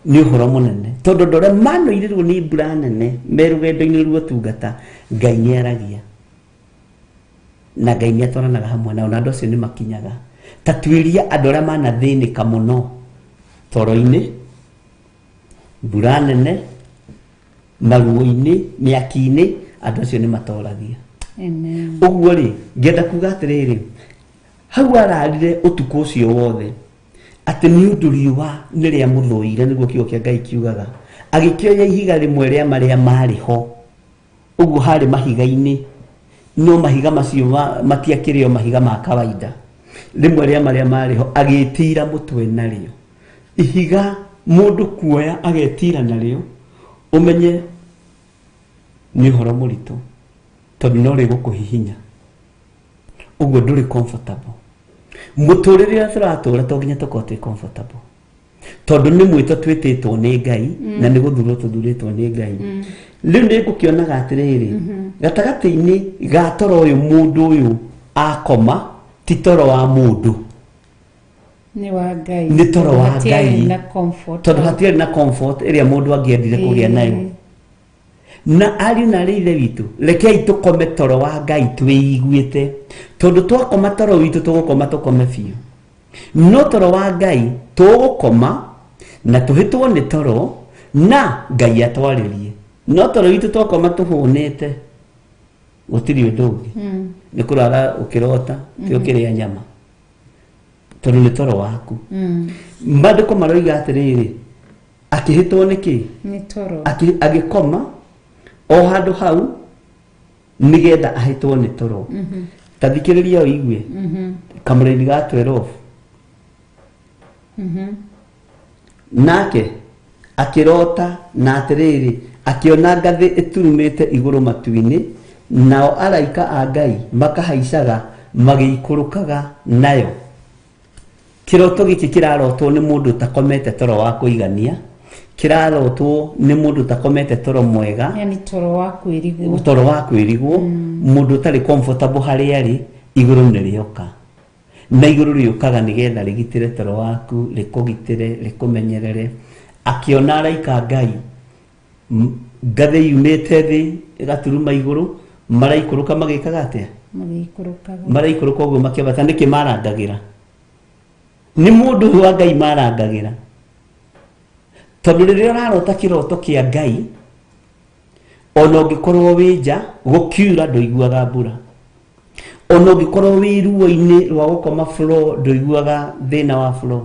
nĩ ũhoro mũnene, tondũ andũ arĩa manoirĩrwo nĩ mbura nene me rũgendo-inĩ ruo tungata, Ngai nĩ aragia na Ngai nĩ atwaranaga hamwe nao, na andũ acio nĩ makinyaga. Ta tuĩria andũ arĩa manathĩnĩka mũno toro-inĩ, mbura nene, maruo-inĩ, mĩaki-inĩ, andũ acio nĩ matoragia. Amen. Ũguo rĩ, ngenda kuga atĩrĩrĩ, hau ararire ũtukũ ũcio wothe atĩ nĩ ũndũ riũa nĩ rĩamũthũire, nĩguo kiugo kĩa Ngai kiugaga, agĩkĩoya ihiga rĩmwe rĩa marĩa marĩ ho. Ũguo harĩ mahiga-inĩ, no mahiga macio matiakĩrĩ o mahiga ma kawaida. Rĩmwe rĩa marĩa marĩ ho agĩtira mũtwe narĩo. Ihiga mũndũ kuoya agetira narĩo, ũmenye nĩ ũhoro mũritũ, tondũ no rĩgũkũhihinya. Ũguo ndũrĩ comfortable. Mũtũrĩre ũrĩa tũratũra, to nginya tũkorwo twĩ comfortable, tondũ nĩ mwĩto twĩtĩtwo nĩ Ngai na nĩ gũthurwo tũthurĩtwo nĩ Ngai. Rĩu nĩ ngũkĩonaga atĩrĩrĩ, gatagatĩ-inĩ ga toro ũyũ mũndũ ũyũ akoma, ti toro wa mũndũ. Nĩ wa Ngai. Nĩ toro wa Hatiarĩ Ngai. na comfort. Tondũ hatiarĩ na comfort ĩrĩa mũndũ angĩendire kũgĩa nayo. Na ariũ na arĩ ithe witũ, rekei tũkome toro wa Ngai twĩiguĩte, tondũ twakoma toro witũ, tũgũkoma tũkome biũ, no toro wa Ngai tũgũkoma na tũhĩtwo nĩ toro na Ngai atwarĩrie. No toro witũ twakoma tũhũnĩte, gũtirĩ ũndũ ũngĩ, nĩ kũrara ũkĩrota, ti ũkĩrĩa nyama, tondũ nĩ toro waku. Maandĩko maroiga atĩrĩrĩ, akĩhĩtwo nĩ kĩ? Nĩ toro. Agĩkoma o handũ hau nĩgetha ahĩtwo nĩ toro. Ta thikĩrĩria ũigue kamũraini ga 12. Nake akĩrota, na atĩrĩrĩ, akĩona ngathĩ ĩturumĩte igũrũ matu-inĩ, nao araika a Ngai makahaicaga magĩikũrũkaga nayo. Kĩroto gĩkĩ kĩrarotwo nĩ mũndũ ũtakomete toro wa kũigania, kĩrarotwo nĩ mũndũ ũtakomete toro mwega. Yani toro wa kwĩrigwo. Toro wa kwĩrigwo, mũndũ ũtarĩ comfortable harĩa arĩ. Igũrũ nĩ rĩoka, na igũrũ rĩũkaga nĩgetha rĩgitĩre toro waku, rĩkũgitĩre, rĩkũmenyerere. Akĩona araika Ngai, ngathĩ yumĩte thĩ ĩgaturuma igũrũ, maraikũrũka magĩkaga atĩa? Magĩikũrũkaga. Maraikũrũka ũguo makĩambata. Nĩkĩ marangagĩra? Nĩ mũndũ ũyũ wa Ngai marangagĩra, tondũ rĩrĩa ũrarota kĩroto kĩa Ngai, ona ũngĩkorwo wĩ nja gũkiura, ndũiguaga mbura. Ona ũngĩkorwo wĩ ruo-inĩ rwa gũkoma floor, ndũiguaga thĩna wa floor,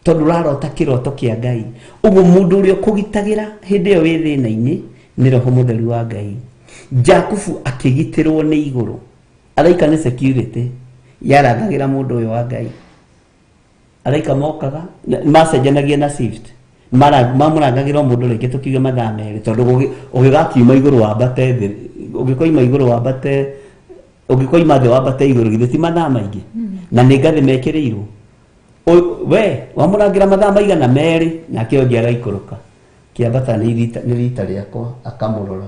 tondũ ũrarota kĩroto kĩa Ngai. Ũguo mũndũ ũrĩa ũkũgitagĩra hĩndĩ ĩyo wĩ thĩna-inĩ nĩ Roho Mũtheru wa Ngai. Jakubu akĩgitĩrwo nĩ igũrũ. Araika nĩ security yarangagĩra mũndũ ũyũ wa Ngai. Araika mokaga macenjanagia na shift. Mamũrangagĩra o mũndũ rĩngĩ tũkiuge mathaa 2, tondũ ũgĩgakiuma igũrũ wambate thĩ, ũngĩkoima igũrũ wambate, ũngĩkoima thĩ wambate igũrũ, githĩ ti mathaa maingĩ? Na nĩ ngathĩ mekĩrĩirwo. We wamũrangĩra mathaa maigana 2, nake ũngĩ agaikũrũka kĩambata, nĩ rita rĩakwa, akamũrora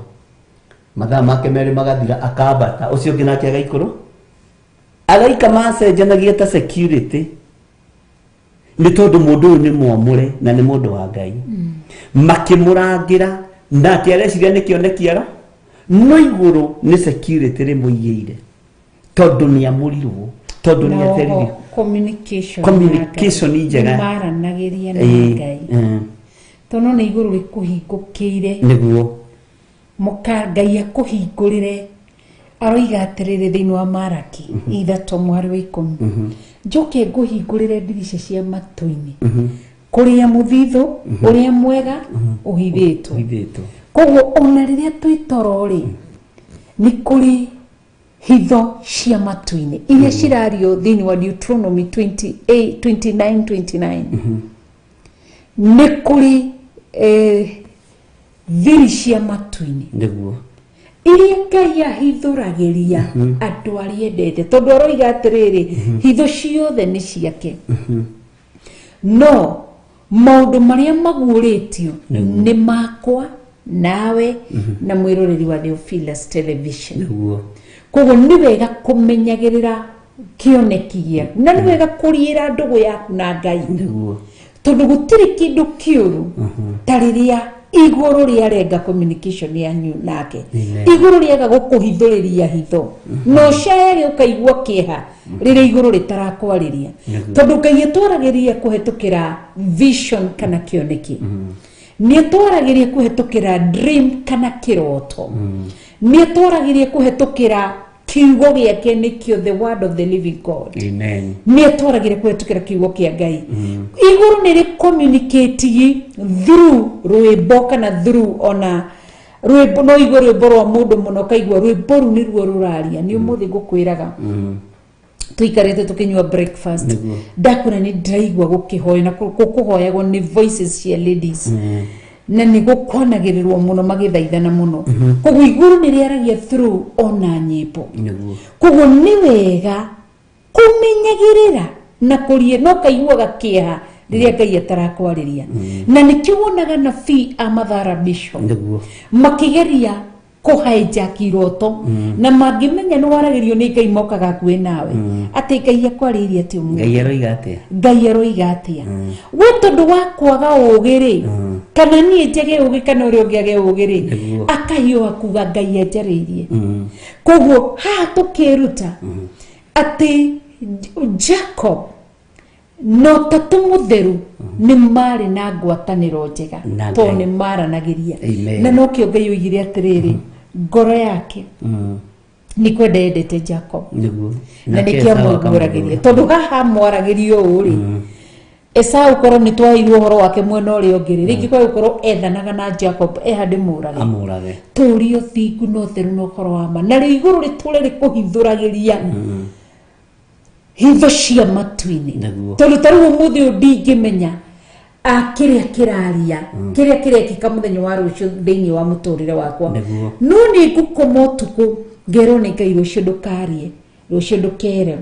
mathaa make 2 magathira, akambata, ũcio ũngĩ nake agaikũrũ. Araika macenjanagia ta security, nĩ tondũ mũndũ ũyũ nĩ mwamũre na nĩ mũndũ wa Ngai. Makĩmũrangĩra, nake areciria nĩ kĩoneki aro, no igũrũ nĩ security rĩmũigĩire, tondũ nĩ amũrirwo, tondũ nĩ Na oho atheririo. Communication Communication njega. Maranagĩria na Ĩĩ, Ngai. Tondũ nĩ igũrũ rĩkũhingũkĩire. Nĩguo. Mũka Ngai akũhingũrĩre, aroiga atĩrĩrĩ thĩinĩ wa Maraki 3:10, njoke ngũhingũrĩre ndirica cia matu-inĩ kũrĩa mũthithũ ũrĩa mwega ũhithĩtwo. Ũhithĩtwo. Koguo ona rĩrĩa twĩ toro rĩ, nĩ kũrĩ hitho cia matu-inĩ iria cirario thĩinĩ wa Deuteronomy 28 29 29. Nĩ kũrĩ thiri cia matu-inĩ iria Ngai ahithũragĩria andũ arĩa endete, tondũ aroiga atĩrĩrĩ, hitho ciothe nĩ ciake, no maũndũ marĩa maguũrĩtio nĩ makwa nawe na mwĩroreri wa Theophilus Television. Koguo nĩ wega kũmenyagĩrĩra kĩoneki gĩaku, na nĩ wega kũriĩra ndũgũ yaku na Ngai, tondũ gũtirĩ kĩndũ kĩũru ta rĩrĩa igũrũ rĩarenga communication yanyu nake. Amen. Igũrũ rĩaga gũkũhithũrĩria hitho, na ũcayage ũkaigua kĩeha rĩrĩa igũrũ rĩtarakwarĩria, tondũ Ngai atwaragĩria kũhetũkĩra vision kana kĩoneki, nĩ atwaragĩria kũhetũkĩra dream kana kĩroto, nĩ atwaragĩria kũhetũkĩra kiugo gĩake, nĩkĩo the word of the living God. Amen. Nĩ atwaragĩria kũhetũkĩra kiugo kĩa Ngai. Igũrũ nĩ rĩ through rwĩmbo kana through ona rwĩmbo, no igue rwĩmbo rwa mũndũ mũno, ũkaigua rwĩmbo rũ nĩruo rũraria. Nĩ ũmũthĩ ngũkwĩraga, tũikarĩte tũkĩnyua breakfast, ndakwĩra nĩ ndĩraigua gũkĩhoya, na gũkũhoyagwo nĩ voices cia ladies, na nĩ gũkwanagĩrĩrwo mũno magĩthaithana mũno. Koguo igũrũ nĩ rĩaragia through ona nyĩmbo. Koguo nĩ wega kũmenyagĩrĩra na kũrie, no kaiguaga kĩeha rĩrĩa Ngai atarakwarĩria, na nĩkĩo wonaga nabii a Mathara Bishop makĩgeria kũhijack iroto, na mangĩmenya nĩ waragĩrio nĩ Ngai, mokaga hakuhĩ nawe atĩ Ngai akwarĩirie atĩ ũmũthĩ. Ngai aroiga atĩa? Ngai aroiga atĩa? We tondũ wa kwaga ũgĩ rĩ, kana niĩ njage ũgĩ kana ũrĩa ũngĩ age ũgĩ rĩ, akahiũha kuga Ngai anjarĩirie. Koguo haha tũkĩruta atĩ Jacob na Ũtatũ Mũtheru nĩ marĩ na ngwatanĩro njega, Na tondũ Ngai. nĩ maranagĩria. Amen. Na nokĩo Ngai oigire atĩrĩrĩ, ngoro yake nĩ kwenda yendete Jacob, na Nake nĩkĩo Esau amũguũragĩria, akamũthũũra. Tondũ haha mwaragĩrio ũũ rĩ, Esau korwo nĩ twaheirwo ũhoro wake mwena ũrĩa ũngĩ rĩ, rĩngĩ kwa gũkorwo ethanaga na Jacob eha ndĩmũrage. Amũrage. Tũrie ũthingu na ũtheru na ũhoro wa ma, narĩo igũrũ rĩtũre rĩkũhithũragĩria hitho cia matu-inĩ. Tondũ ta rĩu ũmũthĩ ũyũ ndingĩmenya kĩrĩa kĩraria, kĩrĩa kĩrekĩka mũthenya wa rũciũ thĩinĩ wa mũtũrĩre wakwa, no nĩ ngũkoma ũtukũ ngerwo nĩ Ngai, rũciũ ndũkarie, rũciũ ndũkere,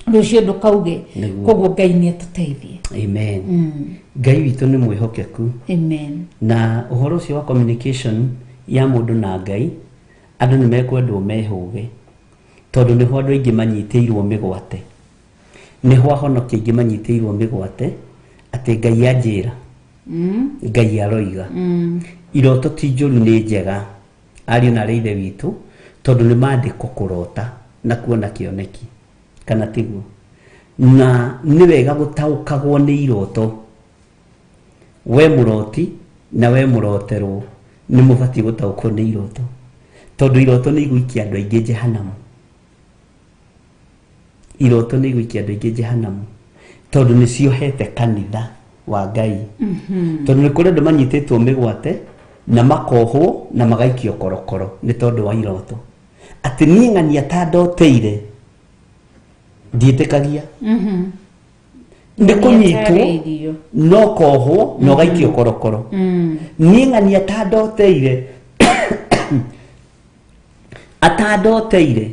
rũciũ ndũkauge. Koguo Ngai nĩ atũteithie. Amen. Ngai witũ nĩ mwĩhokeku. Amen. Na ũhoro ũcio wa communication ya mũndũ na Ngai, andũ nĩ mekwendwo mehũge, tondũ nĩho andũ aingĩ manyitĩirwo mĩgwate, nĩho ahonoki aingĩ manyitĩirwo mĩgwate, atĩ Ngai anjĩra, Ngai aroiga. Iroto ti njũru, nĩ njega, ariũ na arĩ ithe witũ, tondũ nĩ maandĩko kũrota na kuona kĩoneki, kana tiguo? Na nĩ wega gũtaũkagwo nĩ iroto. We mũroti na we mũroterwo nĩ mũbatiĩ gũtaũkwo nĩ iroto, tondũ iroto nĩ igũikia andũ aingĩ jehanamu. Iroto nĩ igũikia andũ aingĩ jehanamu, tondũ nĩ ciohete kanitha wa Ngai, tondũ nĩ kũrĩ andũ manyitĩtwo mĩgwate na makohwo na magaikio korokoro nĩ tondũ wa iroto, atĩ niĩ ng'ania ta ndoteire ndiĩtĩkagia nĩ kũnyitwo. Nĩatarĩirio. No kohwo na ũgaikio korokoro. Niĩ ng'ania ta ndoteire, atandoteire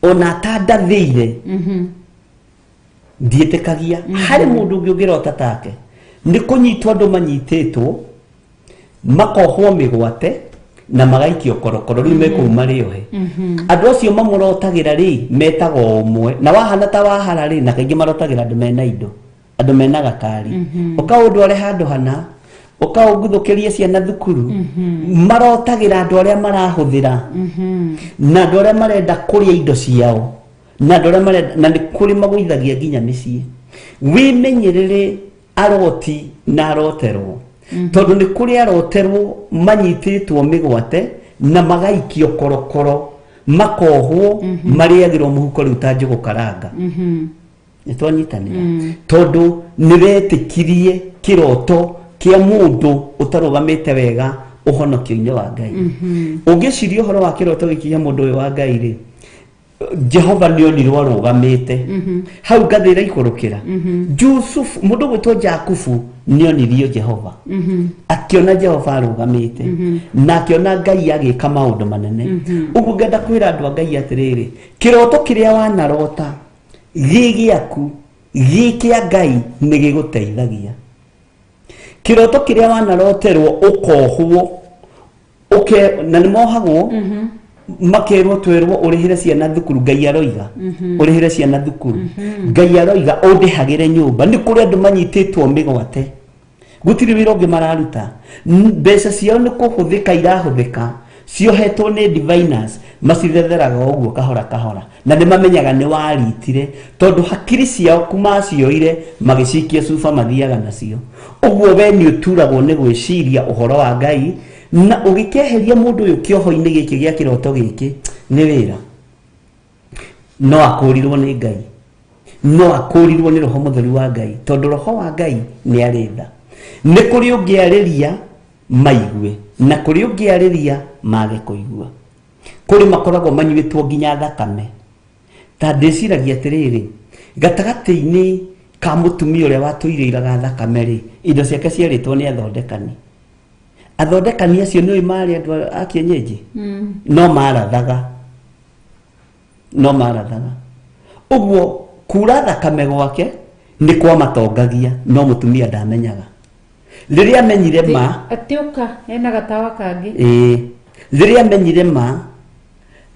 ona atandathĩire ndiĩtĩkagia. Harĩ mũndũ ũngĩ ũngĩrota take? Nĩ kũnyitwo andũ manyitĩtwo, makohwo mĩgwate na magaikio korokoro, rĩu mekũu marĩ ohe. Andũ acio mamũrotagĩra rĩ, metagwo ũmwe na wahana ta wahara rĩ, na kaingĩ marotagĩra andũ mena indo, andũ mena gakari, ũkaũndware handũ hana, ũkaũnguthũkĩrie ciana thukuru. Marotagĩra andũ arĩa marahũthĩra na andũ arĩa marenda kũrĩa indo ciao. Na andũ arĩa marenda, na nĩ kũrĩ magũithagia nginya mĩciĩ. Wĩmenyerere aroti na aroterwo, tondũ nĩ kũrĩ aroterwo manyitĩtwo mĩgwate na magaikio korokoro, makohwo, marĩagĩrwo mũhuko rĩu ta njũgũ karanga. Nĩ twanyitanĩra, tondũ nĩ wetĩkirie kĩroto kĩa mũndũ ũtarũgamĩte wega ũhonokio-inĩ wa Ngai. Ũngĩciria ũhoro wa kĩroto gĩkĩ kĩa mũndũ ũyũ wa Ngai rĩ, Jehova nĩ onirwo arũgamĩte hau ngathĩ ĩraikũrũkĩra. Jusufu, mũndũ gwĩtwo Jakubu, nĩ onirio Jehova, akĩona Jehova arũgamĩte na akĩona Ngai agĩka maũndũ manene. Ũguo ngenda kwĩra andũ a Ngai atĩrĩrĩ, kĩroto kĩrĩa wanarota gĩ gĩaku, gĩ kĩa Ngai, nĩ gĩgũteithagia. Kĩroto kĩrĩa wanaroterwo ũkohwo ũke, na nĩ mohagwo makerwo, twerwo ũrĩhĩre ciana thukuru, Ngai aroiga ũrĩhĩre ciana thukuru, Ngai aroiga ũndĩhagĩre nyũmba. Nĩ kũrĩ andũ manyitĩtwo mĩgwate, gũtirĩ wĩra ũngĩ mararuta. Mbeca ciao nĩ kũhũthĩka irahũthĩka, ciohetwo nĩ diviners, macithetheraga ũguo kahora kahora, na nĩ mamenyaga nĩ waritire, tondũ hakiri ciao kumacioire magĩcikia cuba, mathiaga nacio ũguo. We nĩ ũturagwo nĩ gwĩciria ũhoro wa Ngai, na ũgĩkeheria mũndũ ũyũ kĩoho-inĩ gĩkĩ gĩa kĩroto gĩkĩ nĩ wĩra. No akũrirwo nĩ Ngai, no akũrirwo nĩ Roho Mũtheru wa Ngai, tondũ Roho wa Ngai nĩ arĩ tha. Nĩ kũrĩ ũngĩarĩria maigue, na kũrĩ ũngĩarĩria mage kũigua. Kũrĩ makoragwo manyuĩtwo nginya thakame. Ta ndĩciragia atĩrĩrĩ, gatagatĩ-inĩ ka mũtumia ũrĩa watũire iraga thakame rĩ, indo ciake ciarĩtwo nĩ athondekani. Athondekani acio nĩ marĩ andũ a kienyeji, no marathaga, no marathaga ũguo. Kura thakame gwake nĩ kwamatongagia, no mũtumia ndamenyaga. Rĩrĩa amenyire ma Atĩ ũka ena gatawa kangĩ. Ĩĩ, rĩrĩa amenyire ma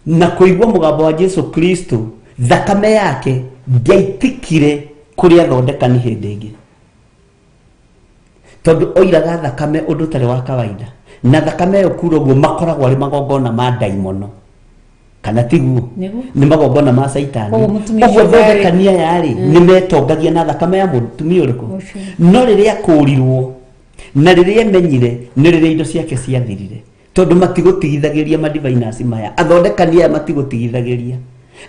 na kũigua mũgambo wa Jesu Kristo, thakame yake ndĩaitikire kũrĩ athondekani hĩndĩ ĩngĩ, tondũ oiraga thakame ũndũ ũtarĩ wa kawaida. Na thakame ĩyo kura ũguo makoragwo arĩ magongona ma ndaimono, kana tiguo? Nĩguo. Nĩ magongona ma caitani. Koguo mũtumia Ũguo ũcio ndarĩ- thondekani aya rĩ, nĩ metongagia na thakame ya mũtumia ũrĩkũ? Ũcio. No rĩrĩa akũrirwo na rĩrĩa emenyire, nĩ rĩrĩa indo ciake ciathirire, tondũ matigũtigithagĩria. Madiviners maya, athondekani aya, matigũtigithagĩria,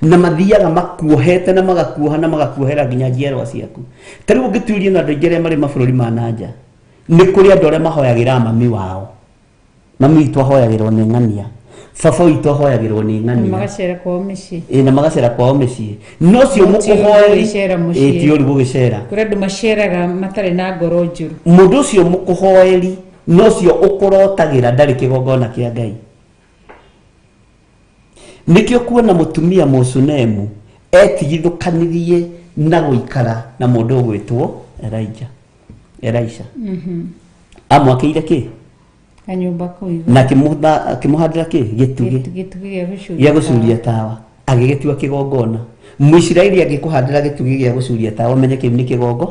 na mathiaga makuohete na magakuoha na magakuohera nginya njiarwa ciaku. Ta rĩu ũngĩtuĩria na andũ aingĩ arĩa marĩ mabũrũri ma nanja, nĩ kũrĩ andũ arĩa mahoyagĩra mami wao. Mami witũ ahoyagĩrwo nĩ ng'ania, baba witũ ahoyagĩrwo nĩ ng'ania. Magacera kwao mĩciĩ. Ĩ, na magacera kwao mĩciĩ, no cio No ti ũru mũkũhoeri gũgĩcera mũciĩ. Ĩ, ti ũru gũgĩcera. Kũrĩ andũ maceraga matarĩ na ngoro njũru. Mũndũ ũcio mũkũhoeri no cio ũkũrotagĩra ndarĩ kĩgongona kĩa Ngai. Nĩkĩo kuona mũtumia Mũsunemu etigithũkanirie na gũikara na mũndũ ũgwĩtwo Elijah, Elisha. Amwakĩire kĩ? Kanyũmba kau igũrũ. Na akĩmũhandĩra kĩ? Gĩtugĩ. Gĩtugĩ gĩa gũcuria gĩa gũcuria tawa, agĩgĩtua kĩgongona. Mũisiraeli angĩkũhandĩra gĩtugĩ gĩa gũcuria tawa, ũmenye kĩu nĩ kĩgongo,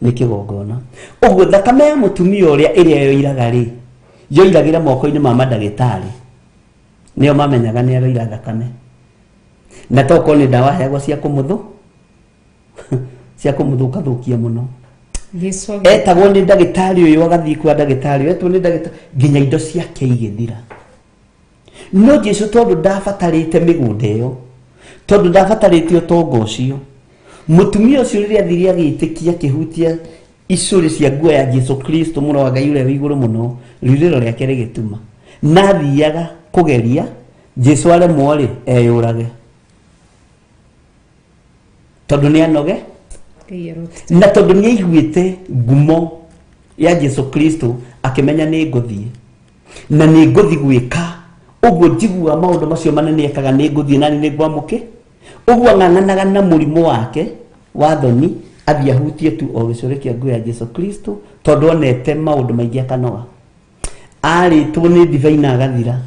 nĩ kĩgongona. Ũguo thakame ya mũtumia ũrĩa ĩrĩa yoiraga rĩ, yoiragĩra moko-inĩ ma mandagĩtarĩ, nĩo mamenyaga nĩ aroira thakame, na tokorwo nĩ ndawa aheagwo cia kũmũthũ, cia kũmũthũkathũkia mũno. Jesu Etagwo nĩ ndagĩtarĩ ũyũ, agathiĩ kwa ndagĩtarĩ ũyũ, etwo nĩ ndagĩtarĩ, nginya indo ciake igĩthira. No Jesu tondũ ndabatarĩte mĩgũnda ĩyo, tondũ ndabatarĩte ũtonga ũcio, mũtumia ũcio rĩrĩa athire agĩtĩkia, akĩhutia icũrĩ cia nguo ya Jesu Kristo, mũro wa Ngai ũrĩa wĩ igũrũ mũno, riurĩro rĩake rĩgĩtuma. Na athiaga kũgeria Jesu aremwo rĩ, eyũrage, tondũ nĩ anoge. Ngai arotete. Na tondũ nĩ aiguĩte ngumo ya Jesu Kristo, akĩmenya nĩ ngũthiĩ, na nĩ ngũthiĩ gwĩka ũguo njigua maũndũ macio manene ekaga, nĩ ngũthiĩ nani nĩ ngwamũkĩ. Ũguo ang'ang'anaga na mũrimũ wake wa thoni, athiĩ ahutie tu o gĩcũrĩ kĩa nguo ya Jesu Kristo, tondũ onete maũndũ maingĩ akanoga. Arĩtwo nĩ ndibei na agathira,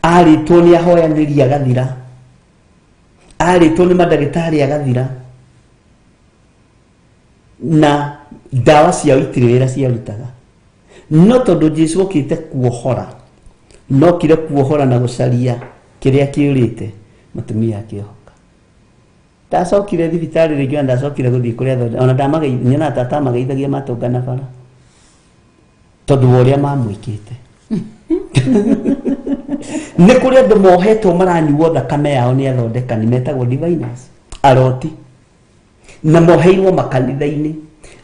arĩtwo nĩ ahoyanĩri agathira, arĩtwo nĩ mandagĩtarĩ agathira, na ndawa ciao itirĩ wĩra ciarutaga. No tondũ Jesu okĩte kuohora, nokire kuohora na gũcaria kĩrĩa kĩũrĩte, mũtumia akĩohoka. Ndacokire thibitarĩ rĩngĩ ona ndacokire gũthiĩ kũrĩa thonde ona ndamagei nyonaga tata amageithagia matũngana bara tondũ wa ũrĩa mamwĩkĩte. Nĩ kũrĩ andũ mohetwo maranyuo thakame yao nĩ athondekani metagwo diviners, aroti, na moheirwo makanitha-inĩ,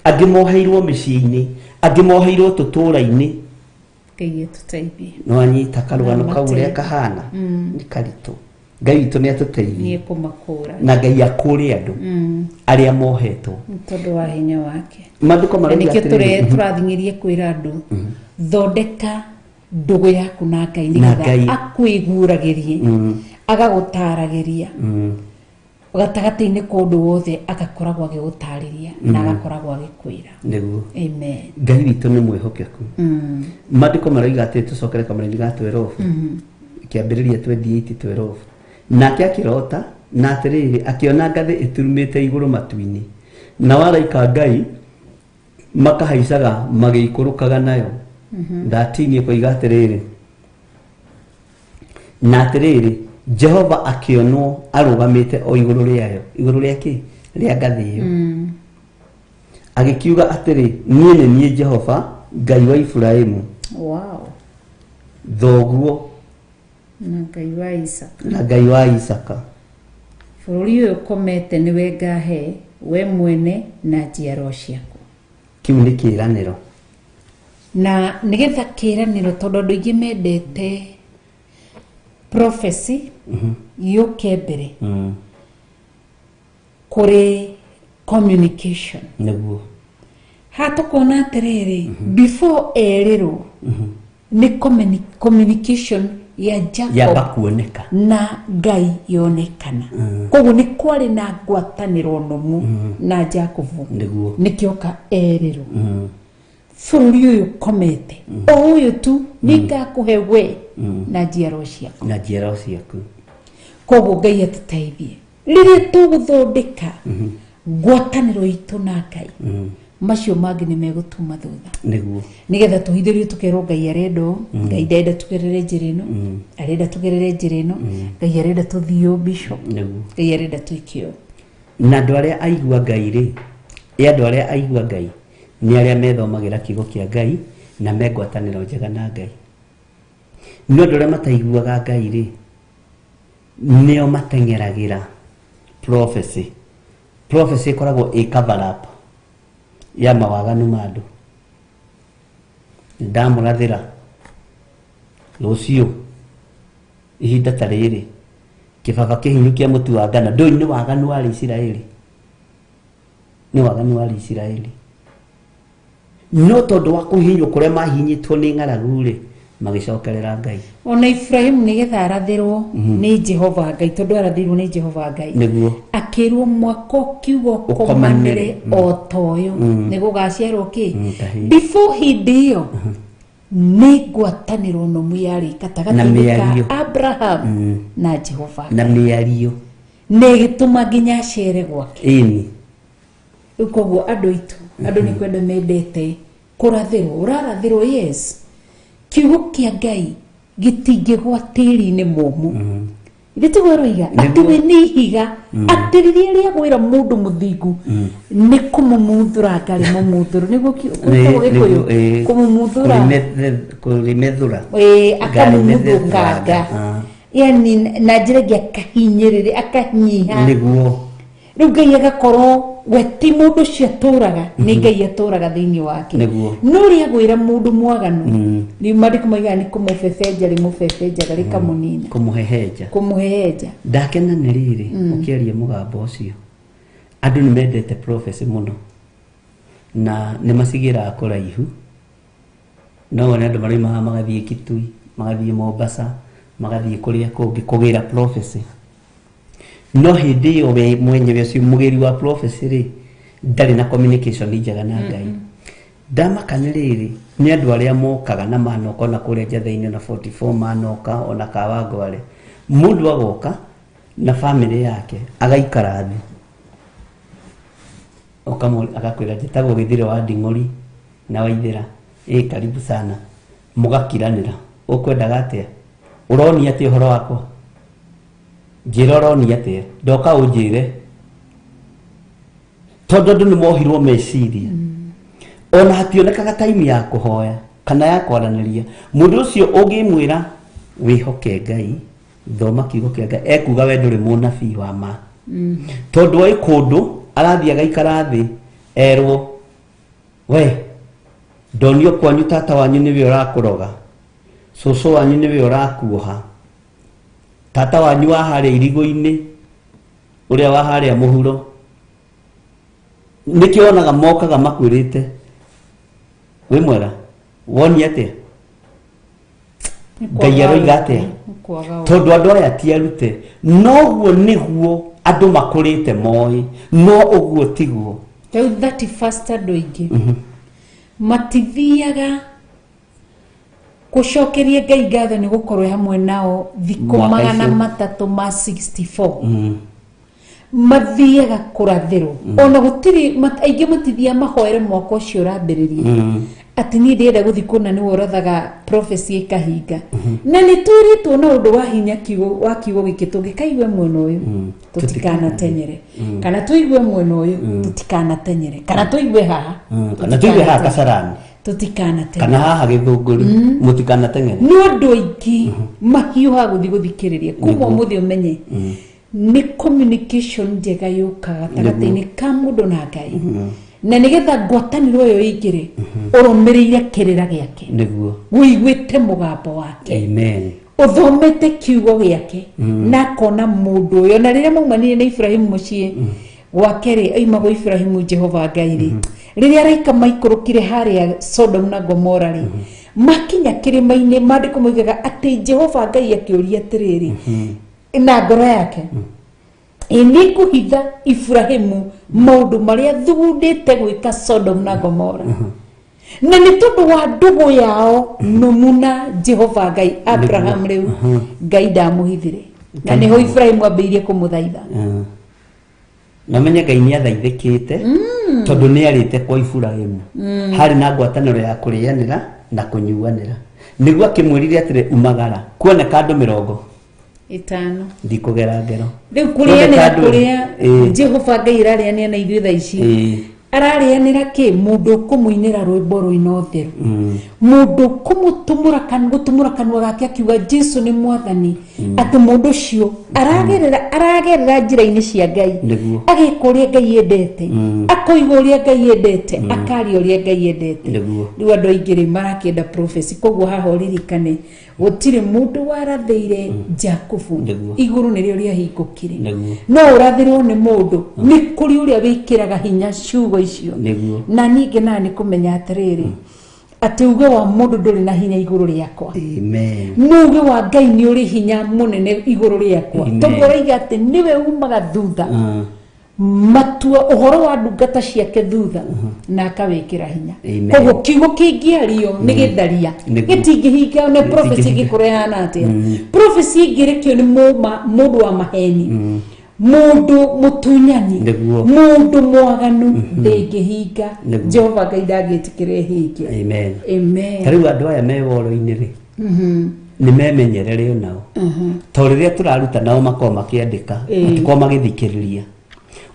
angĩ moheirwo mĩciĩ-inĩ, angĩ moheirwo tũtũra-inĩ. Ngai atũteithie. Nĩwanyita karũgano kau ũrĩa Amateithie. kahana nĩ karitũ. Ngai witũ nĩ atũteithie. Nĩ ekũmakũra. Na Ngai akũre andũ arĩa mohetwo nĩ tondũ wa hinya wake. Maandĩko Na marauga nĩkĩo atĩrĩrĩ, tũrathing'ĩria kwĩra andũ, thondeka ndũgũ yaku na Ngai Na nĩgetha Ngai. akwĩguũragĩrie, agagũtaragĩria gatagatĩ-inĩ ka ũndũ wothe, agakoragwo agĩgũtarĩria na agakoragwo agĩkwĩra. Nĩguo. Amen. Ngai witũ nĩ mwĩhokeku. Maandĩko maroiga atĩ tũcokere kamũraini ga 12, kĩambĩrĩria 28 12. Nake akĩrota, na atĩrĩrĩ, akĩona ngathĩ ĩturumĩte igũrũ matu-inĩ, nao araika a Ngai makahaicaga magĩikũrũkaga nayo. 13 ĩkoiga atĩrĩrĩ, na atĩrĩrĩ, Jehova akĩonwo arũgamĩte o igũrũ rĩayo. Igũrũ rĩa kĩ? Rĩa ngathĩ ĩyo. Agĩkiuga atĩrĩ, niĩ nĩ niĩ Jehova Ngai wa Iburahimu thoguo, na Ngai wa Isaka, na Ngai wa Isaka. Bũrũri ũyũ ũkomete nĩwe ngahe we mwene na njiarwa ciaku. Kĩu nĩ kĩĩranĩro. Na nĩgetha kĩĩranĩro, tondũ andũ aingĩ mendete prophecy yũke mbere kũrĩ communication. Haha tũkona atĩrĩrĩ, before erĩrwo nĩ communication ya yamba Jacob kuoneka na Ngai yonekana. Koguo nĩ kwarĩ na ngwatanĩro nũmu na Jacobu. Nĩkĩoka erĩrwo, bũrũri ũyũ ũkomete o ũyũ tu nĩ ngakũhe we na njiarwa ciaku. Na njiarwa ciaku. Koguo Ngai atũteithie rĩrĩa tũgũthondeka ngwatanĩro itũ na Ngai, macio mangĩ nĩ megũtuma thutha. Nĩgetha tũhithĩrio tũkerwo Ngai arenda ũũ, Ngai ndarenda tũgerere njĩra ĩno, arenda tũgerere njĩra ĩno, Ngai arenda tũthiĩ ũũ, bishop. Ngai arenda twĩke ũũ. Na andũ arĩa aigua Ngai rĩ, ĩ andũ arĩa aigua Ngai nĩ arĩa methomagĩra kiugo kĩa Ngai na me ngwatanĩro njega na Ngai. No andũ arĩa mataiguaga Ngai rĩ, nĩo mateng'eragĩra prophecy. Prophecy ĩkoragwo ĩ cover up ya mawaganu ma andũ. Ndamũrathĩra rũciũ ihinda ta rĩrĩ kĩbaba kĩhinyu kĩa mũtu wa ngano, ndũĩ nĩ waganu warĩ Isiraeli, nĩ waganu warĩ Isiraeli, no tondũ wa kũhihinywo kũrĩa mahihinyĩtwo nĩ ng'aragu rĩ, magĩcokerera Ngai. Ona Ibrahimu nĩgetha arathĩrwo nĩ Jehova Ngai, tondũ arathĩirwo nĩ Jehova Ngai, akĩrwo mwaka ũkiuga ũkomanĩre Ũkomanĩre. O ta ũyũ nĩ gũgaciarwo kĩ. Kahĩĩ. Before hĩndĩ ĩyo nĩ ngwatanĩro nũmu yarĩ Na gatagatĩ-inĩ ka mĩario. Abraham na Jehova Na mĩario. Na ĩgĩtũma nginya acere gwake. Rĩu koguo andũ aitũ, andũ nĩ kwenda mendete kũrathĩrwo, ũrarathĩrwo, yes, kiugo kĩa Ngai gĩtingĩgwa tĩri-inĩ mũmũ. Ithe tiguo aroiga atĩ we nĩ ihiga, atĩ rĩrĩa rĩagwĩra mũndũ mũthingu nĩ kũmũmuthũranga rĩmũmuthũra, nĩguo gwĩtagwo Gĩkũyũ kũmũmuthũra. Kũrĩmethũra. Ĩĩ, akamũmuthũkanga, yani na njĩra ĩngĩ akahinyĩrĩria, akanyiha. Rĩu Ngai agakorwo we ti mũndũ ũcio atũraga, nĩ Ngai atũraga thĩinĩ wake. No rĩa gwĩra mũndũ mwaganu, nĩ maandĩko maigaga nĩ kũmũbebenja rĩmũbebenjaga rĩkamũnina. Kũmũhehenja. Kũmũhehenja. Ndakena nĩ rĩrĩ ũkĩaria mũgambo ũcio, andũ nĩ mendete prophecy mũno na nĩ macigĩraga kũraihu. No wone andũ marauma haha magathiĩ Kitui, magathiĩ Mombasa, magathiĩ kũrĩa kũngĩ kũgĩra prophecy, no hĩndĩ ĩyo we mwenyewe ũcio mũgĩri wa prophecy rĩ, ndarĩ na communication njega na Ngai. Ndamaka nĩ rĩrĩ, nĩ andũ arĩa mokaga na manoka ona kũrĩa Njatheinĩ na 44 manoka ona Kawangware, mũndũ agoka na famĩlĩ yake agaikara thĩ, agakwĩra, njĩtagwo Gĩthire wa Nding'ũri na Waithĩra. Ĩ karibu sana. Mũgakiranĩra, ũkwendaga atĩa, ũronia atĩa ũhoro wakwa, njĩra ũronia atĩa, ndoka ũnjĩre. Tondũ andũ nĩ mohirwo meciria, ona hationekaga time ya kũhoya kana ya kwaranĩria. Mũndũ ũcio ũngĩmwĩra wĩhoke Ngai, thoma kiugo kĩa Ngai, ekuga we ndũrĩ mũnabii wa ma, tondũ oĩ kũndũ arathiĩ agaikara thĩ erwo, "We ndonio kwanyu tata wanyu nĩwe ũrakũroga, cũcũ wanyu nĩwe ũrakuoha, tata wanyu wa harĩa irigũ-inĩ, ũrĩa wa harĩa mũhuro." Nĩkĩo wonaga mokaga makwĩrĩte, "Wĩ mwega, woni atĩa? Ngai aroiga atĩa?" Tondũ andũ aya ti arute. Noguo nĩguo andũ makũrĩte moĩ, no ũguo tiguo. Rĩu 31st andũ aingĩ matithiaga gũcokeria Ngai ngatho nĩ gũkorwo e hamwe nao thikũ Mwaka magana icio. 3 ma 64. Mathiaga kũrathĩrwo ona gũtirĩ aingĩ matithiaga mahoere mwaka ũcio ũrambĩrĩria, atĩ niĩ ndĩrenda gũthiĩ kũna nĩwe ũrathaga prophecy ĩkahinga. Na nĩ twĩrĩtwo na ũndũ wa hinya kiugo wa kiugo gĩkĩ, tũngĩkaigua mwena ũyũ tũtikanatenyere, kana tũigue mwena ũyũ tũtikanatenyere, kana tũigue haha Kana tuigue haha Kasarani, tũtikanatenyere, kana haha Gĩthũngũri, mũtikanateng'ere. Nĩ ũndũ aingĩ mahiũhaga gũthiĩ gũthikĩrĩria. Kuma ũmũthĩ ũmenye nĩ communication njega yũkaga gatagatĩ-inĩ ka mũndũ na Ngai, na nĩgetha ngwatanĩro ĩyo ĩingĩre, ũrũmĩrĩire kĩrĩra gĩake, wĩiguĩte mũgambo wake, ũthomete kiugo gĩake, na akona mũndũ ũyũ. Na rĩrĩa maumanire na Ibrahimu mũciĩ gwake rĩ, aimagwo Ibrahimu Jehova Ngai rĩ, rĩrĩa araika maikũrũkire harĩa Sodom na Gomora rĩ, makinya kĩrĩma-inĩ, maandĩko moigaga atĩ Jehova Ngai akĩũria atĩrĩrĩ na ngoro yake, "Ĩ nĩ ngũhitha Ibrahimu maũndũ marĩa thugundĩte gwĩka Sodom na Gomora?" Na nĩ tondũ wa ndũgũ yao nũmu na Jehova Ngai, Abraham rĩu Ngai ndamũhithire, na nĩho Ibrahimu ambĩrĩirie kũmũthaitha. Na menye Ngai nĩ athaithĩkĩte, tondũ nĩ arĩte kwa Iburahimu, harĩ na ngwatanĩro ya kũrĩanĩra na kũnyuanĩra, nĩguo akĩmwĩrire atĩrĩ, "Umagara, kuoneka andũ 50 ĩtano ndikũgera ngero." Rĩu Kuoneka kũrĩanĩra andũ- kũrĩa Jehova Ngai ararĩanĩra na ithuĩ thaa ici, ararĩanĩra kĩ? Mũndũ ũkũmũinĩra rwĩmbo rwĩna ũtheru, mũndũ ũkũmũtumũra gũtumũra kanua gake akiuga Jesu nĩ Mwathani, atĩ mũndũ ũcio aragerera njĩra-inĩ cia Ngai, ageka ũrĩa Ngai endete, akoiga ũrĩa Ngai endete, akaria ũrĩa Ngai endete. Rĩu andũ aingĩ rĩ marakĩenda prophecy. Koguo haha ũririkane gũtirĩ mũndũ warathĩire Jakubu, igũrũ nĩrĩo rĩahingũkire. No ũrathĩrwo nĩ mũndũ, nĩ kũrĩ ũrĩa wĩkĩraga hinya ciugo icio. Na niĩ ngenaga nĩ kũmenya atĩrĩrĩ, atĩ uge wa mũndũ ndũrĩ na hinya igũrũ rĩakwa, no uge wa Ngai nĩ ũrĩ hinya mũnene igũrũ rĩakwa, tondũ ũraiga atĩ nĩwe umaga thutha matua ũhoro wa ndungata ciake thutha na akawĩkĩra hinya. Koguo kiugo kĩngĩario nĩ gĩtharia, gĩtingĩhinga. Nĩ prophecy Gĩtingĩhinga. ĩngĩkorwo ĩhana atĩa? Prophecy ĩngĩrekio nĩ mũndũ wa maheni, mũndũ mũtunyani, mũndũ mwaganu, ndĩngĩhinga. Jehova Ngai ndangĩtĩkĩra ĩhinge. Amen. Amen. Ta rĩu andũ aya me woro-inĩ rĩ, nĩ memenyerere onao, tondũ rĩrĩa tũraruta nao makoragwo makĩandĩka, matikoragwo magĩthikĩrĩria.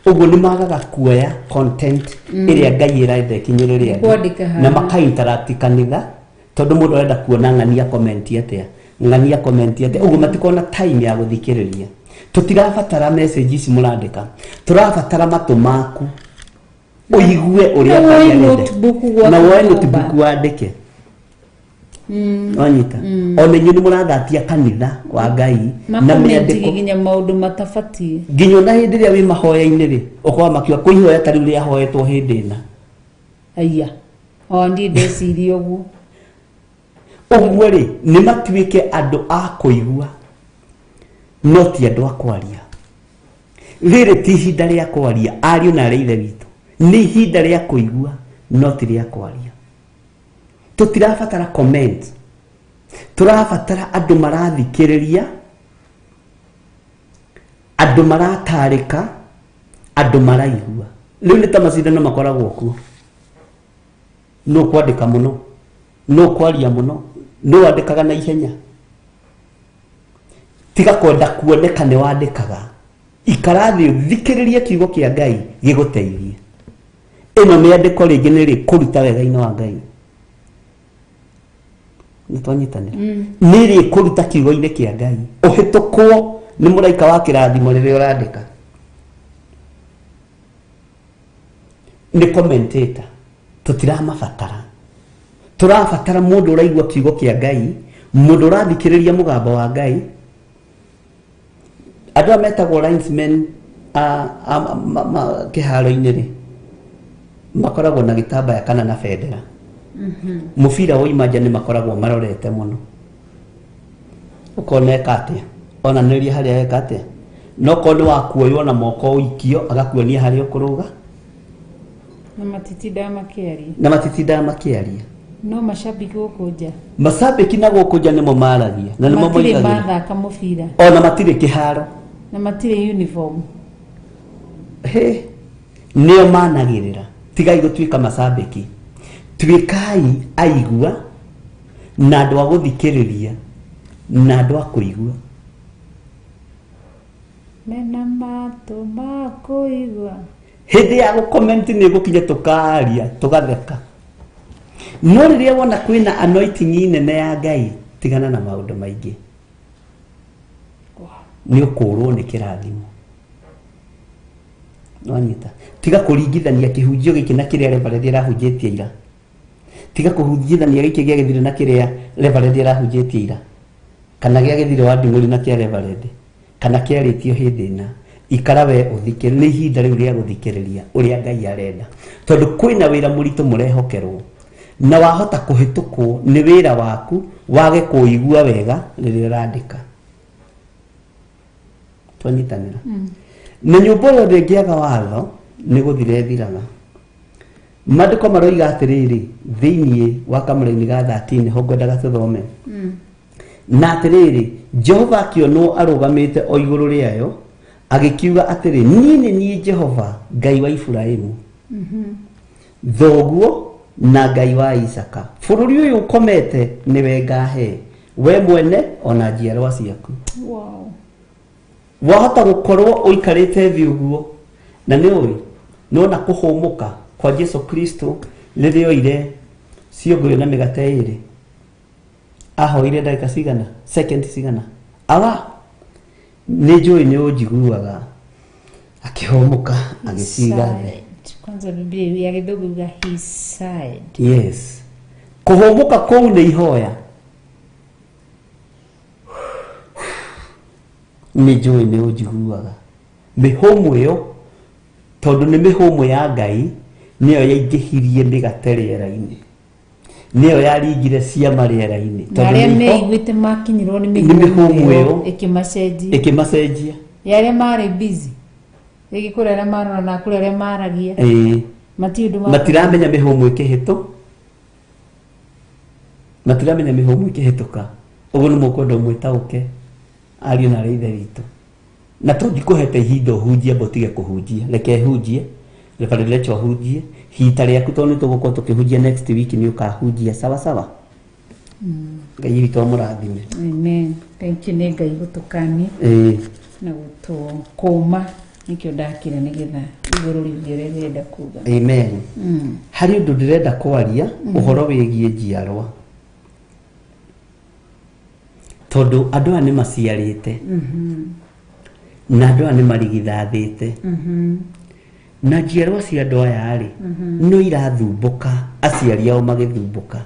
Ũguo nĩ magaga kuoya content ĩrĩa Ngai ĩrenda ĩkinyĩrĩre andũ Kwandĩka na haha. maka interact kanitha, tondũ mũndũ arenda kuona ng'ania comment atĩa, ng'ania comment atĩa. Ũguo matikorwo na time ya gũthikĩrĩria. Tũtirabatara message ici mũrandĩka, tũrabatara matũ maku ũigue ũrĩa Na Ngai woe arenda. notebook gwaku Na woe nyũmba. notebook wandĩke. Wanyita? Ona inyuĩ nĩ mũrathatia kanitha wa Ngai na makomenti mĩandĩko nginya maũndũ matabatiĩ. Nginya ona hĩndĩ ĩrĩa wĩ mahoya-inĩ rĩ, ũkorwo makiuga kwĩ ihoya ta rĩu rĩahoetwo hĩndĩ ĩna. Aya, o niĩ ndeciria ũguo. Ũguo rĩ, nĩ matuĩke andũ a kũigua no ti andũ a kwaria. Rĩrĩ ti ihinda rĩa kwaria, ariũ na arĩ ithe witũ, nĩ ihinda rĩa kũigua no ti rĩa kwaria. Tũtirabatara comment, tũrabatara andũ marathikĩrĩria, andũ maratarĩka, andũ maraigua. Rĩu nĩ ta macindano makoragwo kuo, no kwandĩka mũno, no kwaria mũno, no wandĩkaga na ihenya. Tiga kwenda kuoneka nĩ wandĩkaga, ikara thĩ ũthikĩrĩrie kiugo kĩa Ngai gĩgũteithie. Ĩno mĩandĩko rĩngĩ nĩ rĩ kũruta wega-inĩ wa Ngai. Nĩ twanyitanĩra? Nĩ rĩ kũruta kiugo-inĩ kĩa Ngai, ũhĩtũkwo nĩ mũraika wa kĩrathimo rĩrĩa ũrandĩka. Nĩ commentator tũtiramabatara, tũrabatara mũndũ ũraigua kiugo kĩa Ngai, mũndũ ũrathikĩrĩria mũgambo wa Ngai. Andũ aya metagwo linesmen a kĩharo-inĩ rĩ, makoragwo na gĩtambaya kana na bendera. Mũbira woima nja nĩ makoragwo marorete mũno, ũkona eka atĩa, onanĩria harĩa eka atĩa. No korwo nĩ wakuoywo na moko ũikio, agakuonia harĩa ũkũrũga. Na matitindaga makĩaria. Na matitindaga makĩaria. No macambiki gũkũ nja. Macambĩki na gũkũ nja nĩmo maragia na nĩmo matirĩ moigagĩra. Mathaka mũbira. Ona matirĩ kĩharo. Na matirĩ uniform. He nĩo managĩrĩra. Tigai gũtuĩka macambĩki, tuĩkai aigua na andũ a gũthikĩrĩria na andũ a kũigua. Mena matũ ma kũigua. Hĩndĩ ya gũcomment nĩ gũkinya tũkaria tũgatheka, no rĩrĩa wona kwĩna anointing nene ya Ngai, tigana na maũndũ maingĩ, nĩ ũkũrwo nĩ kĩrathimo. Nwanyita? Tiga kũringithania kĩhunjio gĩkĩ na kĩrĩa reverend arahunjĩtie ira. Tiga kũhunjithania gĩkĩ gĩa gĩthire na kĩrĩa reverend arahunjĩtie ira, kana gĩa gĩthire wa nding'ũri na kĩa reverend, kana kĩarĩtio hĩndĩ ĩna. Ikara we ũthikĩrĩrie, nĩ ihinda rĩu rĩa gũthikĩrĩria ũrĩa Ngai arenda, tondũ kwĩna wĩra mũritũ mũrehokerwo, na wahota kũhĩtũkwo nĩ wĩra waku wage kũũigua wega rĩrĩa ũrandĩka. Twanyitanĩra? Na nyũmba yothe ĩngĩaga watho nĩ gũthira ĩthiraga. Maandĩko maroiga atĩrĩrĩ thĩinĩ wa kamũraini ga 13, ho ngwendaga tũthome. Na atĩrĩrĩ, Jehova akĩonwo arũgamĩte o igũrũ rĩayo, agĩkiuga atĩrĩ, "Niĩ nĩ niĩ Jehova Ngai wa Iburahimu thoguo na Ngai wa Isaka. Bũrũri ũyũ ũkomete nĩwe ngahe we mwene ona njiarwa ciaku." Wahota gũkorwo ũikarĩte thĩ ũguo na nĩ ũĩ nĩwona kũhũmũka kwa Jesu Kristo rĩrĩa oire ciũngũyũ na mĩgate ĩrĩ, ahoire ndagĩka cigana, second cigana, "Awa, nĩ njũĩ nĩ ũnjiguaga." Akĩhũmũka, agĩciga thĩ. Sighed. Kwanza Biblia ya Gĩthũngũ yuga he sighed. Yes, kũhũmũka kũu nĩ ihoya. "Nĩ njũĩ nĩ ũnjiguaga." Mĩhũmũ ĩyo, tondũ nĩ mĩhũmũ ya Ngai, nĩyo yaingĩhirie mĩgate rĩera-inĩ, nĩyo yaringire ciama rĩera-inĩ. Na Tondũ arĩa nĩ meiguĩte makinyĩrwo nĩ nĩ mĩhũmũ mĩhũmũ ĩyo ĩyo. Ĩkĩmacenjia. Ĩkĩmacenjia. Ya arĩa marĩ busy rĩngĩ, kũrĩ arĩa marora na kũrĩ arĩa maragia. Matirĩ ũndũ Matiramenya mĩhũmũ ĩkĩhĩtũ, matiramenya mĩhũmũ ĩkĩhĩtũka. Ũguo nĩ mũkwenda mwĩtaũke, ariũ na arĩ ithe witũ, na to ndikũhete ihinda ũhunjie, amba ũtige kũhunjia, reke hunjie, Reverend Rachel ahunjie hita rĩaku, tondũ nĩ tũgũkorwo tũkĩhunjia next week, nĩ ũkahunjia. Sawa sawa, Ngai witũ amũrathime. Amen. Thank you nĩ Ngai gũtũkania na gũtũkũma, nĩkĩo ndakira nĩgetha igũrũ riuge ũrĩa rĩrenda kuga. Amen. Harĩ ũndũ ndĩrenda kwaria ũhoro wĩgiĩ njiarwa, tondũ andũ aya nĩ maciarĩte na andũ aya nĩ marigithathĩte, na njiarwa cia andũ aya rĩ, no irathumbũka aciari ao magĩthumbũka.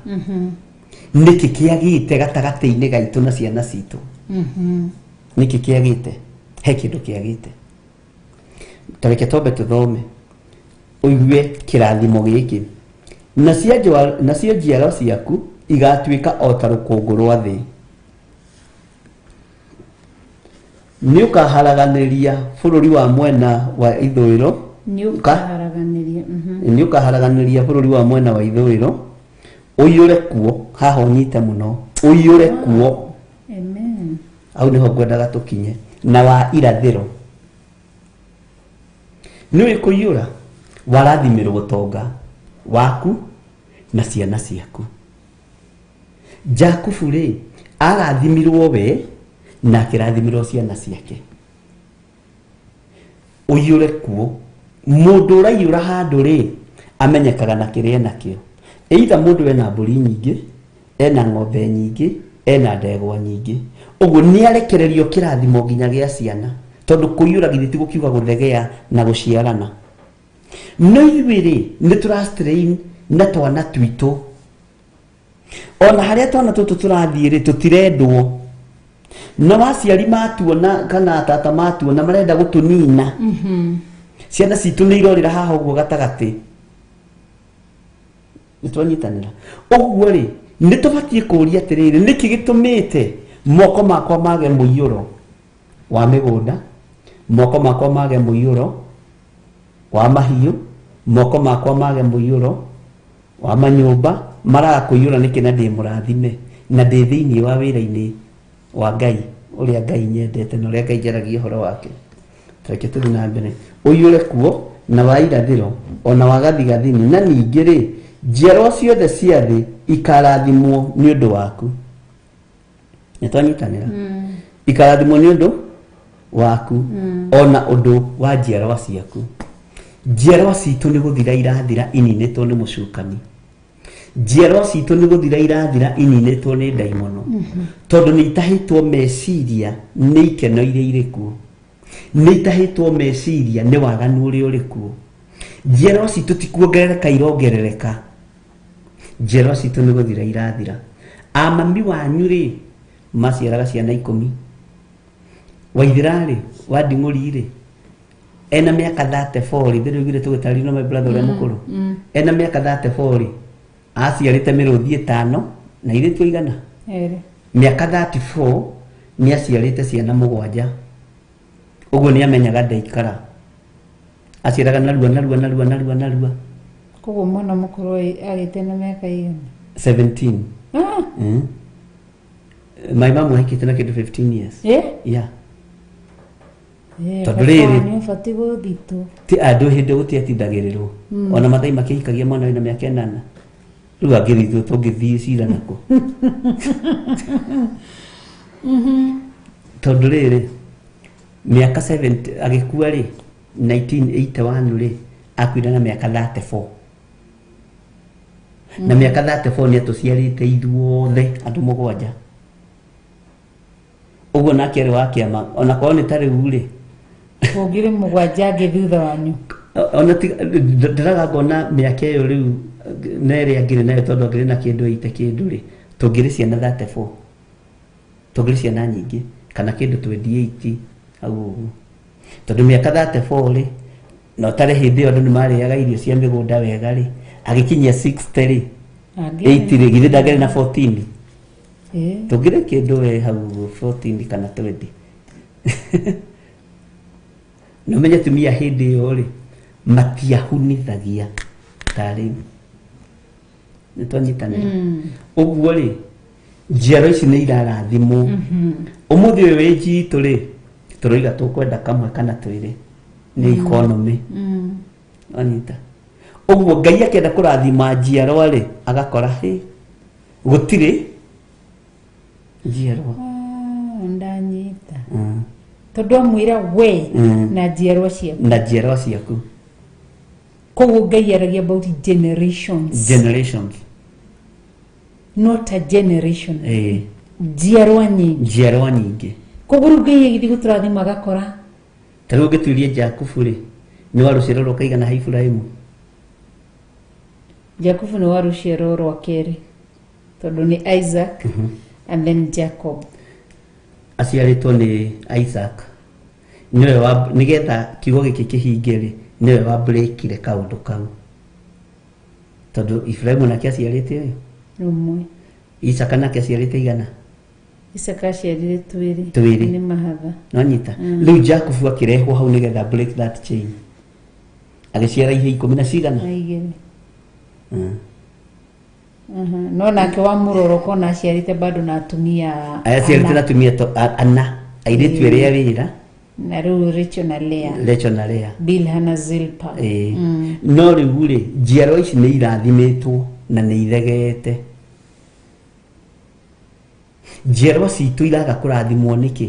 Nĩkĩ kĩagĩte gatagatĩ-inĩ gaitũ na ciana citũ? Nĩkĩ kĩagĩte? He kĩndũ kĩagĩte. Tareke twambe tũthome ũigue kĩrathimo gĩkĩ. Nacio njiaro ciaku igatuĩka o ta rũkũngũ rwa thĩ. Nĩ ũkaharaganĩria bũrũri wa mwena wa ithũĩro. Nĩ ũkaharaganĩria. Nĩ ũkaharaganĩria bũrũri wa mwena wa ithũĩro, ũiyũre kuo. Haha ũnyite mũno, ũiyũre kuo. Amen. Hau nĩho ngwendaga tũkinye. Na wa irathĩro. Nĩ ũĩ kũiyũra warathimĩrwo ũtonga waku na ciana ciaku. Jakubu rĩ, arathimirwo we na akĩrathimirwo ciana ciake. Ũiyũre kuo. Mũndũ ũraiyũra handũ rĩ, Amenyekaga na kĩrĩa enakĩo. Either mũndũ ena mbũri nyingĩ, ena ng'ombe nyingĩ, ena ndegwa nyingĩ. Ũguo nĩ arekererio kĩrathimo nginya gĩa ciana. Tondũ kũiyũra githĩ ti gũkiuga gũthegea na gũciarana. No ithuĩ rĩ, nĩ tũra strain na twana twitũ. Ona harĩa twana tũtũ tũrathiĩ rĩ, tũtirendwo. Na waciari matuona kana tata matuona marenda gũtũnina. Ciana citũ nĩ irorĩra haha ũguo gatagatĩ. Nĩ twanyitanĩra. Ũguo rĩ, nĩ tũbatiĩ kũũria atĩrĩrĩ, nĩkĩ gĩtũmĩte moko makwa mage mũiyũro wa mĩgũnda, moko makwa mage mũiyũro wa mahiũ, moko makwa mage mũiyũro wa manyũmba, maraga kũiyũra nĩkĩ na ndĩ mũrathime na ndĩ thĩinĩ wa wĩra-inĩ wa Ngai ũrĩa Ngai nyendete na ũrĩa Ngai njaragia ũhoro wake. Reke tũthiĩ na mbere. Ũiyũre kuo na wa irathĩro o na wa gathigathini, na ningĩ rĩ, njiarwa ciothe cia thĩ ikarathimwo nĩ ũndũ waku. Nĩ twanyitanĩra? Ikarathimwo nĩ ũndũ waku ona ũndũ wa njiarwa ciaku. Njiarwa citũ nĩ gũthira irathira ininĩtwo nĩ mũcukani. Njiarwa citũ nĩ gũthira irathira ininĩtwo nĩ ndaimono. Tondũ nĩ itahĩtwo meciria nĩ ikeno iria irĩ kuo. Nĩ itahĩtwo meciria nĩ waganu ũrĩa ũrĩ kuo. Njiarwa citũ ti kuongerereka irongerereka. Njiarwa citũ nĩ gũthira irathira. A mami wanyu rĩ, maciaraga ciana 10. Waithira rĩ, wa nding'ũri rĩ, ena mĩaka 34 rĩ, ndĩrĩugire tũgĩtarĩrio na my brother ũrĩa mũkũrũ. Ena mĩaka 34 rĩ, aciarĩte mĩrũthi 5 na airĩtu aigana? Erĩ. Mĩaka 34 nĩ aciarĩte ciana 7. Ũguo nĩ amenyaga ndaikara. Aciaraga narua narua narua narua narua. Koguo mwana mũkũrũ agĩte na mĩaka igana? 17. My mom ahikĩte na kĩndũ 15 years. Yeah. Tondũ rĩrĩ nĩ ũbatiĩ gũthitwo. Ti andũ hĩndĩ gũtiatindagĩrĩrwo. Ona mathai makĩhikagia mwana wĩna mĩaka 8. Rĩu angĩthitwo tũngĩthiĩ cira nako. Tondũ rĩrĩ mĩaka 70 agĩkua rĩ 1981 rĩ akuire na mĩaka 34. Na mĩaka 34 nĩ atũciarĩte ithuothe andũ 7. Ũguo nake arĩ wa kĩama ona korwo nĩ ta rĩu rĩ Kũngĩrĩ 7 angĩ thutha wanyu. Ona ndĩraga ngona mĩaka ĩyo rĩu na ĩrĩa angĩrĩ nayo tondũ angĩrĩ na kĩndũ ĩite kĩndũ rĩ tũngĩrĩ ciana 34. Tũngĩrĩ ciana nyingĩ kana kĩndũ 28 hau ũguo. Tondũ mĩaka 34 rĩ na ũtarĩ hĩndĩ ĩyo andũ nĩ marĩaga irio cia mĩgũnda wega rĩ agĩkinyia 60 rĩ 80 rĩ githĩ ndangĩrĩ na 14. Tũngĩrĩ kĩndũ we hau ũguo 14 kana 20. Na ũmenye atumia hĩndĩ ĩyo rĩ matiahunithagia ta rĩu. Nĩ twanyitanĩra. Ũguo rĩ njiaro ici nĩ irarathimwo. Ũmũthĩ ũyũ wĩ njitũ rĩ tũroiga tũkwenda kamwe kana twĩrĩ nĩ economy. Wanyita. Ũguo Ngai akĩenda kũrathima njiarwa rĩ agakora hĩ gũtirĩ njiarwa. Ndanyita. Tondũ amwĩra we na njiarwa ciaku. Na njiarwa ciaku. Koguo Ngai aragia about generations. Generations. Not a generation. Njiarwa nyingĩ. Njiarwa nyingĩ. Koguo rĩu Ngai agĩthiĩ gũtũrathima agakora. Ta rĩu ũngĩtuĩria Jakubu rĩ, nĩ wa rũciaro rwa kaigana ha Iburahĩmu? Jakubu nĩ wa rũciaro rwa kerĩ tondũ nĩ Isaac and then Jacob. Aciarĩtwo nĩ Isaac. Nĩwe wa nĩgetha kiugo gĩkĩ kĩhinge rĩ, nĩwe wa breakire kaũndũ kau. Tondũ Iburahĩmu nake aciarĩte ũyũ. Ũmwe. Isaka nake aciarĩte igana. Isaka aciarire twĩrĩ. Twĩrĩ. Nĩ mahatha. Nonyita. Rĩu Jakubu akĩrehwo hau nĩgetha break that chain. Agĩciara ihe 10 na cigana. Na igĩrĩ. No nake wa mũroro kona aciarĩte bado na atumia Aciarĩte na atumia ana. Airĩtu erĩ a wĩra. Na rĩu Rachel na Leah. Rachel na Leah. Bilha na Zilpa. No rĩu rĩ njiarwa ici nĩ irathimĩtwo na nĩ ithegeete. Njiarwa citũ iraga kũrathimwo nĩkĩ?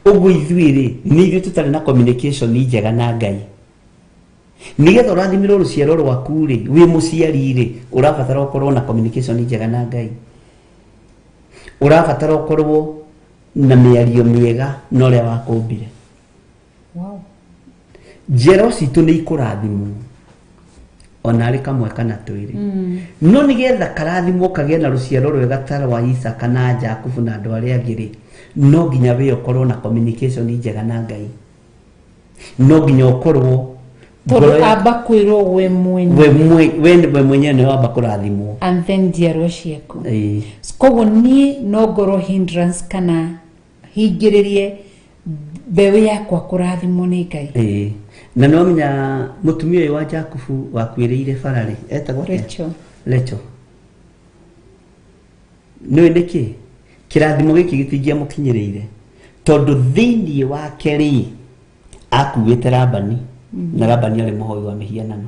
Ũguo ithuĩ rĩ nĩ ithuĩ tũtarĩ na communication njega na Ngai. Nĩgetha ũrathimĩrwo rũciaro rwaku rĩ, wĩ mũciari rĩ, ũrabatara ũkorwo na communication njega na Ngai. Ũrabatara ũkorwo na mĩario mĩega na ũrĩa wakũmbire. Njiarwa citũ nĩ ikũrathimwo ona arĩ kamwe kana twĩrĩ. No nĩgetha karathimwo kagĩe na rũciaro rwega ta rwa Isaka na Jakubu na andũ arĩa angĩ rĩ, no nginya we ũkorwo na communication njega na Ngai. No nginya ũkorwo tondũ ngoro ya- amba kwĩrwo we mwene we mwe- we we mwenyewe nĩwe wamba kũrathimwo. And then njiarwa ciaku. Koguo niĩ no ngorwo hindrance kana hingĩrĩrie mbeũ yakwa kũrathimwo nĩ Ngai. Ĩĩ. Na nĩwamenya mũtumia ũyũ wa Jakubu wakuĩrĩire bara rĩ, etagwo atĩa? Rachel. Rachel. Nĩũĩ nĩkĩ? Kĩrathimo gĩkĩ gĩtingĩamũkinyĩrĩire tondũ thĩinĩ wake rĩ akuĩte Labani na Labani arĩ mũhoi wa mĩhianano.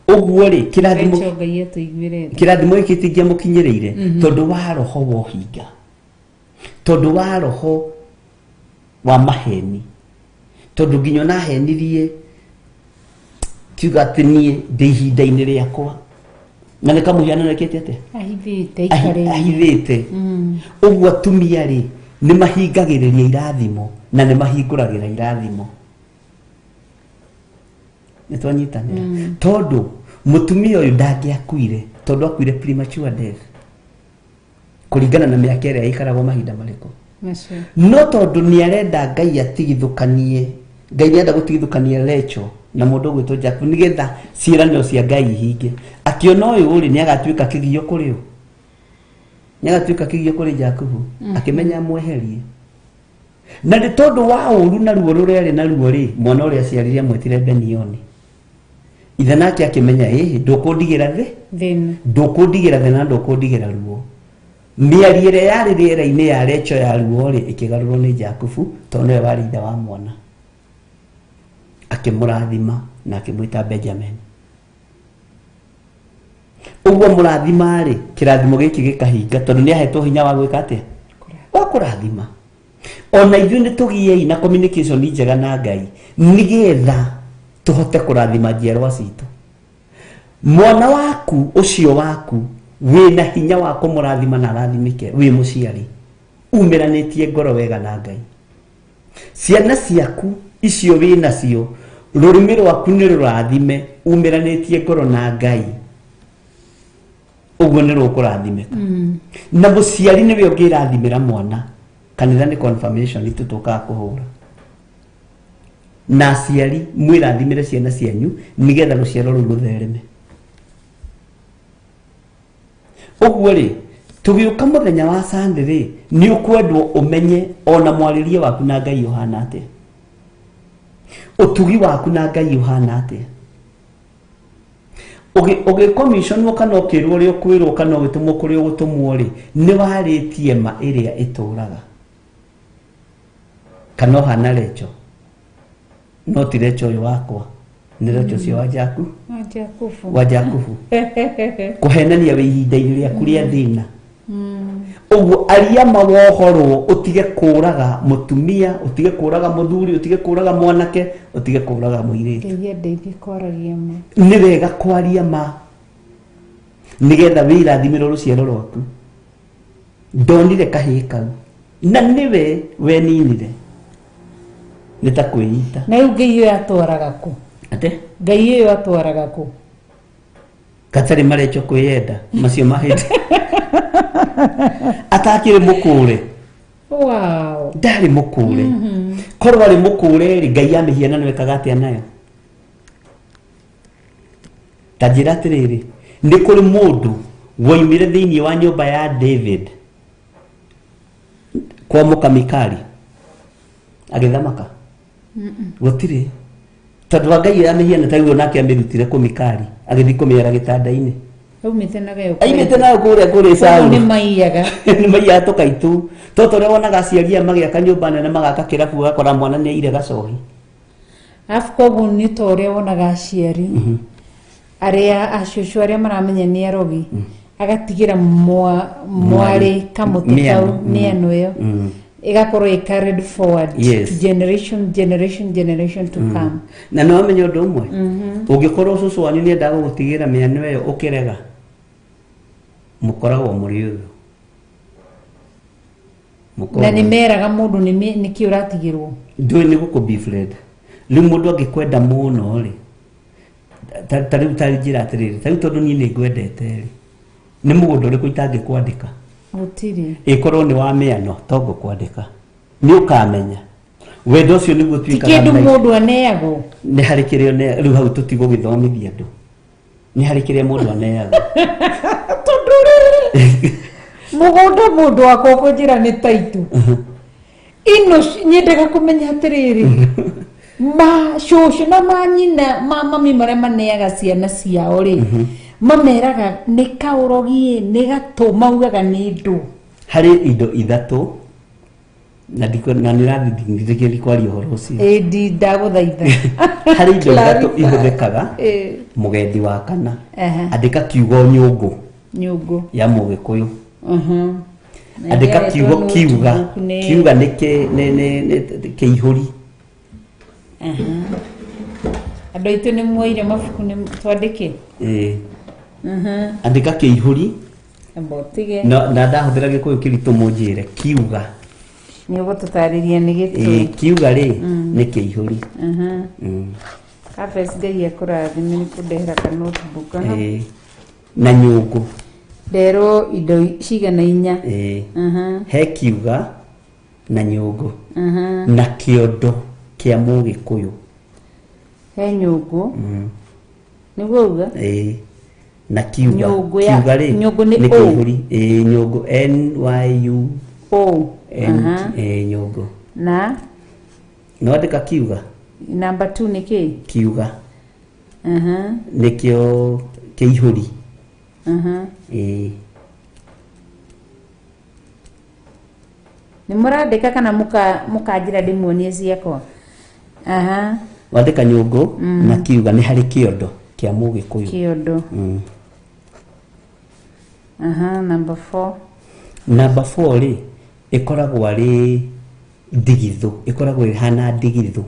Ũguo rĩ kĩrathimo Rachel, Ngai atũiguĩre tha. Kĩrathimo gĩkĩ gĩtingĩamũkinyĩrĩire tondũ wa roho wa ũhinga, tondũ wa roho wa maheni, tondũ nginya ona ahenirie kiuga atĩ niĩ ndĩ ihinda-inĩ rĩakwa na nĩ kamũhianano ekĩte atĩa? Ahithĩte ikarĩire. Ahithĩte. Ũguo atumia rĩ nĩ mahingagĩrĩria irathimo na nĩ mahingũragĩra irathimo. Nĩ twanyitanĩra? Tondũ mũtumia ũyũ ndangĩakuire, tondũ akuire premature death kũringana na mĩaka ĩrĩa ĩikaragwo mahinda marĩkũ. Macio. No tondũ nĩ arenda Ngai atigithũkanie, Ngai nĩ arenda gũtigithũkania Rachel na mũndũ ũgwĩtwo Jacob nĩgetha ciĩranĩro cia Ngai ihinge, akĩona ũyũ rĩ nĩ agatuĩka kĩgio kũrĩ ũ, nĩ agatuĩka kĩgio kũrĩ Jakubu, akĩmenya amweherie. Na nĩ tondũ wa ũru na ruo rũrĩa arĩ naruo rĩ, mwana ũrĩa aciarire amwĩtire Benioni. Ithe nake akĩmenya, ĩhĩ, ndũkũndigĩra thĩ thĩna, ndũkũndigĩra thĩna, ndũkũndigĩra ruo. Mĩario ĩrĩa yarĩ rĩera-inĩ ya Rachel ya ruo rĩ, ĩkĩgarũrwo nĩ Jakubu tondũ nĩwe warĩ ithe wa mwana, akĩmũrathima na akĩmwĩta Benjamin. Ũguo mũrathima rĩ, kĩrathimo gĩkĩ gĩkahinga tondũ nĩ ahetwo hinya wa gwĩka atĩa? Wa kũrathima. Ona ithuĩ nĩ tũgĩei na communication njega na Ngai nĩgetha tũhote kũrathima njiarwa citũ. Mwana waku ũcio waku wĩna hinya wa kũmũrathima na arathimĩke wĩ mũciari umĩranĩtie ngoro wega na Ngai. Ciana ciaku icio wĩ nacio, rũrĩmĩ rwaku nĩ rũrathime umĩranĩtie ngoro na Ngai, ũguo nĩ rũkũrathimĩka. Na mũciari nĩwe ũngĩrathimĩra mwana. Kanitha nĩ confirmation itu tũkaga kũhũra. Na aciari mwĩrathimĩre ciana cianyu nĩgetha rũciaro rũu rũthereme. Ũguo rĩ, tũgĩũka mũthenya wa Sunday rĩ, nĩ ũkwendwo ũmenye ona mwarĩrie waku na Ngai ũhana atĩa, ũtugi waku na Ngai ũhana atĩa. Ũgĩkomiconwo kana ũkĩrwo ũrĩa ũkwĩrwo kana ũgĩtũmwo kũrĩa ũgũtũmwo rĩ, nĩ warĩtie ma ĩrĩa ĩtũraga kana ũhana Rachel? No ti Rachel ũyũ wakwa, nĩ Rachel ũcio wa Jaku Wa Jakubu. Wa Jakubu, kũhenania wĩ ihinda-inĩ rĩaku rĩa thĩna. Ũguo aria ma wohorwo, ũtige kũraga mũtumia, ũtige kũraga mũthuri, ũtige kũraga mwanake, ũtige kũraga mũirĩtu. Ngai andeithie kwaragia ma. Nĩ wega kwaria ma nĩgetha wĩrathimĩrwo rũciaro rwaku. Ndonire kahĩĩ kau na nĩwe weninire nĩ ta kwĩita. Na rĩu Ngai ũyũ atwaraga kũ? Ate? Ngai ũyũ atwaraga kũ? Gatarĩ marecho kwĩyenda macio mahĩndĩ atakĩrĩ mũkũre. Ndarĩ mũkũre. Korwo arĩ mũkũre rĩ, Ngai ya mĩhianano ekaga atĩa nayo? Ta njĩra atĩrĩrĩ, nĩ kũrĩ mũndũ woimire thĩinĩ wa nyũmba ya David kwa mũkamikari agĩthamaka? Gũtirĩ, tondũ wa Ngai ya mĩhiano taguo nake amĩrutire kũmikari agĩthiĩ kũmĩara gĩtanda-inĩ. Aumĩte nayo. Aimĩte nayo kũrĩa kũrĩ Saulu. Nĩ maiyaga. Nĩ maiyaga tũkaitu toto ũrĩa wonaga aciari aya magĩaka nyũmba nene, magaka kĩrabu, ũgakora mwana nĩ aire gacohi. Arabu koguo nĩ ta ũrĩa wonaga aciari arĩa acũcũ arĩa maramenya nĩ arogi, agatigĩra mwarĩ kamũtĩ kau. Mĩano. Mĩano ĩyo. Ĩgakorwo ĩ carried forward Yes. to generation, generation, generation to come. Na nĩ wamenya ũndũ ũmwe, ũngĩkorwo cũcũ wanyu nĩ endaga gũgũtigĩra mĩano ĩyo ũkĩrega, mũkoragwo mũrĩ ũthũ. Mũkoragwo- Na nĩ meraga mũndũ nĩkĩ ũratigĩrwo. Ndũĩ nĩ gũkũ befriend. Rĩu mũndũ angĩkwenda mũno rĩ, ta rĩu ta njĩra atĩrĩrĩ, ta rĩu tondũ niĩ nĩ ngwendete rĩ, nĩ mũgũnda ũrĩkũ itangĩkwandĩka? Gũtirĩ. Ĩkorwo nĩ wa mĩano to ngũkwandĩka, nĩ ũkamenya wendo ũcio nĩguo Ti tuĩkaga kĩndũ maica. Mũndũ aneagwo. Nĩ harĩ kĩrĩa rĩu hau tũtigũgĩthomithia andũ, nĩ harĩ kĩrĩa mũndũ aneagwo. Tondũ rĩrĩ, mũgũnda mũndũ wakwa kũnjĩra nĩ taitũ ino, nyendaga kũmenya atĩrĩrĩ, ma cũcũ na manyina ma mami marĩa maneaga ciana ciao rĩ, mameraga nĩ kaũrogi, nĩ gatũ, maugaga nĩ ndũ? Harĩ indo ithatũ na ndiko na nĩ rathi kwaria ũhoro ũcio. Ĩndi ndagũthaitha. Harĩ indo ithatũ Clarify. Ihũthĩkaga mũgethi wa kana. Andĩka kiugo nyũngũ. Nyũngũ. Ya mũgĩkũyũ. Andĩka Na kiugo ĩrĩa kiuga. notebook nĩ- Kiuga nĩ nĩ kĩihũri. Andũ aitũ nĩ muoire mabuku nĩ twandĩke. Ĩĩ. Andĩka kĩihũri. Amba ũtige. Na ndahũthĩra gĩkũyũ kĩritũ mũnjĩre kiuga. Nĩ ũgũtũtarĩria nĩ Ĩĩ, gĩtũ. Kiuga rĩ nĩ kĩihũri. Kabes, Ngai akũrathime nĩ kũndehera ka notebook. Aha. Ĩĩ. Na nyũngũ. Nderwo indo cigana inya. Ĩĩ. He kiuga na nyũngũ na kĩondo kĩa mũgĩkũyũ. He nyũngũ, nĩguo uga? Ĩĩ, na kiuga. Nyũngũ ya- Kiuga rĩ nyũngũ nĩ nĩ O. kĩihũri. Ĩĩ, nyũngũ, N Y U O. N. Ĩĩ, nyũngũ. Na No andĩka kiuga. Namba 2 nĩ kĩ? Kiuga nĩkĩo kĩihũri. Ĩĩ. Nĩ mũrandĩka kana mũkanjĩra ndĩmuonie ciakwa? Aha. Wandĩka nyũngũ na kiuga, nĩ harĩ kĩondo kĩa mũgĩkũyũ. Kĩondo. Aha, number 4. Namba 4 rĩ, ĩkoragwo arĩ ndigithũ, ĩkoragwo ĩhana ndigithũ.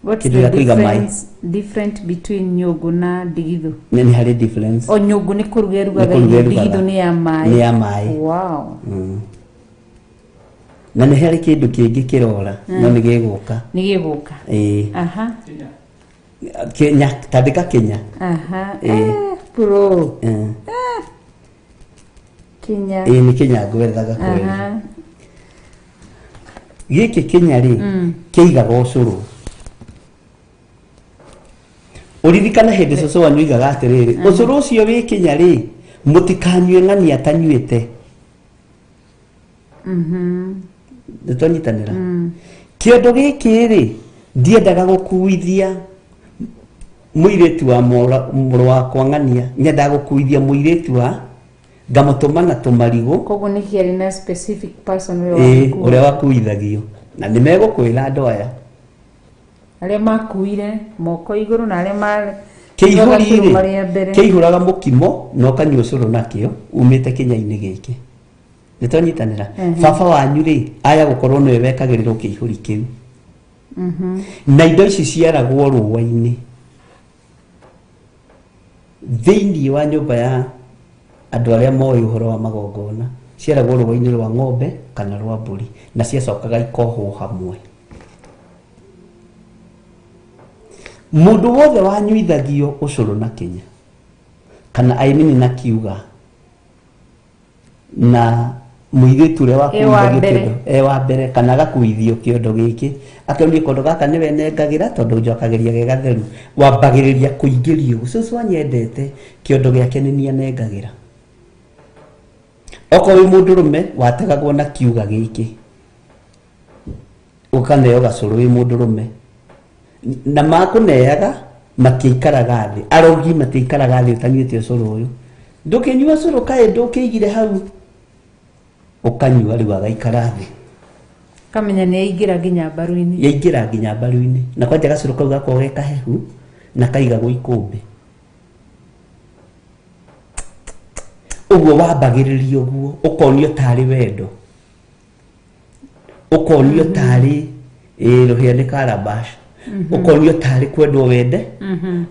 What's Kĩndũ the gĩa kũiga maĩ. difference different between nyũngũ na ndigithũ? Nĩ harĩ difference. O nyũngũ nĩ kũruga ĩrugaga Nĩ kũruga irio, ĩrugaga. ndigithũ nĩ ya maĩ. Nĩ ya maĩ. Wow. Na nĩ harĩ kĩndũ kĩngĩ kĩrora, no nĩ gĩgũka. Nĩ gĩgũka. Ĩĩ. Aha. Kenya, tandĩka Kenya. Aha. Ĩĩ. Eh, bro. Kinya. Ĩĩ, nĩ Kenya ngwethaga kweri. Gĩkĩ Kenya rĩ, kĩigaga ũcũrũ. Ũririkane hĩndĩ cũcũ wanyu oigaga atĩrĩrĩ, ũcũrũ ũcio wĩ Kenya rĩ, mũtikanyue ng'ania atanyuĩte. Nĩ twanyitanĩra? Kĩondo gĩkĩ rĩ, ndiendaga gũkuithia mũirĩtu wa mũrũ wakwa ng'ania, nyendaga gũkuithia mũirĩtu wa ngamũtũma na tũmarigũ. Koguo nĩ kĩarĩ na specific person ũrĩa Ĩĩ, wagĩkuaga. Ũrĩa wakuithagio, na nĩ megũkwĩra andũ aya. Arĩa makuire moko igũrũ na arĩa ma Kĩihũri rĩ, marĩ a mbere. Kĩihũraga mũkimo na ũkanyua ũcũrũ nakĩo umĩte kĩnya-inĩ gĩkĩ. Nĩ twanyitanĩra? Baba wanyu rĩ, aya gũkorwo nĩwe wekagĩrĩrwo kĩihũri kĩu. Na indo ici ciaragwo rũa-inĩ thĩinĩ wa nyũmba ya andũ arĩa moĩ ũhoro wa magongona, ciaragwo rũa-inĩ rwa ng'ombe kana rwa mbũri, na ciacokaga ikohwo hamwe. Mũndũ wothe wanyuithagio ũcũrũ na Kenya kana I mean na kiuga na mũirĩtu ũrĩa E wa wakuithagio mbere. kĩondo e wa mbere kana agakuithio kĩondo gĩkĩ, akaunia kondo gaka nĩwe nengagĩra tondũ njokagĩria ge gatheru, wambagĩrĩria kũingĩrio cũcũ anyendete kĩondo gĩake nĩ niĩ anengagĩra. Okorwo wĩ mũndũrũme, wategagwo na kiuga gĩkĩ, ũkaneo gacũrũ wĩ mũndũrũme, na makũneaga matiikaraga thĩ, arogi matiikaraga thĩ ũtanyuĩte ũcũrũ ũyũ. Ndũkĩnyua ũcũrũ kaĩ ndũkĩigire hau ũkanyua, rĩu agaikara thĩ. Kamenya nĩ aingĩra nginya mbaru-inĩ. Yaingĩra nginya mbaru-inĩ, na kwanja gacũrũ kau gakoragwo ge kahehu na kaigagwo ikũmbĩ ũguo, wambagĩrĩria ũguo ũkonio tarĩ wendo. Ũkonio tarĩ ĩ rũhĩa nĩ calabash, ũkonio tarĩ kwendwo wende,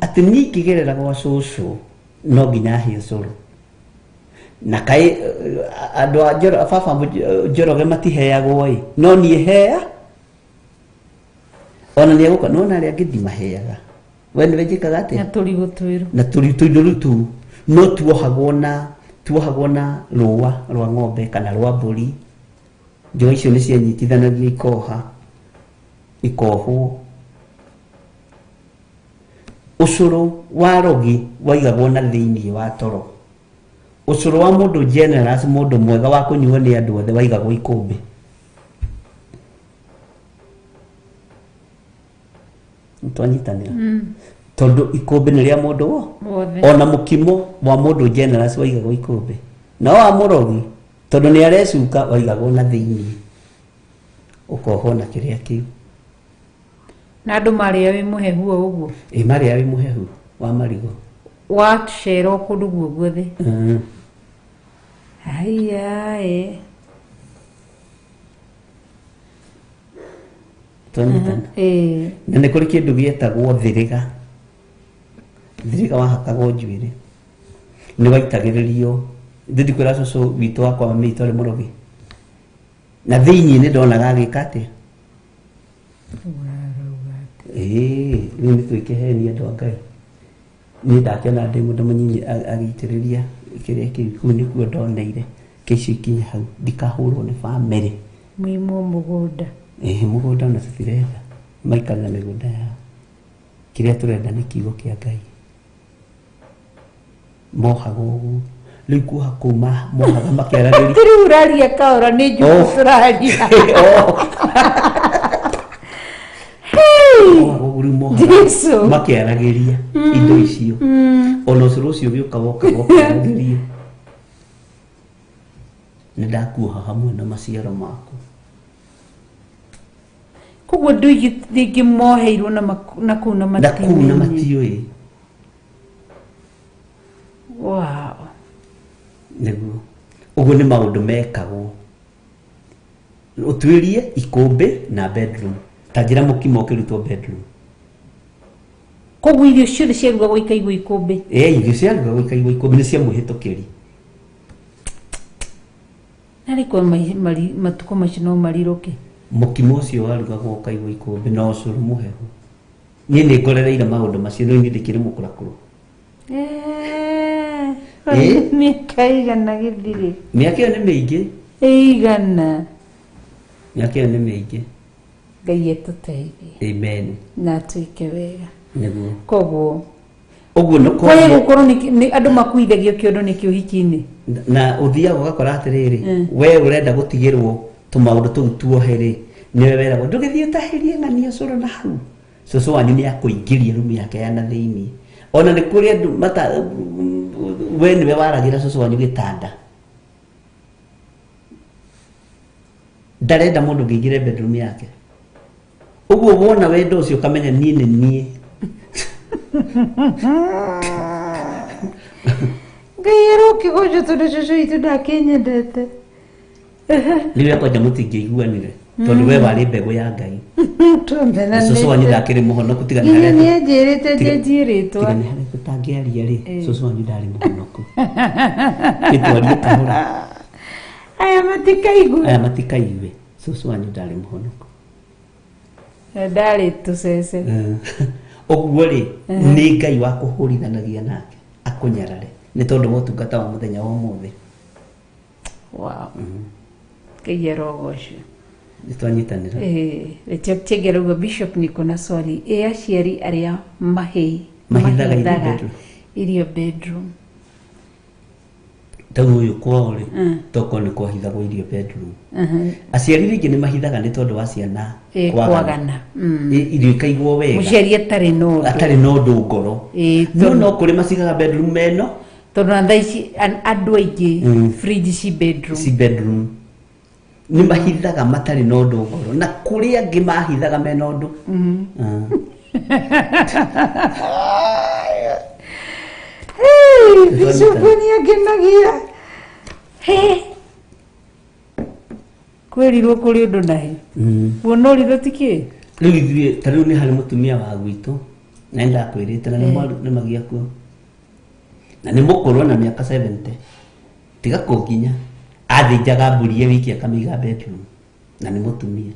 atĩ niĩ ingĩgerera gwa cũcũ no nginya hie ũcũrũ. Na kaĩ andũ a baba Njoroge matiheagwo ĩ, no niĩ hea ona nĩ egũka. Nona arĩa angĩ ndimaheaga, we nĩwe njĩkaga atĩa? Na tũrigũ twĩru. Na tũri tũindo rĩu tũu no tuohagwo na rũa rwa ng'ombe kana rwa mbũri. Njũa icio nĩ cianyitithanagia ikoha ikohwo. Ũcũrũ wa rogi waigagwo na thĩinĩ wa toro. Ũcũrũ wa mũndũ generous, mũndũ mwega wa kũnyuo nĩ andũ othe, waigagwo ikũmbĩ. Twanyitanĩra tondũ ikũmbĩ nĩ rĩa mũndũ wo wothe. Ona mũkimo wa mũndũ generous waigagwo ikũmbĩ, no wa mũrogi, tondũ nĩ arecuka, waigagwo na thĩinĩ, ũkohwo na kĩrĩa kĩu. Na andũ marĩa wĩ mũhehu o ũguo. Ĩ, marĩa wĩ mũhehu wa marigũ. Wacera o kũndũ guo guothe. Haiya ĩ. Twanyitana? Ĩ. Na nĩ kũrĩ kĩndũ gĩetagwo thĩrĩga. Thĩrĩga wahakagwo njuĩrĩ, nĩ waitagĩrĩrio. Ndĩ kwĩra cũcũ witũ wakwa, mami witũ arĩ mũrogi, na thĩinĩ nĩ ndonaga agĩka atĩa. Ĩĩ, rĩu nĩ twĩkĩhenia andũ a Ngai. Niĩ ndakĩona ndĩ mũndũ mũnyinyi agĩitĩrĩria kĩrĩa kĩu kũu, nĩkuo ndoneire kĩicio ikinye hau ndikahũrwo nĩ bamĩrĩ. Mũimwo mũgũnda. Ĩĩ, mũgũnda ona tũtirenda, maikare na mĩgũnda yao. Kĩrĩa tũrenda nĩ kiugo kĩa Ngai. Mohagwo ũguo rĩu, kuoha kũu mohaga makĩaragĩria. Rĩu ũraria kahora, nĩ njũkũ. Oh. Tũraria. Mohaga ũguo rĩu, mohaga Jesu. makĩaragĩria indo icio. Ona ũcũrũ ũcio ũgĩũka woka wokaragĩrio, nĩ ndakuoha hamwe na maciaro maku. Koguo andũ aingĩ rĩngĩ moheirwo na na kũu na na kũu na matimenye. Matiũĩ. Wow. Nĩguo ũguo nĩ maũndũ mekagwo. Ũtuĩrie ikũmbĩ na bedroom, ta njĩra mũkimo ũkĩrutwo bedroom. Koguo irio ciothe ciarugagwo ikaigwo ikũmbĩ? Ĩ, irio ciarugagwo ikaigwo ikũmbĩ, nĩ cia mũhĩtũkĩri. Narĩ kwa matukũ macio no marirũke. Mũkimo ũcio warugagwo ũkaigwo ikũmbĩ na ũcũrũ mũhehu. Niĩ nĩ ngorereire maũndũ macio, no niĩ ndĩkĩrĩ mũkũrakũrũ. Ĩ? Mĩaka igana gĩthirĩ? Mĩaka ĩyo nĩ mĩingĩ. Ĩigana? Mĩaka ĩyo nĩ mĩingĩ. Ngai etũteithie. Amen. Na atwĩke wega. Nĩguo. Koguo Ũguo nĩ kwaye gũkorwo nĩ andũ makuithagio kĩondo nĩkĩo ũhiki-inĩ. Na ũthiaga ũgakora atĩrĩrĩ, we ũrenda gũtigĩrwo tũmaũndũ tũu tuohe rĩ, nĩwe weragwo ndũgĩthiĩ ũtahĩrie ng'ania ũcũrũ na hau. Cũcũ wanyu nĩ akũingĩria rumu yake ya na thĩinĩ. Ona nĩ kũrĩ andũ mata we nĩwe waragĩra cũcũ wanyu gĩtanda, ndarenda mũndũ ũngĩingĩre bedroom yake. Ũguo wona wendo ũcio ũkamenya niĩ nĩ niĩ. Ngai arokĩgocwo tondũ cũcũ witũ ndakĩnyendete. Rĩrĩa kwanja mũtingĩiguanire tondũ we warĩ mbegũ ya Ngai na cũcũ wanyu ndakĩrĩ mũhonoku, tiga nĩ nginya harĩa nĩ anjĩrĩte Tiga- njenjie rĩtwa. Tiga nĩ harĩa tũtangĩaria rĩ, cũcũ wanyu ndarĩ mũhonoku, gĩtwarie kahora. Aya matikaigua. Aya matikaigue, cũcũ wanyu ndarĩ mũhonoku. Ndarĩ tũcece. Ũguo rĩ, nĩ Ngai wa kũhũrithanagia nake akũnyarare nĩ tondũ wa ũtungata wa mũthenya wa ũmũthĩ. Wow, Ngai arogocwo. Nĩ twanyitanĩra. Chege arauga, "Bishop, niko na swali. Ĩ aciari arĩa Mahithaga irio bedroom? Irio bedroom?" Tau ũyũ kwao rĩ, tokorwo nĩ kwahithagwo irio bedroom. Aciari rĩngĩ nĩ mahithaga nĩ tondũ wa ciana kwagana. Irio ikaigwo wega. Mũciari atarĩ na ũndũ. Atarĩ na ũndũ ngoro. No tondũ no kũrĩ macigaga bedroom meno. Tondũ na thaa ici andũ aingĩ fridge ci bedroom. Ci bedroom. Nĩ mahithaga matarĩ na ũndũ ngoro, na kũrĩ angĩ mahithaga mena ũndũ. Hey, Bishop nĩ angenagia. Hey. Kwĩrirwo kũrĩ ũndũ nahe. Kuona ũritũ ti kĩ? Rĩu ithuĩ ta rĩu nĩ harĩ mũtumia wa gwitũ na nĩ ndakwĩrĩte na nĩ magia kuo na nĩ mũkũrũ na mĩaka 70 tiga kũnginya athĩnjaga mbũri ye wiki akamĩiga bedroom na nĩ mũtumia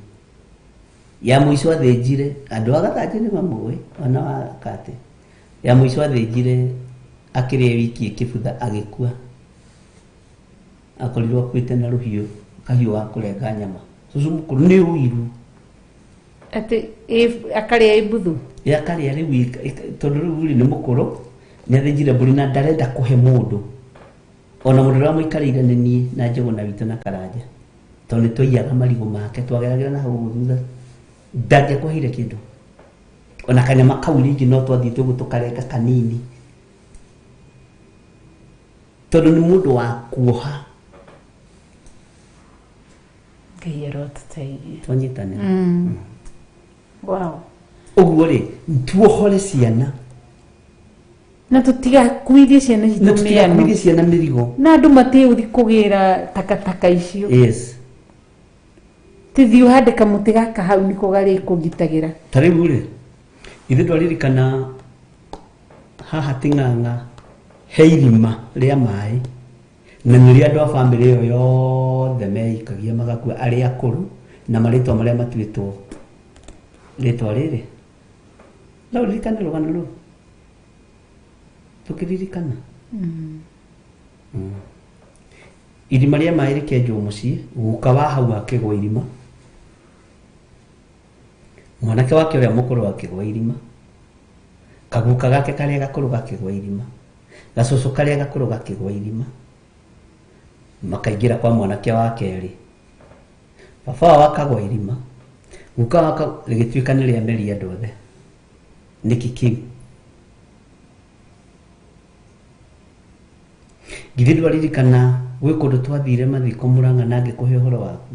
ya mũico athĩnjire andũ a gathanjĩ nĩ mamũĩ ona wa kate ya mũico athĩnjire akĩrĩa wiki ĩkĩbutha agĩkua akorirwo akuĩte na rũhiũ kahiũ ga kũrenga nyama cũcũ mũkũrũ nĩ ũiru Atĩ akarĩa ĩmbuthu. Yakarĩa rĩu tondũ rĩu rĩ nĩ mũkũrũ nĩ athĩnjire mbũri na ndarenda kũhe mũndũ ona mũndũ ũrĩa mũikarĩire nĩ niĩ na njũgũna witũ na karanja tondũ nĩ twaiyaga marigũ make twageragĩra na hau ũguo thutha ndangĩakũheire kĩndũ ona kanyama kau rĩngĩ no twathiĩte ũguo tũkarenga kanini tondũ nĩ mũndũ wa kuoha. Ngai arotũteithia. Twanyitanĩra. Wow. Ũguo rĩ tuohore ciana Na tũtigakuithie ciana na citũ mĩano. tũtigakuithie ciana mĩrigo. Na andũ matĩĩ gũthiĩ kũgĩra takataka icio. Yes. Tithiĩ ũhande kamũtĩ gaka hau nĩko garĩkũgitagĩra. Ta rĩu rĩ ithuĩ twaririkana haha Ting'ang'a he irima rĩa maĩ na nĩrĩo andũ a bamĩrĩ ĩyo yothe meikagia magakua arĩa akũrũ na marĩtwa marĩa matuĩtwo rĩtwa rĩrĩ no ũririkane rũgano rũu tũkĩririkana. Irima rĩa maĩ rĩkenjwo mũciĩ guka wa hau akĩgwa irima mwanake wake ũrĩa mũkũrũ akĩgwa irima kaguka gake karĩa gakũrũ gakĩgwa irima gacũcũ karĩa gakũrũ gakĩgwa irima makaingĩra kwa mwanake wa kerĩ baba wao akagwa irima guka wao rĩgĩtuĩka nĩ rĩameria andũ othe nĩkĩ kĩu githĩ ndwaririkana gwĩ kũndũ twathire mathiko Mũrang'a na ngĩkũhe ũhoro waku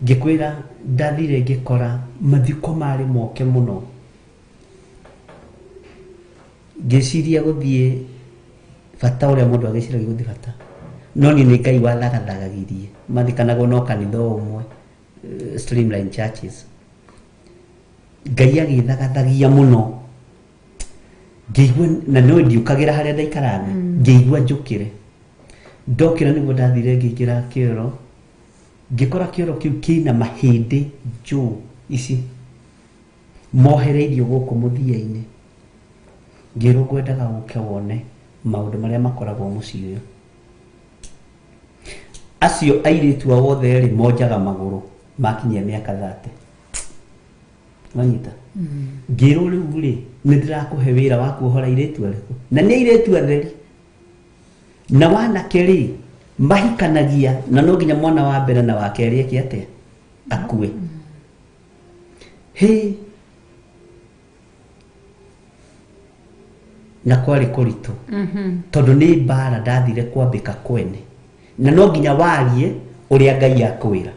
ngĩkwĩra ndathire ngĩkora mathiko marĩ moke mũno ngĩciria gũthiĩ bata ũrĩa mũndũ agĩciragia gũthiĩ bata no niĩ nĩ Ngai wathagathagagirie mathikanagwo no kanitha o ũmwe streamline churches Ngai agĩthagathagia mũno ngĩigua na no ndiũkagĩra harĩa ndaikaraga ngĩigua njũkĩre ndokĩra nĩguo ndathire ngĩingĩra kĩoro ngĩkora kĩoro kĩu kĩna mahĩndĩ njũũ ici mohereirio gũkũ mũthia-inĩ ngĩrwo ngwendaga ũke wone maũndũ marĩa makoragwo mũciĩ ũyũ acio airĩtu ao othe rĩ monjaga magũrũ makinyia mĩaka 30 wanyita ngĩrwo rĩu rĩ nĩ ndĩrakũhe wĩra wa kuohora airĩtu arĩkũ na nĩ airĩtu atheri na wanake rĩ mahikanagia na no nginya mwana wa mbere na wa kerĩ eke atĩa akue hĩ na kwarĩ kũritũ tondũ nĩ mbara ndathire kwambĩka kwene na no nginya warie ũrĩa Ngai akwĩra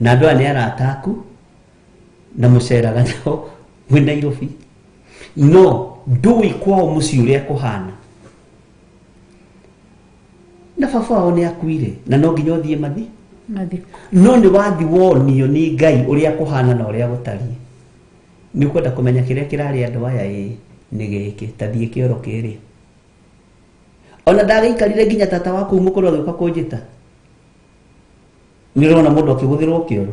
na andũ aya nĩ arata aku na mũceraga nao mwĩ Nairobi no ndũĩ kwao mũciĩ ũrĩa kũhana na baba wao nĩ akuire na no nginya ũthiĩ mathi Mathiko. no nĩ wathi wonio nĩ Ngai ũrĩa kũhana na ũrĩa gũtariĩ nĩ ũkwenda kũmenya kĩrĩa kĩrarĩ andũ aya ĩ nĩ gĩkĩ ta thiĩ kĩoro kĩrĩa ona ndagĩikarire nginya tata wa kũu mũkũrũ agĩũka kũnjĩta nĩ ũrona mũndũ akĩgũthĩrwo kĩoro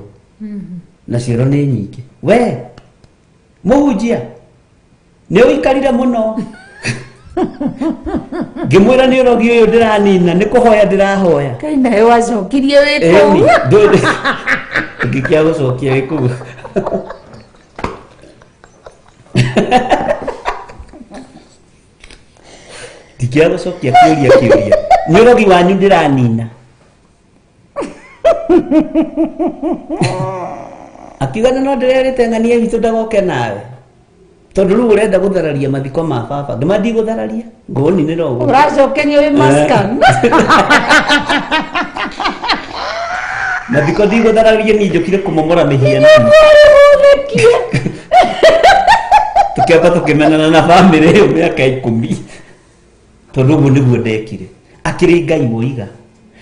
na cioro nĩ nyingĩ we mũhunjia nĩ ũikarire mũno ngĩmwĩra nĩ ũrogi ũyũ ndĩranina nĩ kũhoya ndĩrahoya Ngai nawe wacokirie wĩ Ĩni, kũu. ngĩkĩa gũcokia wĩ kũu ndikĩa gũcokia kĩũria kĩũria nĩ ũrogi wanyu ndĩranina akiuga no ndĩrerĩte ng'ania witũ ndagoke nawe tondũ rĩu ũrenda gũthararia mathiko ma baba ngĩma ndigũthararia ngũninĩra ũguo Ũracokerio wĩ maskan. mathiko ndigũthararia niĩ njũkire kũmomora mĩhianano tũkĩamba tũkĩmenana na bamĩrĩ ĩyo mĩaka 10 tondũ ũguo nĩguo ndekire akĩrĩ Ngai woiga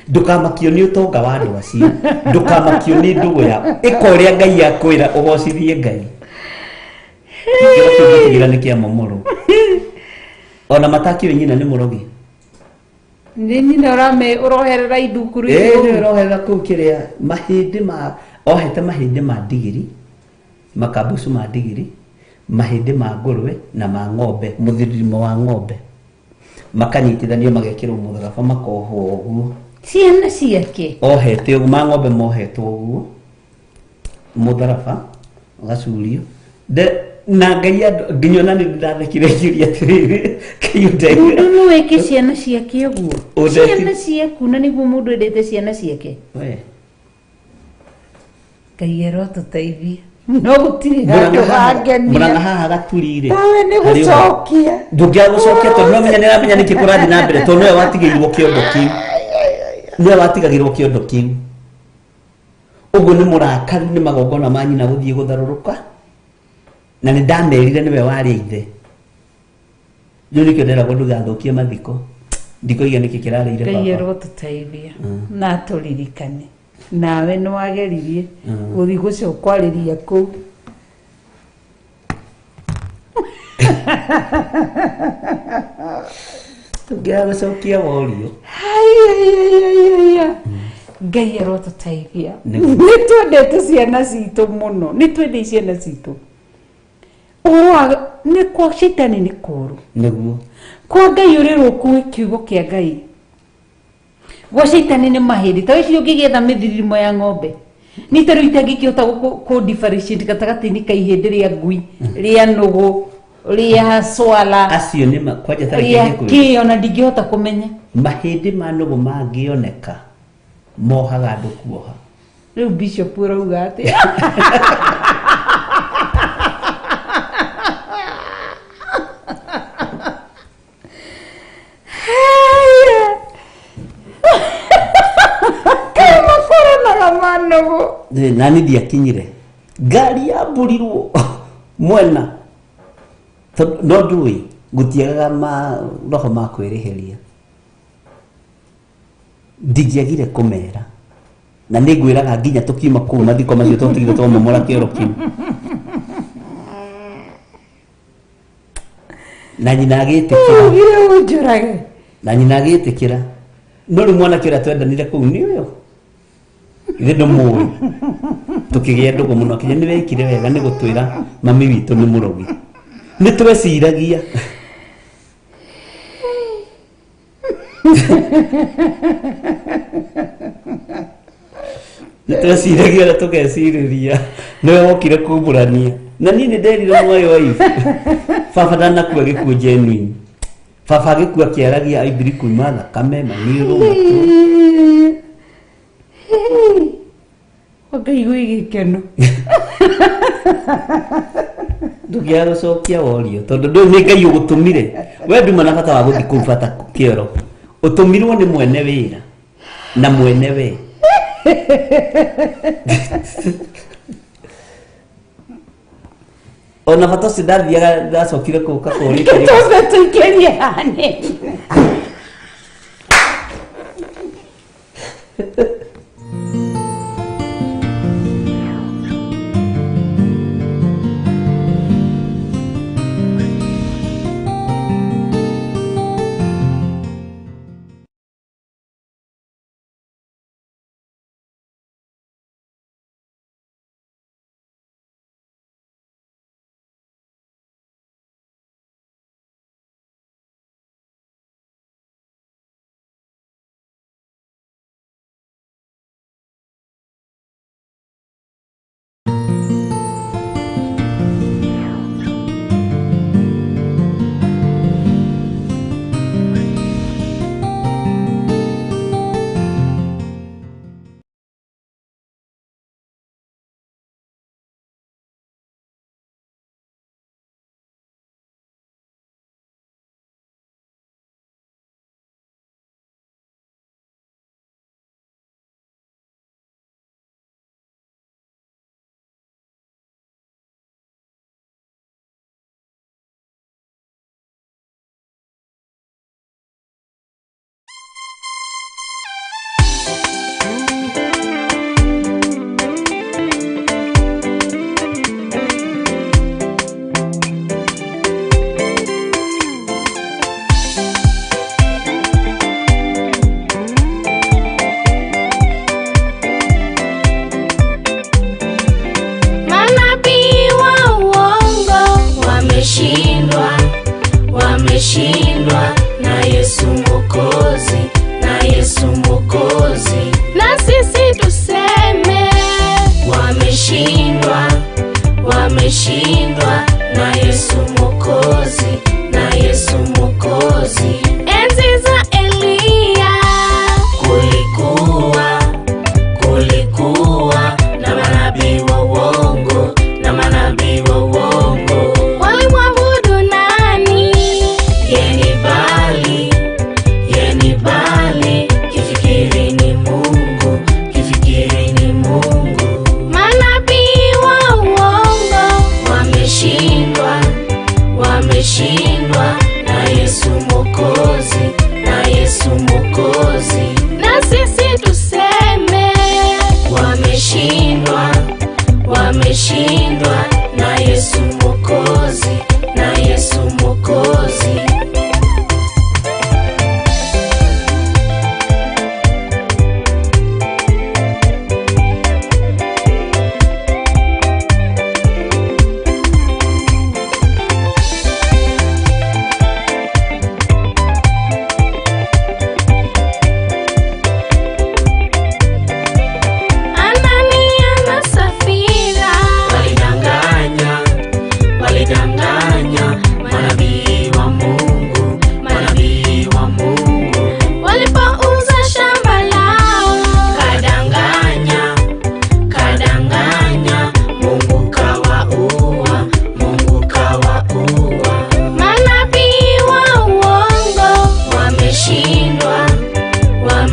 Ndũkamakio nĩ ũtonga wa andũ acio, ndũkamakio nĩ ndũgũ yao. Ĩka ũrĩa Ngai akwĩra, ũgocithie Ngai. Kĩro kĩu gĩtigĩra nĩ kĩa momoro. Ona matakĩũĩ nyina nĩ mũrogi. Nĩ nyina ũrame ũroherera ithukuru. Ĩĩ, nĩwe ũroherera kũu kĩrĩa mahĩndĩ ma ohete, mahĩndĩ ma ndigiri, makambucu ma ndigiri, mahĩndĩ ma ngũrwe na ma ng'ombe, mũthirimo wa ng'ombe, makanyitithanio, magekĩrwo mũtharaba, makohwo ũguo. Ciana ciake. Ohete ũguo, ma ng'ombe mohetwo ũguo, mũtharaba ũgacurio. Na Ngai andũ nginya ona nĩ ndathekire ngĩũria atĩrĩrĩ, Ngai ũndeithie. Mũndũ no eke ciana ciake ũguo? Ciana ciaku, na nĩguo mũndũ endete ciana ciake. We. Ngai arotũteithia, no gũtirĩ handũ hangenia. Mũrang'a haha gaturi-rĩ. Nawe nĩ harĩ ũhoro. Gũcokia. Ndũngĩaga gũcokia tondũ no menya, nĩaramenya nĩkĩ kũrathiĩ na mbere, tondũ nĩwe watigĩirwo kĩondo kĩu, nĩwe watigagĩrwo kĩondo kĩu. Ũguo nĩ mũrakaru nĩ magongona ma nyina gũthiĩ gũtharũrũka, na nĩ ndamerire nĩwe warĩ ithe. Rĩu nĩkĩo nderagwo ndũgathũkie mathiko, ndikoiga nĩkĩ kĩrarĩire Ngai baba. Arotũteithia na atũririkane. Nawe nĩ wageririe gũthiĩ gũco kwarĩria kũu. Ndũngĩaga gũcokia worio. Haiya, Ngai arotũteithia. Nĩguo. Nĩ twendete ciana citũ mũno, nĩ twendei ciana citũ. Ũhoro wa nĩ kwa caitani nĩ kũũru. Nĩguo. Kwa Ngai ũrĩrwo ũkue kiugo kĩa Ngai, gwa caitani nĩ mahĩndĩ ta ũcio. Ũngĩgĩetha mĩthiririmo ya ng'ombe ni ta rĩu itangĩkĩhota kũ differentiate gatagatĩ-inĩ ka ihĩndĩ rĩa ngui, rĩa nũgũ, rĩa swala, Acio nĩ kwanja tarĩ rĩa kĩngĩ kwĩra. Kĩ ona ndingĩhota kũmenya. Mahĩndĩ ma nũgũ mangĩoneka mohaga andũ kuoha. Rĩu bishop ũrauga atĩa? Haya. Kaĩ makoranaga manũgũ. Nani ndiakinyire ngari yambũrirwo mwena. Tondũ no ndũĩ gũtiagaga maroho ma kwĩrĩhĩria, ndingĩagire kũmera, na nĩ ngwĩraga nginya tũkiuma kũu mathiko macio twatigire twamomora kĩoro kĩu, na nyina agĩtĩkĩra. Ugire ũnjũrage. Na nyina agĩtĩkĩra, no rĩu mwanake ũrĩa twendanire kũu nĩ ũyũ ithe ndũmũĩ, tũkĩgĩa ndũgũ mũno, akinya nĩ wekire wega nĩ gũtwĩra mami witũ nĩ mũrogi, nĩ tweciragia. Nĩ tweciragia na tũgecirĩria nĩwe wokire kumbũrania, na niĩ nĩ nderire mwarĩ wa ithe baba ndanakua gĩkuũ genuine. Baba agĩkua akĩaragia aibiri kuuma thakame maniũrũ matũ. Ngai gwĩ gĩkeno. Ndũngĩaga gũcokia worio tondũ ndũĩ nĩ Ngai ũgũtũmire. We nduma na bata wa gũthiĩ kũu bata kĩoro, ũtũmirwo nĩ mwene wĩra na mwene we. Ona bata ũcio ndathiaga, ndacokire kũũka kũrĩte. Tũmbe tũikĩrie hanini.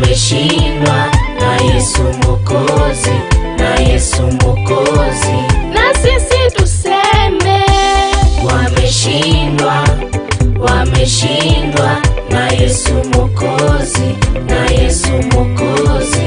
Wameshindwa na Yesu Mwokozi, na Yesu Mwokozi. Na sisi tuseme Wameshindwa, wameshindwa na Yesu Mwokozi, na Yesu Mwokozi.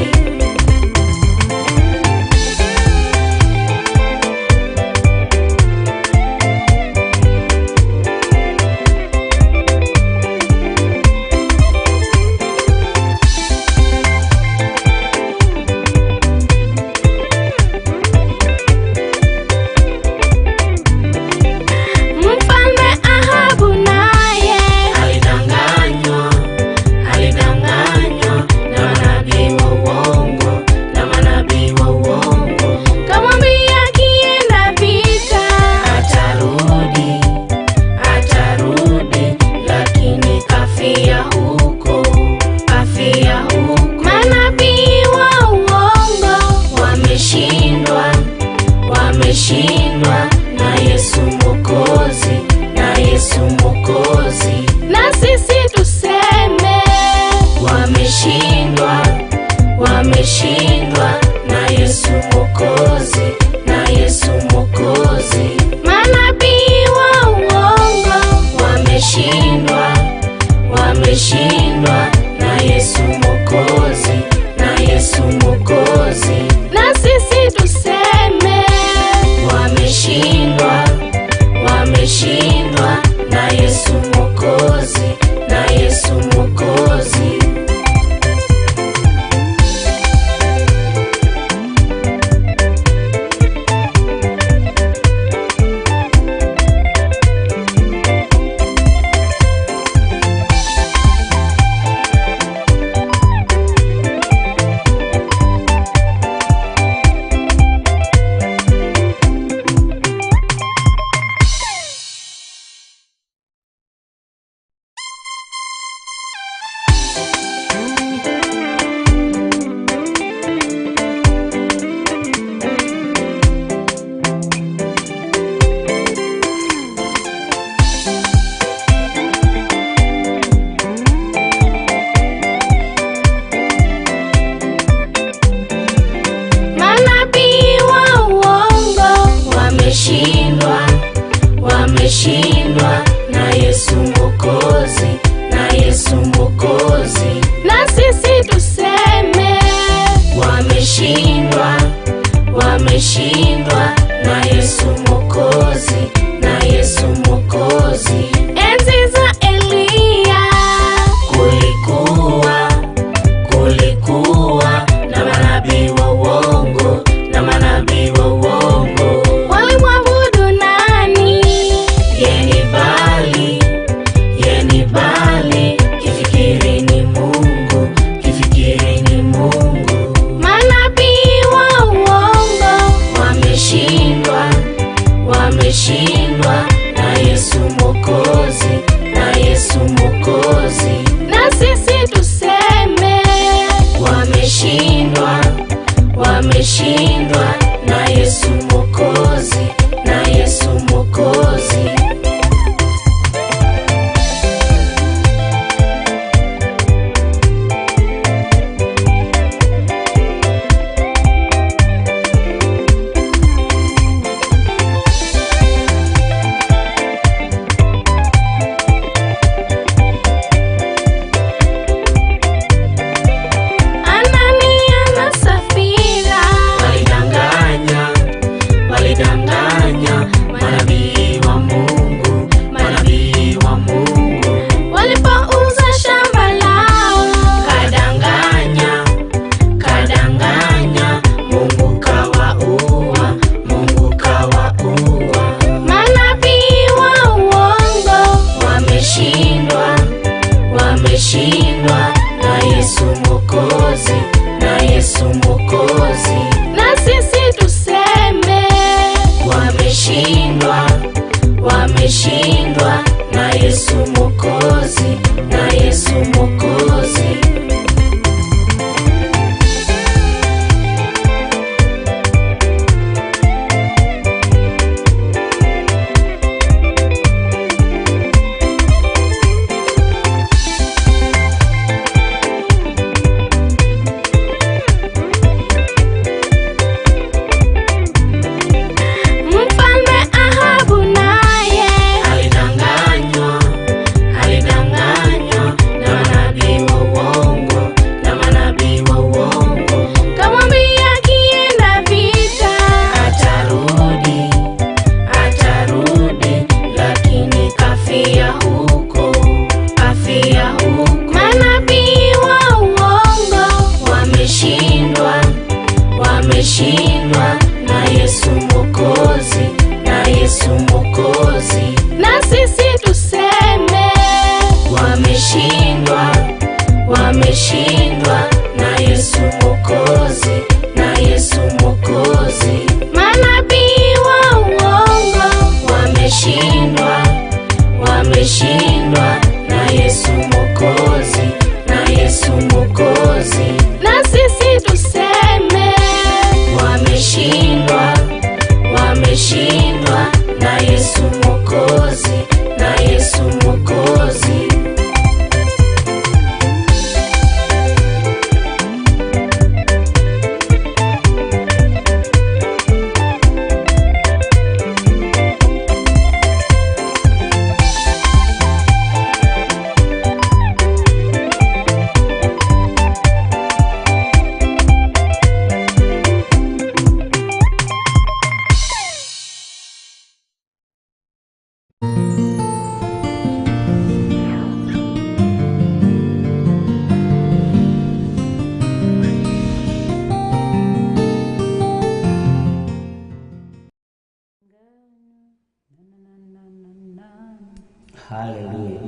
Hallelujah.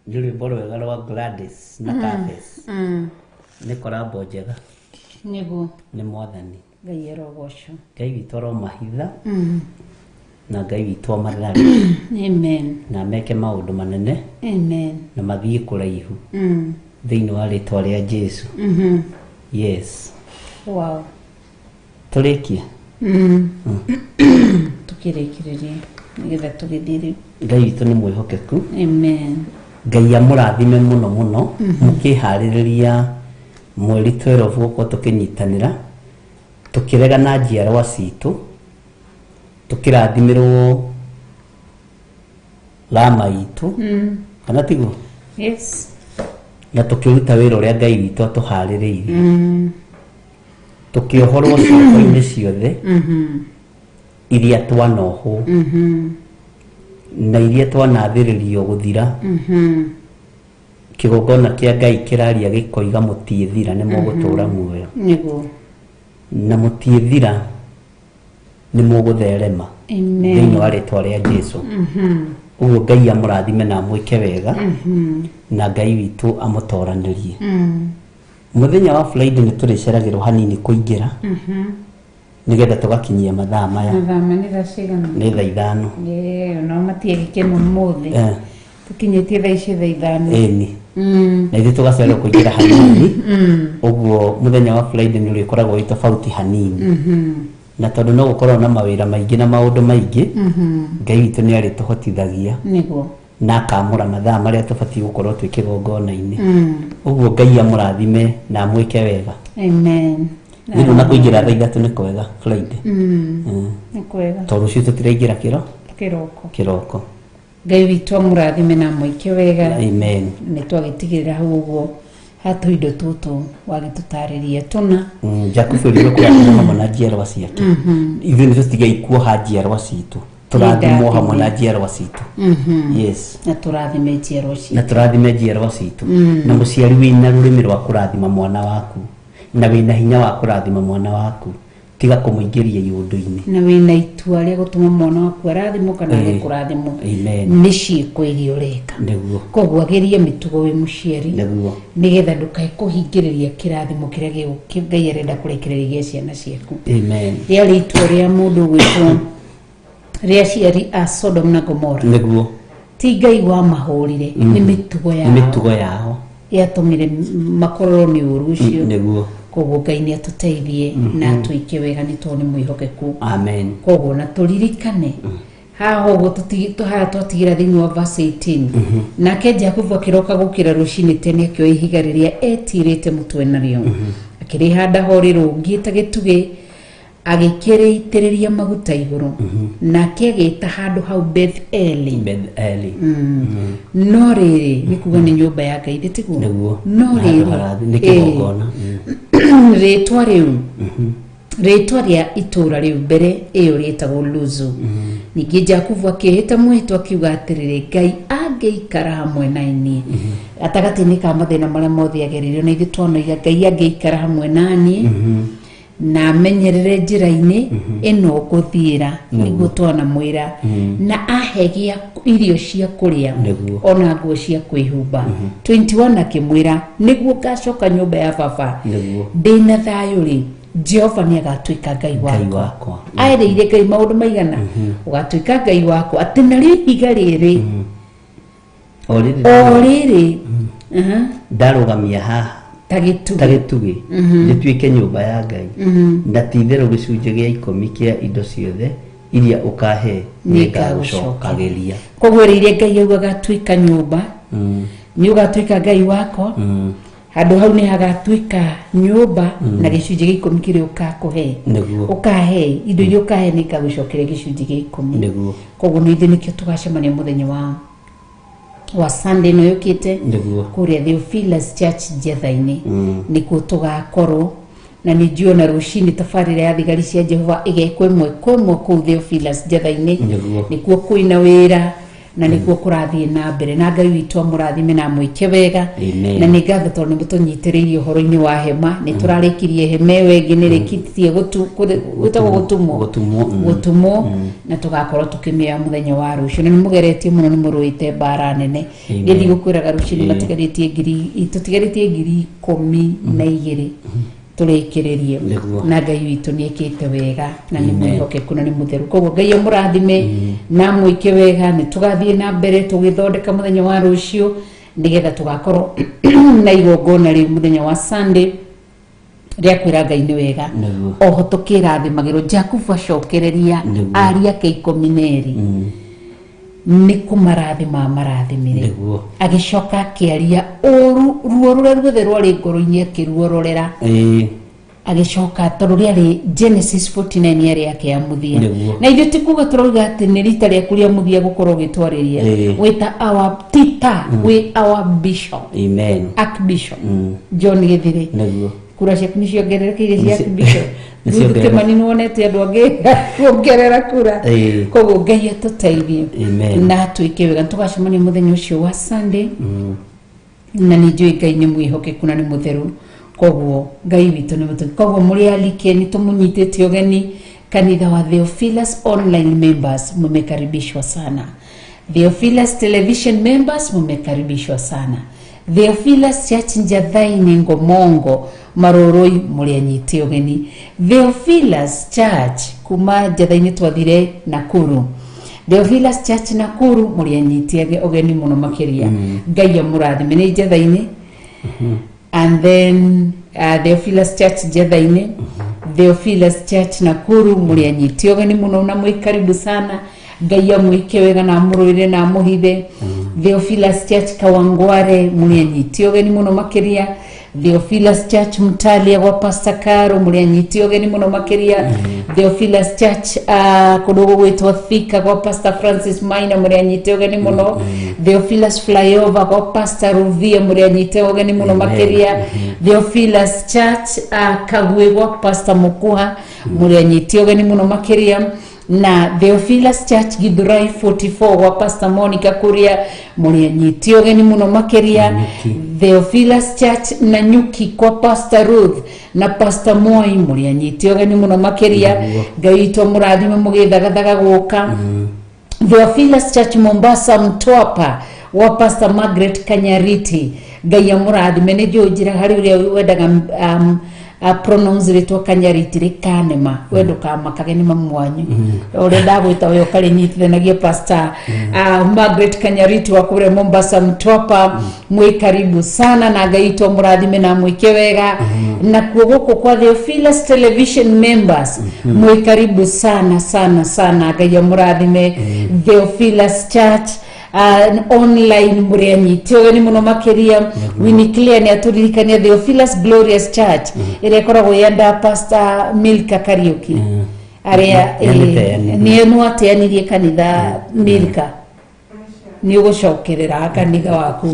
Nĩ rwĩmbo rwega rwa Gladys na Kafes. Nĩ korambo njega. Nĩguo. Nĩ mwathani. Ngai arogocwo. Ngai witũ aromahitha na Ngai witũ amathare Amen. na meke maũndũ manene Amen. na mathiĩ kũraihu thĩinĩ wa rĩtwa rĩa Jesu. Yes. Wow. Tũrĩkie. Tukĩrĩkĩrĩrie nĩgetha tũgĩthiĩ rĩu. Ngai witũ nĩ mwĩhokeku. Amen. Ngai amũrathime mũno mũno mũkĩharĩrĩria mweri 12 gũkorwo tũkĩnyitanĩra tũkĩrega na njiarwa citũ tũkĩrathimĩrwo rama itũ kana tiguo? Yes. Na tũkĩruta wĩra ũrĩa Ngai witũ atũharĩrĩirie tũkĩohorwo cioko-inĩ ciothe iria twanohwo na iria twanathĩrĩrio gũthira. Kĩgongona kĩa Ngai kĩraria gĩkoiga mũtiĩthira nĩ mũgũtũra muoyo. Nĩguo. Na mũtiĩthira nĩ mũgũtherema Amen. thĩinĩ wa rĩtwa rĩa Jesu. Ũguo Ngai amũrathime na amwĩke wega na Ngai witũ amũtoranĩrie. Mũthenya wa Friday nĩ tũrĩceragĩrwo hanini kũingĩra nĩgetha tũgakinyia mathaa maya. Mathaa ma nĩ thaa cigana? Nĩ thaa 5. Yeah, no matige gĩkeno ũmũthĩ. Tũkinyĩtie thaa ici thaa 5. Ĩni. Na ithuĩ tũgacererwo kũingĩra hanini. Ũguo mũthenya wa Friday nĩ ũrĩkoragwo wĩ tofauti hanini. Na tondũ no gũkorwo na mawĩra maingĩ na maũndũ maingĩ, Ngai witũ nĩ arĩtũhotithagia. Nĩguo. Na akamũra mathaa marĩa tũbatiĩ gũkorwo twĩ kĩgongona-inĩ. Ũguo Ngai amũrathime na amwĩke wega. Amen. Nĩ na kũingĩra thaa 3 nĩ kwega Friday. Nĩ kwega. Tondũ rũciũ tũtiraingĩra kĩroko. Kĩroko. Ngai witũ amũrathime na amwĩke wega. Amen. Nĩ twagĩtigĩrĩra hau ũguo hatũ indo tũtũ wagĩtũtarĩria tũna. Jakubu erĩirwo kũrathimwo hamwe na njiarwa ciake. Ithuĩ nĩ tũtigei kuoha njiarwa citũ. Tũrathimwo hamwe na njiarwa citũ. Yes. Na tũrathime njiarwa citũ. Na tũrathime njiarwa citũ. Na mũciari wĩna rũrĩmĩ rwa kũrathima mwana waku na wĩna hinya wa kũrathima mwana waku tiga kũmũingĩria iũndũ-inĩ. Na wĩna itua rĩa gũtũma mwana waku arathimwo kana age kũrathimwo. Amen. Nĩ ciĩko iria ũreka. Nĩguo. Koguo ageria mĩtugo wĩ mũciari. Nĩguo. Nĩgetha ndũkae kũhingĩrĩria kĩrathimo kĩrĩa Ngai arenda kũrekereria gĩa ciana ciaku. Amen. Rĩarĩ itua rĩa mũndũ gwĩtwo rĩa aciari a Sodom na Gomora. Nĩguo. Ti Ngai wamahũrire, nĩ mĩtugo yao. Nĩ mĩtugo yao. Yatũmire makorwo nĩ ũru ũcio. Nĩguo. Koguo Ngai nĩ atũteithie na atwĩke wega nĩ tondũ nĩ mwĩhokeku. Amen. Koguo na tũririkane haha ũguo haha twatigĩra thĩinĩ wa verse 18. Nake Jakubu akĩroka gũkĩra rũcinĩ tene akĩoya ihiga rĩrĩa etirĩte mũtwe narĩo. Akĩrĩhanda ho rĩrũngiĩ ta gĩtugĩ agĩkĩrĩitĩrĩria maguta igũrũ. Nake agĩta handũ hau Beth-eli. Beth-eli. No rĩrĩ nĩ kuga nĩ nyũmba ya Ngai tiguo? Nĩguo. No Handũ rĩrĩ harathi nĩ kĩgongona. Rĩtwa rĩu rĩtwa rĩa itũũra rĩu mbere ĩyo rĩetagwo Luzu. Ningĩ Jakubu akĩĩhĩta mwĩhĩtwa akiuga atĩrĩrĩ, Ngai angĩikara hamwe na niĩ gatagatĩ-inĩ ka mathĩna marĩa mothe agereirio, na ithuĩ twanoiga Ngai angĩikara hamwe na niĩ na amenyerere njĩra-inĩ ĩno ngũthiĩra, nĩguo twanamwĩra, na ahe gĩa irio cia kũrĩa ona nguo cia kwĩhumba. 21 akĩmwĩra, nĩguo ngacoka nyũmba ya baba ndĩna thayũ rĩ, Jehova nĩ agatuĩka Ngai wakwa. Aerĩire Ngai maũndũ maigana, ũgatuĩka Ngai wakwa, atĩ narĩo ihiga rĩrĩ o rĩrĩ ndarũgamia haha ta gĩtugĩ rĩtuĩke nyũmba ya Ngai, na ti-itherũ gĩcunjĩ gĩa 10 kĩa indo ciothe iria ũkahe nĩngagũcokagĩria. Koguo rĩrĩa Ngai auga gatuĩka nyũmba, nĩ ũgatuĩka Ngai wakwa, handũ hau nĩ hagatuĩka nyũmba, na gĩcunjĩ gĩa 10 kĩrĩa ũkakũhe ũkahe indo iria ũkahe nĩ ngagũcokeria gĩcunjĩ gĩa 10. Nĩguo. Koguo nĩ ithuĩ nĩkĩo tũgacemania mũthenya wa Sunday ĩno yũkĩte kũrĩa Theophilus Church Njetha-inĩ, nĩkuo tũgakorwo. Na nĩ njũĩ ona rũcinĩ tabarĩra ya thigari cia Jehova ĩgekwo ĩmwe kwa ĩmwe kũu Theophilus Njetha-inĩ, nĩkuo kwĩna wĩra. Na nĩguo kũrathiĩ na mbere, na Ngai witũ amũrathime na amwĩke wega. Amen. Na nĩ ngatho tondũ nĩ mũtũnyitĩrĩirie ũhoro-inĩ wa hema. Nĩ tũrarĩkirie hema ĩyo ĩngĩ, nĩ rĩkĩtie gwĩtagwo gũtumwo. Gũtumwo. Gũtumwo, na tũgakorwo tũkĩmĩoya mũthenya wa rũciũ. Na nĩ mũgeretie mũno, nĩ mũrũĩte mbara nene. Amen. Niĩ ndigũkwĩraga rũciũ nĩ matigarĩtie ngiri, tũtigarĩtie 12,000 tũrĩkĩrĩrie. Na Ngai witũ nĩ ekĩte wega na nĩ mwĩhokeku na nĩ mũtheru. Koguo Ngai amũrathime na amwĩke wega. Nĩ tũgathiĩ na mbere tũgĩthondeka mũthenya wa rũciũ, nĩgetha tũgakorwo na igongona rĩu mũthenya wa Sunday rĩa kwĩra Ngai nĩ wega. Oho tũkĩrathimagĩrwo Jakubu acokereria ari ake 12 nĩ kũmarathima amarathimire. Agĩcoka akĩaria ũru ruo rũrĩa ruothe rwarĩ ngoro-inĩ, akĩruororera. Agĩcoka tondũ rĩarĩ Genesis 49 yarĩ yake ya mũthia. Na ithuĩ ti kuga tũrauga atĩ nĩ rita rĩaku rĩa mũthia gũkorwo ũgĩtwarĩria. Wĩta our tita, wĩ our bishop. Amen. Archbishop John Gĩthĩrĩ. Kura ciaku nĩ ciongererekeire cia archbishop. Nĩ Ruth ciongerere- Kĩmani, nĩ wonete andũ angĩ kuongerera kura. Koguo Ngai atũteithie Amen. na atwĩke wega. Tũgacemania mũthenya ũcio wa Sunday, na nĩ njũĩ Ngai nĩ mwĩhokeku na nĩ mũtheru. Koguo Ngai witũ nĩ mũtheru. Koguo mũrĩ alike, nĩ tũmũnyitĩte ũgeni kanitha wa Theophilus. Online members, mmekaribishwa sana. Theophilus Television members, mmekaribishwa sana. Theophilus Church Njathaini, Ngomongo, Marũrũi, mũrĩ anyite ũgeni. Theophilus Church kuma Njathaini twathire Nakuru, Theophilus Church Nakuru, mũrĩ anyite ũgeni mũno makĩria. Ngai amũrathime. Nĩ Njathaini, and then Theophilus Church Njathaini, Theophilus Church Nakuru, mũrĩ anyite ũgeni mũno na mwĩ karibu sana. Ngai amwĩke wega na amũrũĩre na amũhithe. Theophilus Church Kawangware, mũrĩ anyite ũgeni mũno makĩria. Theophilus Church Mtalia gwa Pastor Caro, mũrĩ anyite ũgeni mũno makĩria. Theophilus Church kũndũ gũgwĩtwo Thika gwa Pastor Francis Maina, mũrĩ anyite ũgeni mũno. Theophilus Flyover gwa Pastor Ruvia, mũrĩ anyite ũgeni mũno makĩria. Theophilus Church Kagwe gwa Pastor Mukuha, mũrĩ anyite ũgeni mũno makĩria. Na Theophilus Church Githurai 44 gwa Pastor Monica Kuria, mũrĩ anyite ũgeni mũno makĩria. Theophilus Church Nanyuki kwa Pastor Ruth na Pastor Moi, mũrĩ anyite ũgeni mũno makĩria. Ngai witũ amũrathime mũgĩthagathaga gũka. Theophilus Church Mombasa Mtwapa wa Pastor Margaret Kanyariti, Ngai amũrathime. Nĩ njũĩ njĩra harĩ ũrĩa wendaga pronounce rĩtwa Kanyariti rĩkanema, we ndũkamakage, nĩ mamu wanyu ũrĩa ndagwĩta we ũkarĩnyitithanagia. Pastor Margaret Kanyariti wa kũrĩa Mombasa Mtwapa, mwĩ karibu sana na Ngai witũ amũrathime na amwĩke wega. Nakuo gũkũ kwa Theophilus Television members, mwĩ karibu sana sana sana. Ngai amũrathime. Theophilus Church online, mũrĩ anyite ũgeni mũno makĩria. Winnie Clear nĩ atũririkania Theophilus Glorious Church ĩrĩa ĩkoragwo yenda Pastor Milka Kariuki arĩa Nĩamĩteanĩirie. Nĩ nĩwateanirie kanitha. Milka, nĩ ũgũcokerera kanitha waku.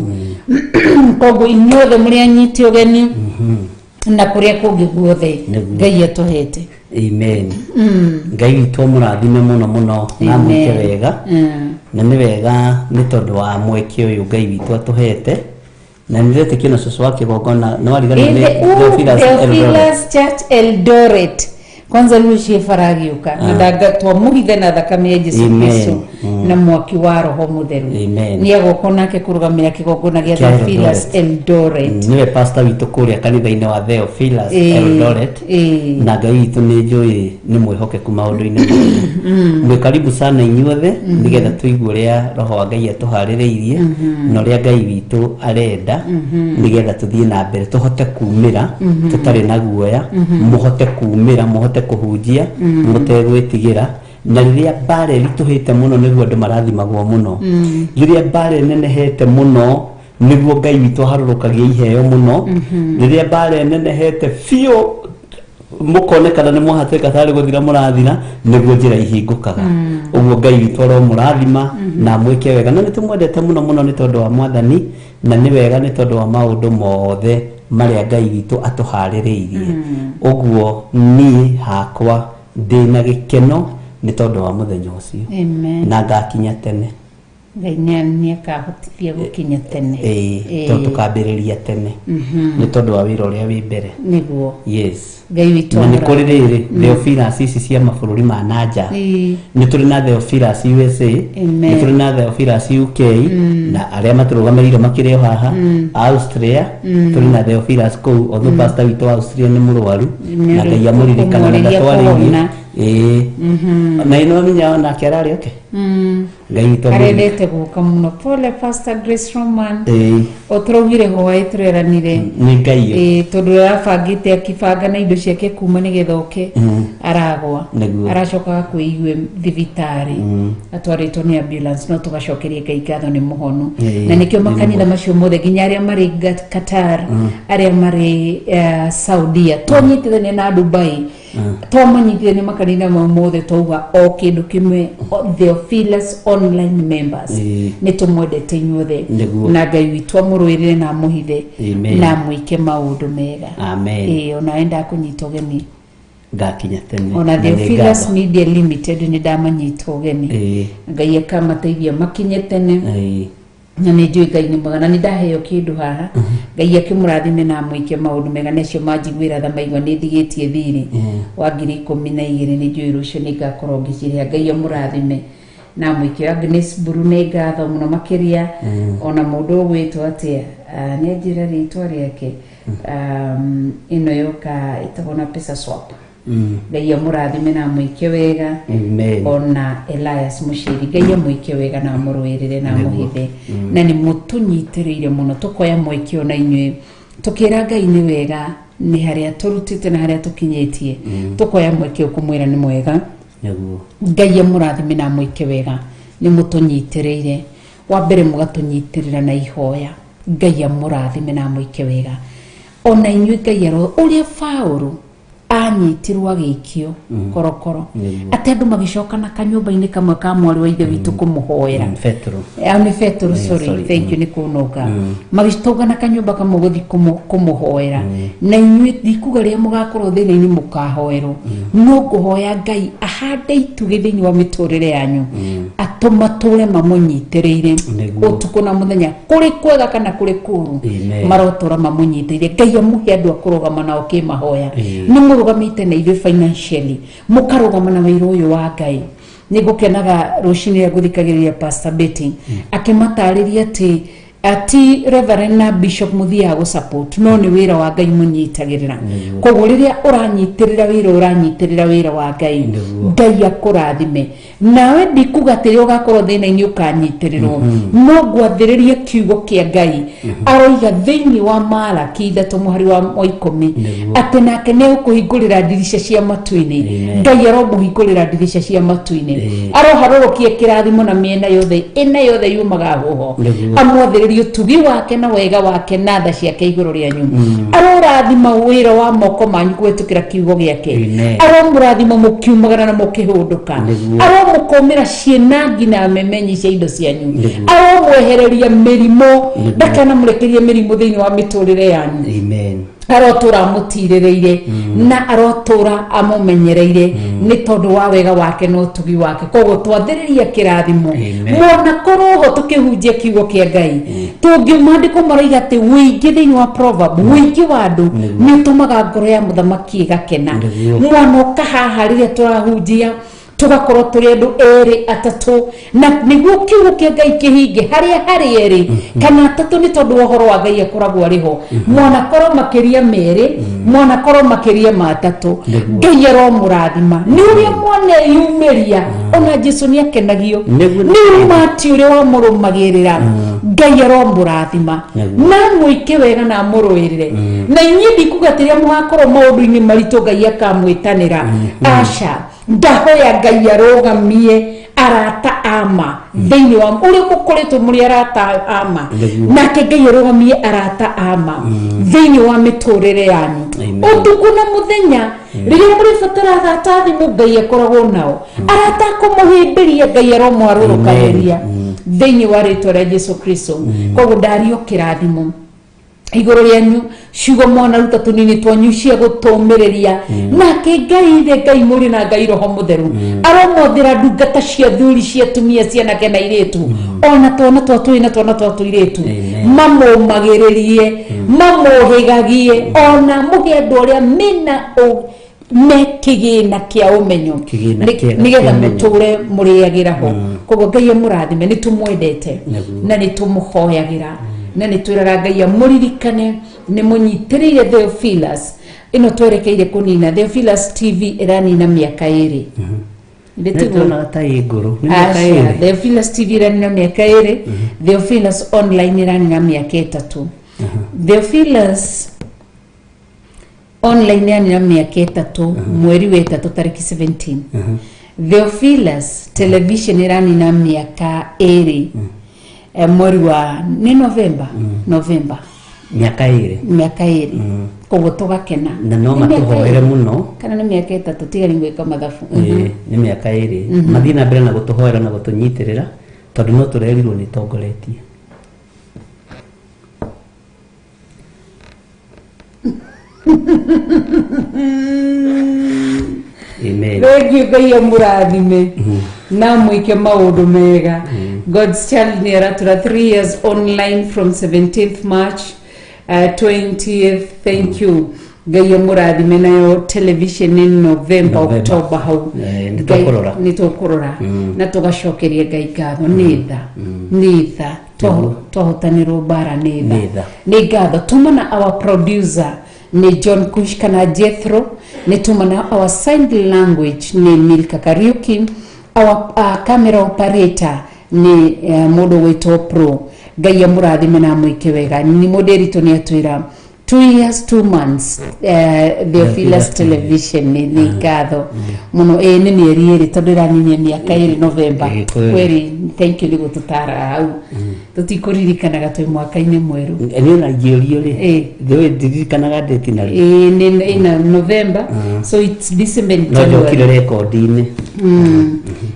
Koguo inyuothe mũrĩ anyite ũgeni na kũrĩa kũngĩ guothe. Ngai atũhete. Amen. Ngai witũ amũrathime mũno mũno na amwĩke Amen. wega. Na nĩ wega nĩ tondũ wa mweke ũyũ Ngai witũ atũhete, na nĩ ndetĩkio na cũcũ wa kĩgongona nĩ wariganĩrwo nĩ Theophilus Eldoret. Theophilus Church Eldoret, kwanza rũciĩ baragĩũka na ndanga twamũhithe na thakame ya Jesu Amen. Kristo na mwaki wa Roho Mũtheru. Amen. Nĩ agoka nake kũrũgamĩra kĩgongona gĩa Kĩa Theophilus Eldoret. Nĩwe pastor witũ kũrĩa kanitha-inĩ wa Theophilus Eldoret. Na Ngai witũ nĩ njũĩ nĩ mwĩhokeku maũndũ-inĩ mothe. Mwĩ karibu sana inyuothe, nĩgetha tũigue ũrĩa Roho wa Ngai atũharĩrĩirie na ũrĩa Ngai witũ arenda, nĩgetha tũthiĩ na mbere, tũhote kumĩra tũtarĩ na guoya, mũhote kumĩra, mũhote kũhunjia mũtegwĩtigĩra. Na rĩrĩa mbara ĩritũhĩte mũno, nĩguo andũ marathimagwo mũno. Rĩrĩa mbara ĩnenehete mũno, nĩguo Ngai witũ aharũrũkagia iheo mũno. Rĩrĩa mbara ĩnenehete biũ, mũkonekana nĩ mwahatĩka tarĩ gũthira mũrathira, nĩguo njĩra ihingũkaga. Ũguo Ngai witũ aromũrathima na amwĩke wega, na nĩ tũmwendete mũno mũno nĩ tondũ wa Mwathani, na nĩ wega nĩ tondũ wa maũndũ mothe marĩa Ngai witũ atũharĩrĩirie. Ũguo niĩ hakwa ndĩna gĩkeno nĩ tondũ wa mũthenya ũcio. Amen. Na ngakinya tene. Ngai nĩ akahotithia gũkinya tene. Ĩĩ, Ĩĩ. tondũ tũkambĩrĩria tene nĩ tondũ wa wĩra ũrĩa wĩ mbere. Nĩguo. Yes. Ngai witũ Na nĩ kũrĩ amũrathime. rĩrĩ Theophilus ici cia mabũrũri ma nanja. Nĩ tũrĩ na Theophilus USA, Amen. nĩ tũrĩ na Theophilus UK, na arĩa matũrũgamĩrĩire makĩrĩ o haha Austria. Tũrĩ na Theophilus kũu, although pastor witũ wa Austria nĩ mũrwaru, Nĩ na Ngai amũririkana na kũmũrĩria ndatwarĩirie. kũhona. Ĩĩ, na ĩno nginya onake ararĩ oke. Ngai witũ amũririkane. Arendete gũka mũno. Pole, Pastor Grace Roman. Ĩĩ. O tũraugire hwaĩ, tũreranire. Nĩ Ngai. Ĩĩ, tondũ arabangĩte akĩbanga na indo ciake kuma nĩgetha oke, aragwa. Nĩguo. Aracokaga kwĩigue thibitarĩ, atwarĩtwo nĩ ambulance, no tũgacokeria Ngai ngatho nĩ mũhonu. Na nĩkĩo nĩ makanitha macio mothe, nginya arĩa marĩ Qatar, arĩa marĩ Saudia, twanyitithania na Dubai, twamanyitithania makanitha mau mothe, twauga o kĩndũ kĩmwe, Theophilus online members, nĩ tũmwendete inyuothe. Na Ngai witũ amũrũĩrĩre na amũhithe Amen. na amwĩke maũndũ mega. Amen. Ĩĩ, ona ndakũnyita ũgeni. Ngakinya tene. Ona Na nĩ Theophilus ngatho. Media Limited nĩ ndamanyita ũgeni. Ngai akamateithia makinye tene. Na nĩ njũĩ Ngai nĩ mwega, na nĩ ndaheo kĩndũ haha. Ngai akĩmũrathime na amwĩke maũndũ mega. Nĩ acio manjiguĩra tha maigua nĩ ndigĩtie thirĩ wa 12,000, nĩ njũĩ rũciũ nĩ ngakorwo ngĩcirĩha. Ngai amũrathime na amwĩke. Agnes Mburu, nĩ ngatho mũno makĩria. Ona mũndũ ũgwĩtwo atĩa? Ah, nĩ anjĩra rĩtwa rĩake. Ĩno yoka ĩtagwo na pesa swap. Ngai amũrathime na amwĩke wega. Amen. Ona Elias Mũciri, Ngai amwĩke wega na amũrũĩrĩre na amũhithe. Na nĩ mũtũnyitĩrĩire mũno, tũkoya mweke ona inyuĩ tũkĩra Ngai nĩ wega nĩ harĩa tũrutĩte na harĩa tũkinyĩtie. Tũkoya mweke ũkũmwĩra nĩ mwega. Ngai amũrathime na amwĩke wega. Nĩ mũtũnyitĩrĩire, wa mbere mũgatũnyitĩrĩra na ihoya. Ngai amũrathime na amwĩke wega ona inyuĩ. Ngai aro ũrĩa Paũlũ anyitirwo agĩikio korokoro, atĩ andũ magĩcoka na kanyũmba-inĩ kamwe ka mwarĩ wa ithe witũ kũmũhoera. Petro. Ah, nĩ Petro. Sorry. Sorry. Thank you nĩ kũnũnga. Magĩtũngana kanyũmba kamwe gũthiĩ kũmũhoera. Na inyuĩ ndikuga rĩrĩa mũgakorwo thĩna-inĩ mũkahoerwo, no ngũhoya Ngai ahande itugĩ thĩinĩ wa mĩtũrĩre yanyu, atũmatũre mamũnyitĩrĩire ũtukũ na mũthenya, kũrĩ kwega kana kũrĩ kũru. Amen. Marotũra mamũnyitĩrĩire. Ngai amũhe andũ a kũrũgama nao kĩmahoya. Nĩ mũrũgamĩte na ithuĩ financially, mũkarũgama na wĩra ũyũ wa Ngai. Nĩ ngũkenaga rũcinĩ rĩrĩa ngũthikagĩrĩria Pastor Betty akĩmatarĩria atĩ ati reverend na bishop mũthiaga gũ support, no nĩ wĩra wa Ngai mũnyitagĩrĩra. Koguo rĩrĩa ũranyitĩrĩra wĩra, ũranyitĩrĩra wĩra wa Ngai. Ngai akũrathime. Nawe ndikuga atĩ rĩrĩa ũgakorwo thĩna-inĩ ũkanyitĩrĩrwo, no ngwathĩrĩrie kiugo kĩa Ngai. Aroiga thĩinĩ wa Malaki 3 mũhari wa 10 atĩ nake nĩ egũkũhingũrĩra ndirica cia matu-inĩ. Amen. Ngai aromũhingũrĩra ndirica cia matu-inĩ, aroharũrũkia kĩrathimo na mĩena yothe ĩna yothe yumaga huho. Amwathĩrĩrie ũtugi wake na wega wake na tha ciake igũrũ rĩanyu. Arorathima wĩra wa moko manyu kũhetũkĩra kiugo gĩake. Amen. Aromũrathima mũkiumagara na mũkĩhũndũka. Aromũkũmĩra ciĩna nginya memenyi cia indo cianyu. Aromwehereria mĩrimũ, ndakanamũrekerie mĩrimũ thĩinĩ wa mĩtũrĩre yanyu. Amen. Arotũra amũtirĩrĩire na arotũra amũmenyereire nĩ tondũ wa wega wake na ũtugi wake. Koguo twathĩrĩria kĩrathimo. Amen. Mwana korwo ho tũkĩhunjia kiugo kĩa Ngai, tũngĩ maandĩko maroiga atĩ wĩingĩ thĩinĩ wa proverb, wĩingĩ wa andũ nĩ ũtũmaga ngoro ya mũthamaki ĩgakena. Mwana ũka haha rĩrĩa tũrahunjia, tũgakorwo tũrĩ andũ erĩ atatũ, na nĩguo kiugo kĩa Ngai kĩhinge harĩa harĩ erĩ kana atatũ, nĩ tondũ wa ũhoro wa Ngai akoragwo arĩ ho. Mwana korwo makĩria merĩ, mwana korwo makĩria ma atatũ. Ngai aromũrathima nĩ ũrĩa mwana eyumĩria. Ona Jesu nĩ akenagio nĩ ũmati ũrĩa wamũrũmagĩrĩra. Ngai aromũrathima na mwĩke wega na amũrũĩrĩre. Na inyuĩ ndikuga atĩ rĩrĩa mũgakorwo maũndũ-inĩ maritũ Ngai akamwĩtanĩra, aca. Ndahoya Ngai arũgamie arata ama thĩinĩ wa ũrĩa mũkoretwo mũrĩ arata ama. Nake Ngai arũgamie arata ama thĩinĩ wa mĩtũrĩre yanyu. Amen. Ũtukũ na mũthenya rĩrĩa mũrĩbatara arata a thimũ, Ngai akoragwo nao. Arata a kũmũhĩmbĩria, Ngai aromwarũrũkanĩria thĩinĩ wa rĩtwa rĩa Jesu Kristo. Koguo ndario kĩrathimo. Igũrũ rĩanyu ciugo mwanaruta tũnini twanyu cia gũtũmĩrĩria. Nake Ngai Ithe, Ngai Mũriũ na Ngai Roho Mũtheru aromothĩra ndungata cia thuri, cia tumia, cianake na irĩtu, ona twana twa twĩ na twana twa tũirĩtu. Amen. Mamũmagĩrĩrie, mamũhĩgagie, ona mũhe andũ arĩa mena me kĩgĩna kĩa ũmenyo. Kĩgĩna kĩega nĩgetha kĩa ũmenyo. Mũtũre mũrĩagĩra ho. Koguo Ngai amũrathime. Nĩ tũmwendete Nĩguo. na nĩ tũmũhoyagĩra na nĩ twĩraga Ngai amũririkane. Nĩ mũnyitĩrĩire Theophilus ĩno twerekeire kũnina. Theophilus TV ĩranina mĩaka 2. Nĩ tiguo? Nĩtuonaga ta ĩ ngũrũ nĩ mĩaka Aca, 2. Theophilus TV ĩranina mĩaka 2, Theophilus online ĩranina mĩaka 3. Theophilus online ĩranina mĩaka 3 mweri wa 3 tarĩki 17. Theophilus television ĩranina mĩaka 2 mweri wa nĩ November, November. Mĩaka 2. Mĩaka 2, koguo tũgakena. Na no Nĩ mĩaka matũhoere 2. Mũno. Kana nĩ mĩaka 3, tiga nĩ gwĩka mathabu. Ĩĩ, nĩ mĩaka 2. Mathiĩ na mbere na gũtũhoera na gũtũnyitĩrĩra tondũ no tũrerirwo nĩ tongoretie. Amen. Thank you. Ngai amũrathime na mwĩke maũndũ mega. God's Child nĩ aratura 3 years online from 17th March 20th. Thank you. Ngai amũrathime. Nayo television nĩ November, November. October hau. Eh, nĩ Ngai- tũkũrora. Nĩ tũkũrora na tũgacokeria Ngai ngatho. Nĩ tha, nĩ tha. Twahotanĩrwo mbara nĩ Nĩ tha. Tha. Nĩ ngatho tuma na our producer nĩ John Kush kana Jethro, nĩ tuma na our sign language nĩ Milka Kariuki, our camera operator nĩ mũndũ gwĩtwo Pro. Ngai amũrathime na amwĩke wega. Nĩ mũndĩritũ nĩ atwĩra 2 years 2 months Theophilus television. Nĩ ngatho mũno. Ĩĩ, nĩ mĩeri 2 tondũ ĩraninia mĩaka 2 November. Ĩĩ, kweli. Kweri, thank you nĩ gũtũtara hau. Tũtikũririkanaga twĩ mwaka-inĩ mwerũ. Niĩ ona ingĩũrio rĩ, Ĩĩ. thĩ ndirikanaga ndĩti na rĩ. Ĩĩ, nĩ ĩna November, so it's December and No njokire January. rekondi-inĩ.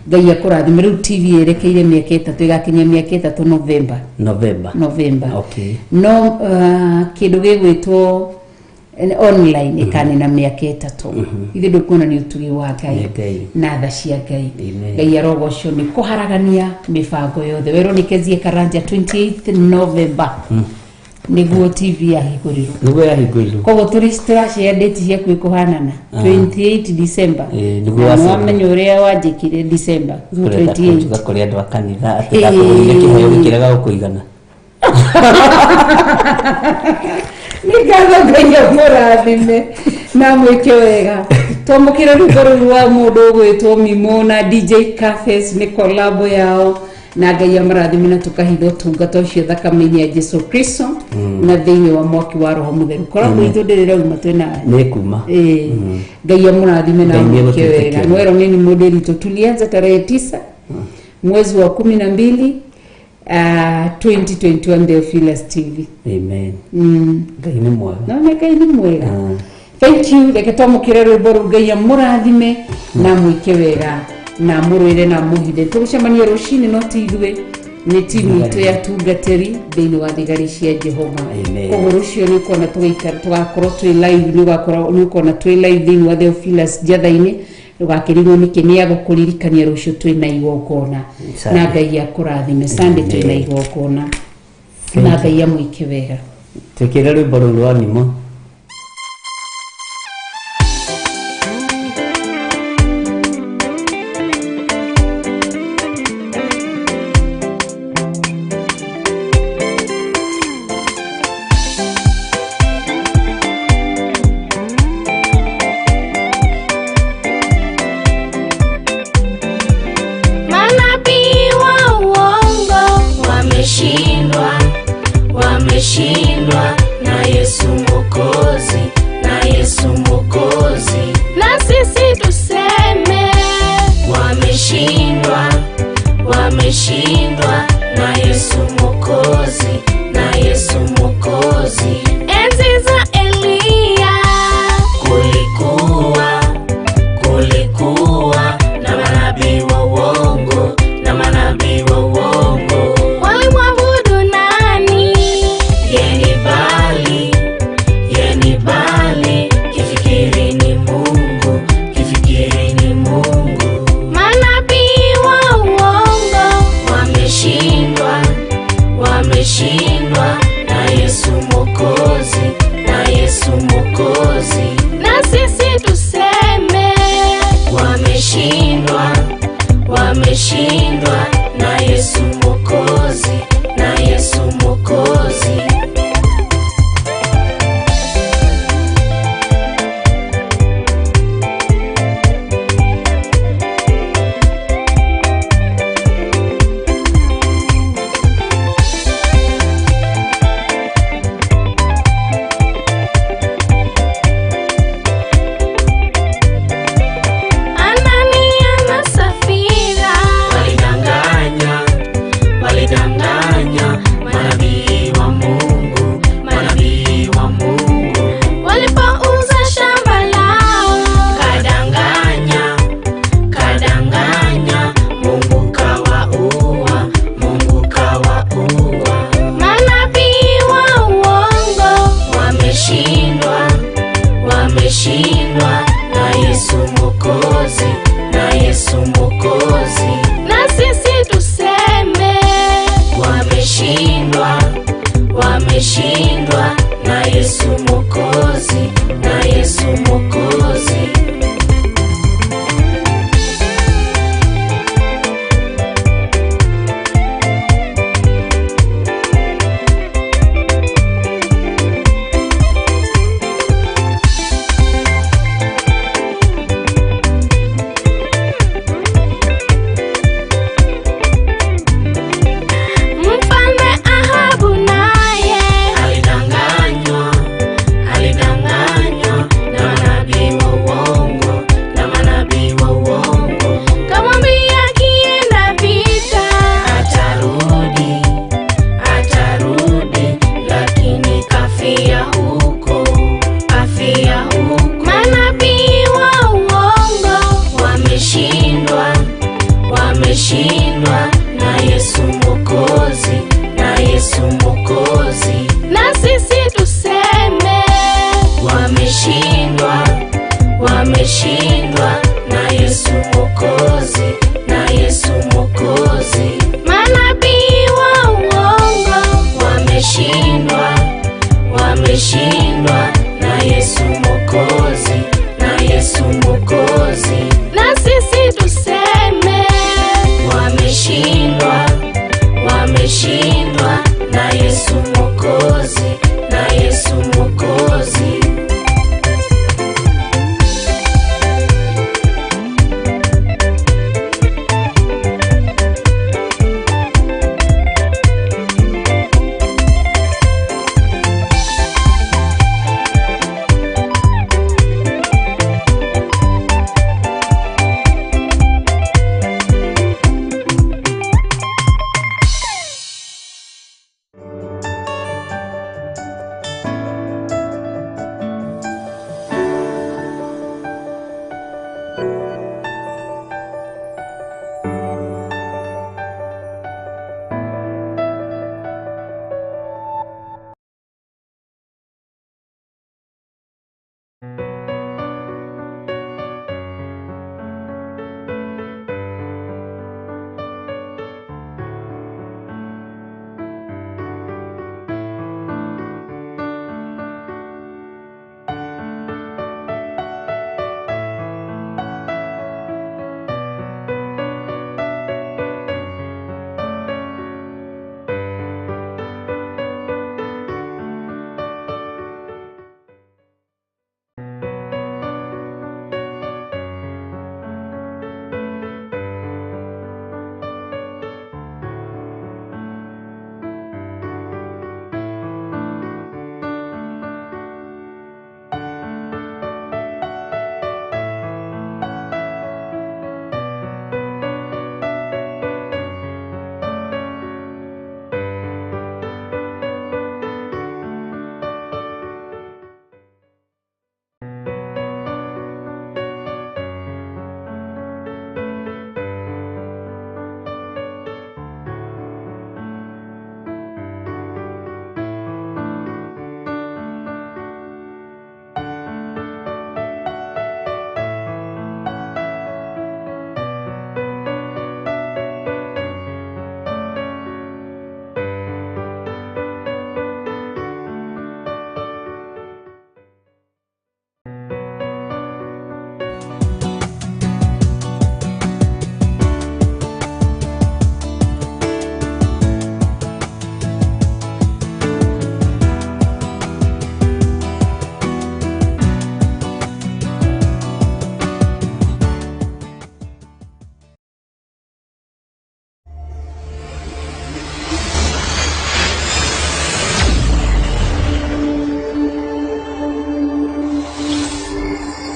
Ngai akũrathime. Rĩu TV ĩrekeire mĩaka 3, ĩgakinyia mĩaka 3 November. November. November. Okay. No kĩndũ gĩgwĩtwo online ĩkanina mĩaka 3. Ithuĩ ndũkuona nĩ ũtugi wa Ngai Nĩ Ngai. na tha cia Ngai. Amen. Ngai arogocwo nĩ kũharagania mĩbango yothe. Werwo nĩ Kezie Karanja 28th November nĩguo TV yahingũrirwo. Nĩguo yahingũrirwo. Koguo tũracea date ciaku ikũhanana, 28 December. Ĩĩ, nĩguo Na wacerire. nĩwamenya ũrĩa wanjĩkire December Ũrenda 28. kũnjuga kũrĩ andũ a kanitha atĩ ndakũgũrĩire kĩheo gĩkĩrega gũkũigana. Nĩ ngatho. Ngai amũrathime na mwĩke wega. Twamũkĩre rwĩmbo rũu rwa mũndũ ũgwĩtwo Mimo na DJ Cafes, nĩ kolabo yao. Na Ngai amũrathime na tũkahitha ũtungata ũcio thakame-inĩ ya Jesu Kristo na thĩinĩ wa mwaki wa Roho Mũtheru. Koragwo itũ ndĩrĩ rauma twĩna Nĩ kuma. Ĩĩ. Ngai amũrathime na Ngai amwĩke nĩegũtwĩtĩkĩria. wega. Nwero nini mũndĩritũ, tulianza tarehe 9 mwezi wa 12 2021 Theophilus TV. Amen. Ngai nĩ mwega. Naona Ngai nĩ mwega. Thank you. Reke twamũkĩre rwĩmbo rũu. Ngai amũrathime na mwĩke wega na mũrwĩre na mũhithe. Tũgũcemania rũcinĩ, no ti ithuĩ, nĩ timu itũ ya tungatĩri thĩinĩ wa thigari cia Jehova. Amen. Koguo rũciũ nĩ ũkona tũgĩikara, tũgakorwo twĩ live, nĩ ũgakorwo nĩ ũkona twĩ live thĩinĩ wa Theophilus Njatha-inĩ. Ndũgakĩrigwo nĩkĩ nĩ agũkũririkania rũciũ twĩna igongona. Sunday. Na Ngai akũrathime. Sunday twĩna igongona na Ngai amwĩke wega. Twĩkĩre rwĩmbo rũu rwa Nimo. Manabii wa uongo wameshindwa, wameshindwa na Yesu Mwokozi. Mwokozi, na Yesu Mwokozi. Mfalme Ahabu naye alidanganywa, alidanganywa na manabii wa uongo, na manabii wa uongo. Kamwambia akienda vita atarudi, atarudi, lakini kafia huko, kafia huko. Manabii wa uongo wameshindwa, wameshindwa na Yesu Mwokozi, na Yesu Mwokozi. Na sisi tuseme wameshindwa, wameshindwa na Yesu Mwokozi, na Yesu Mwokozi. Manabii wa uongo wameshindwa, wameshindwa na Yesu Mwokozi, na Yesu Mwokozi. Na sisi tuseme wameshindwa, wameshindwa na Yesu Mwokozi, na Yesu Mwokozi.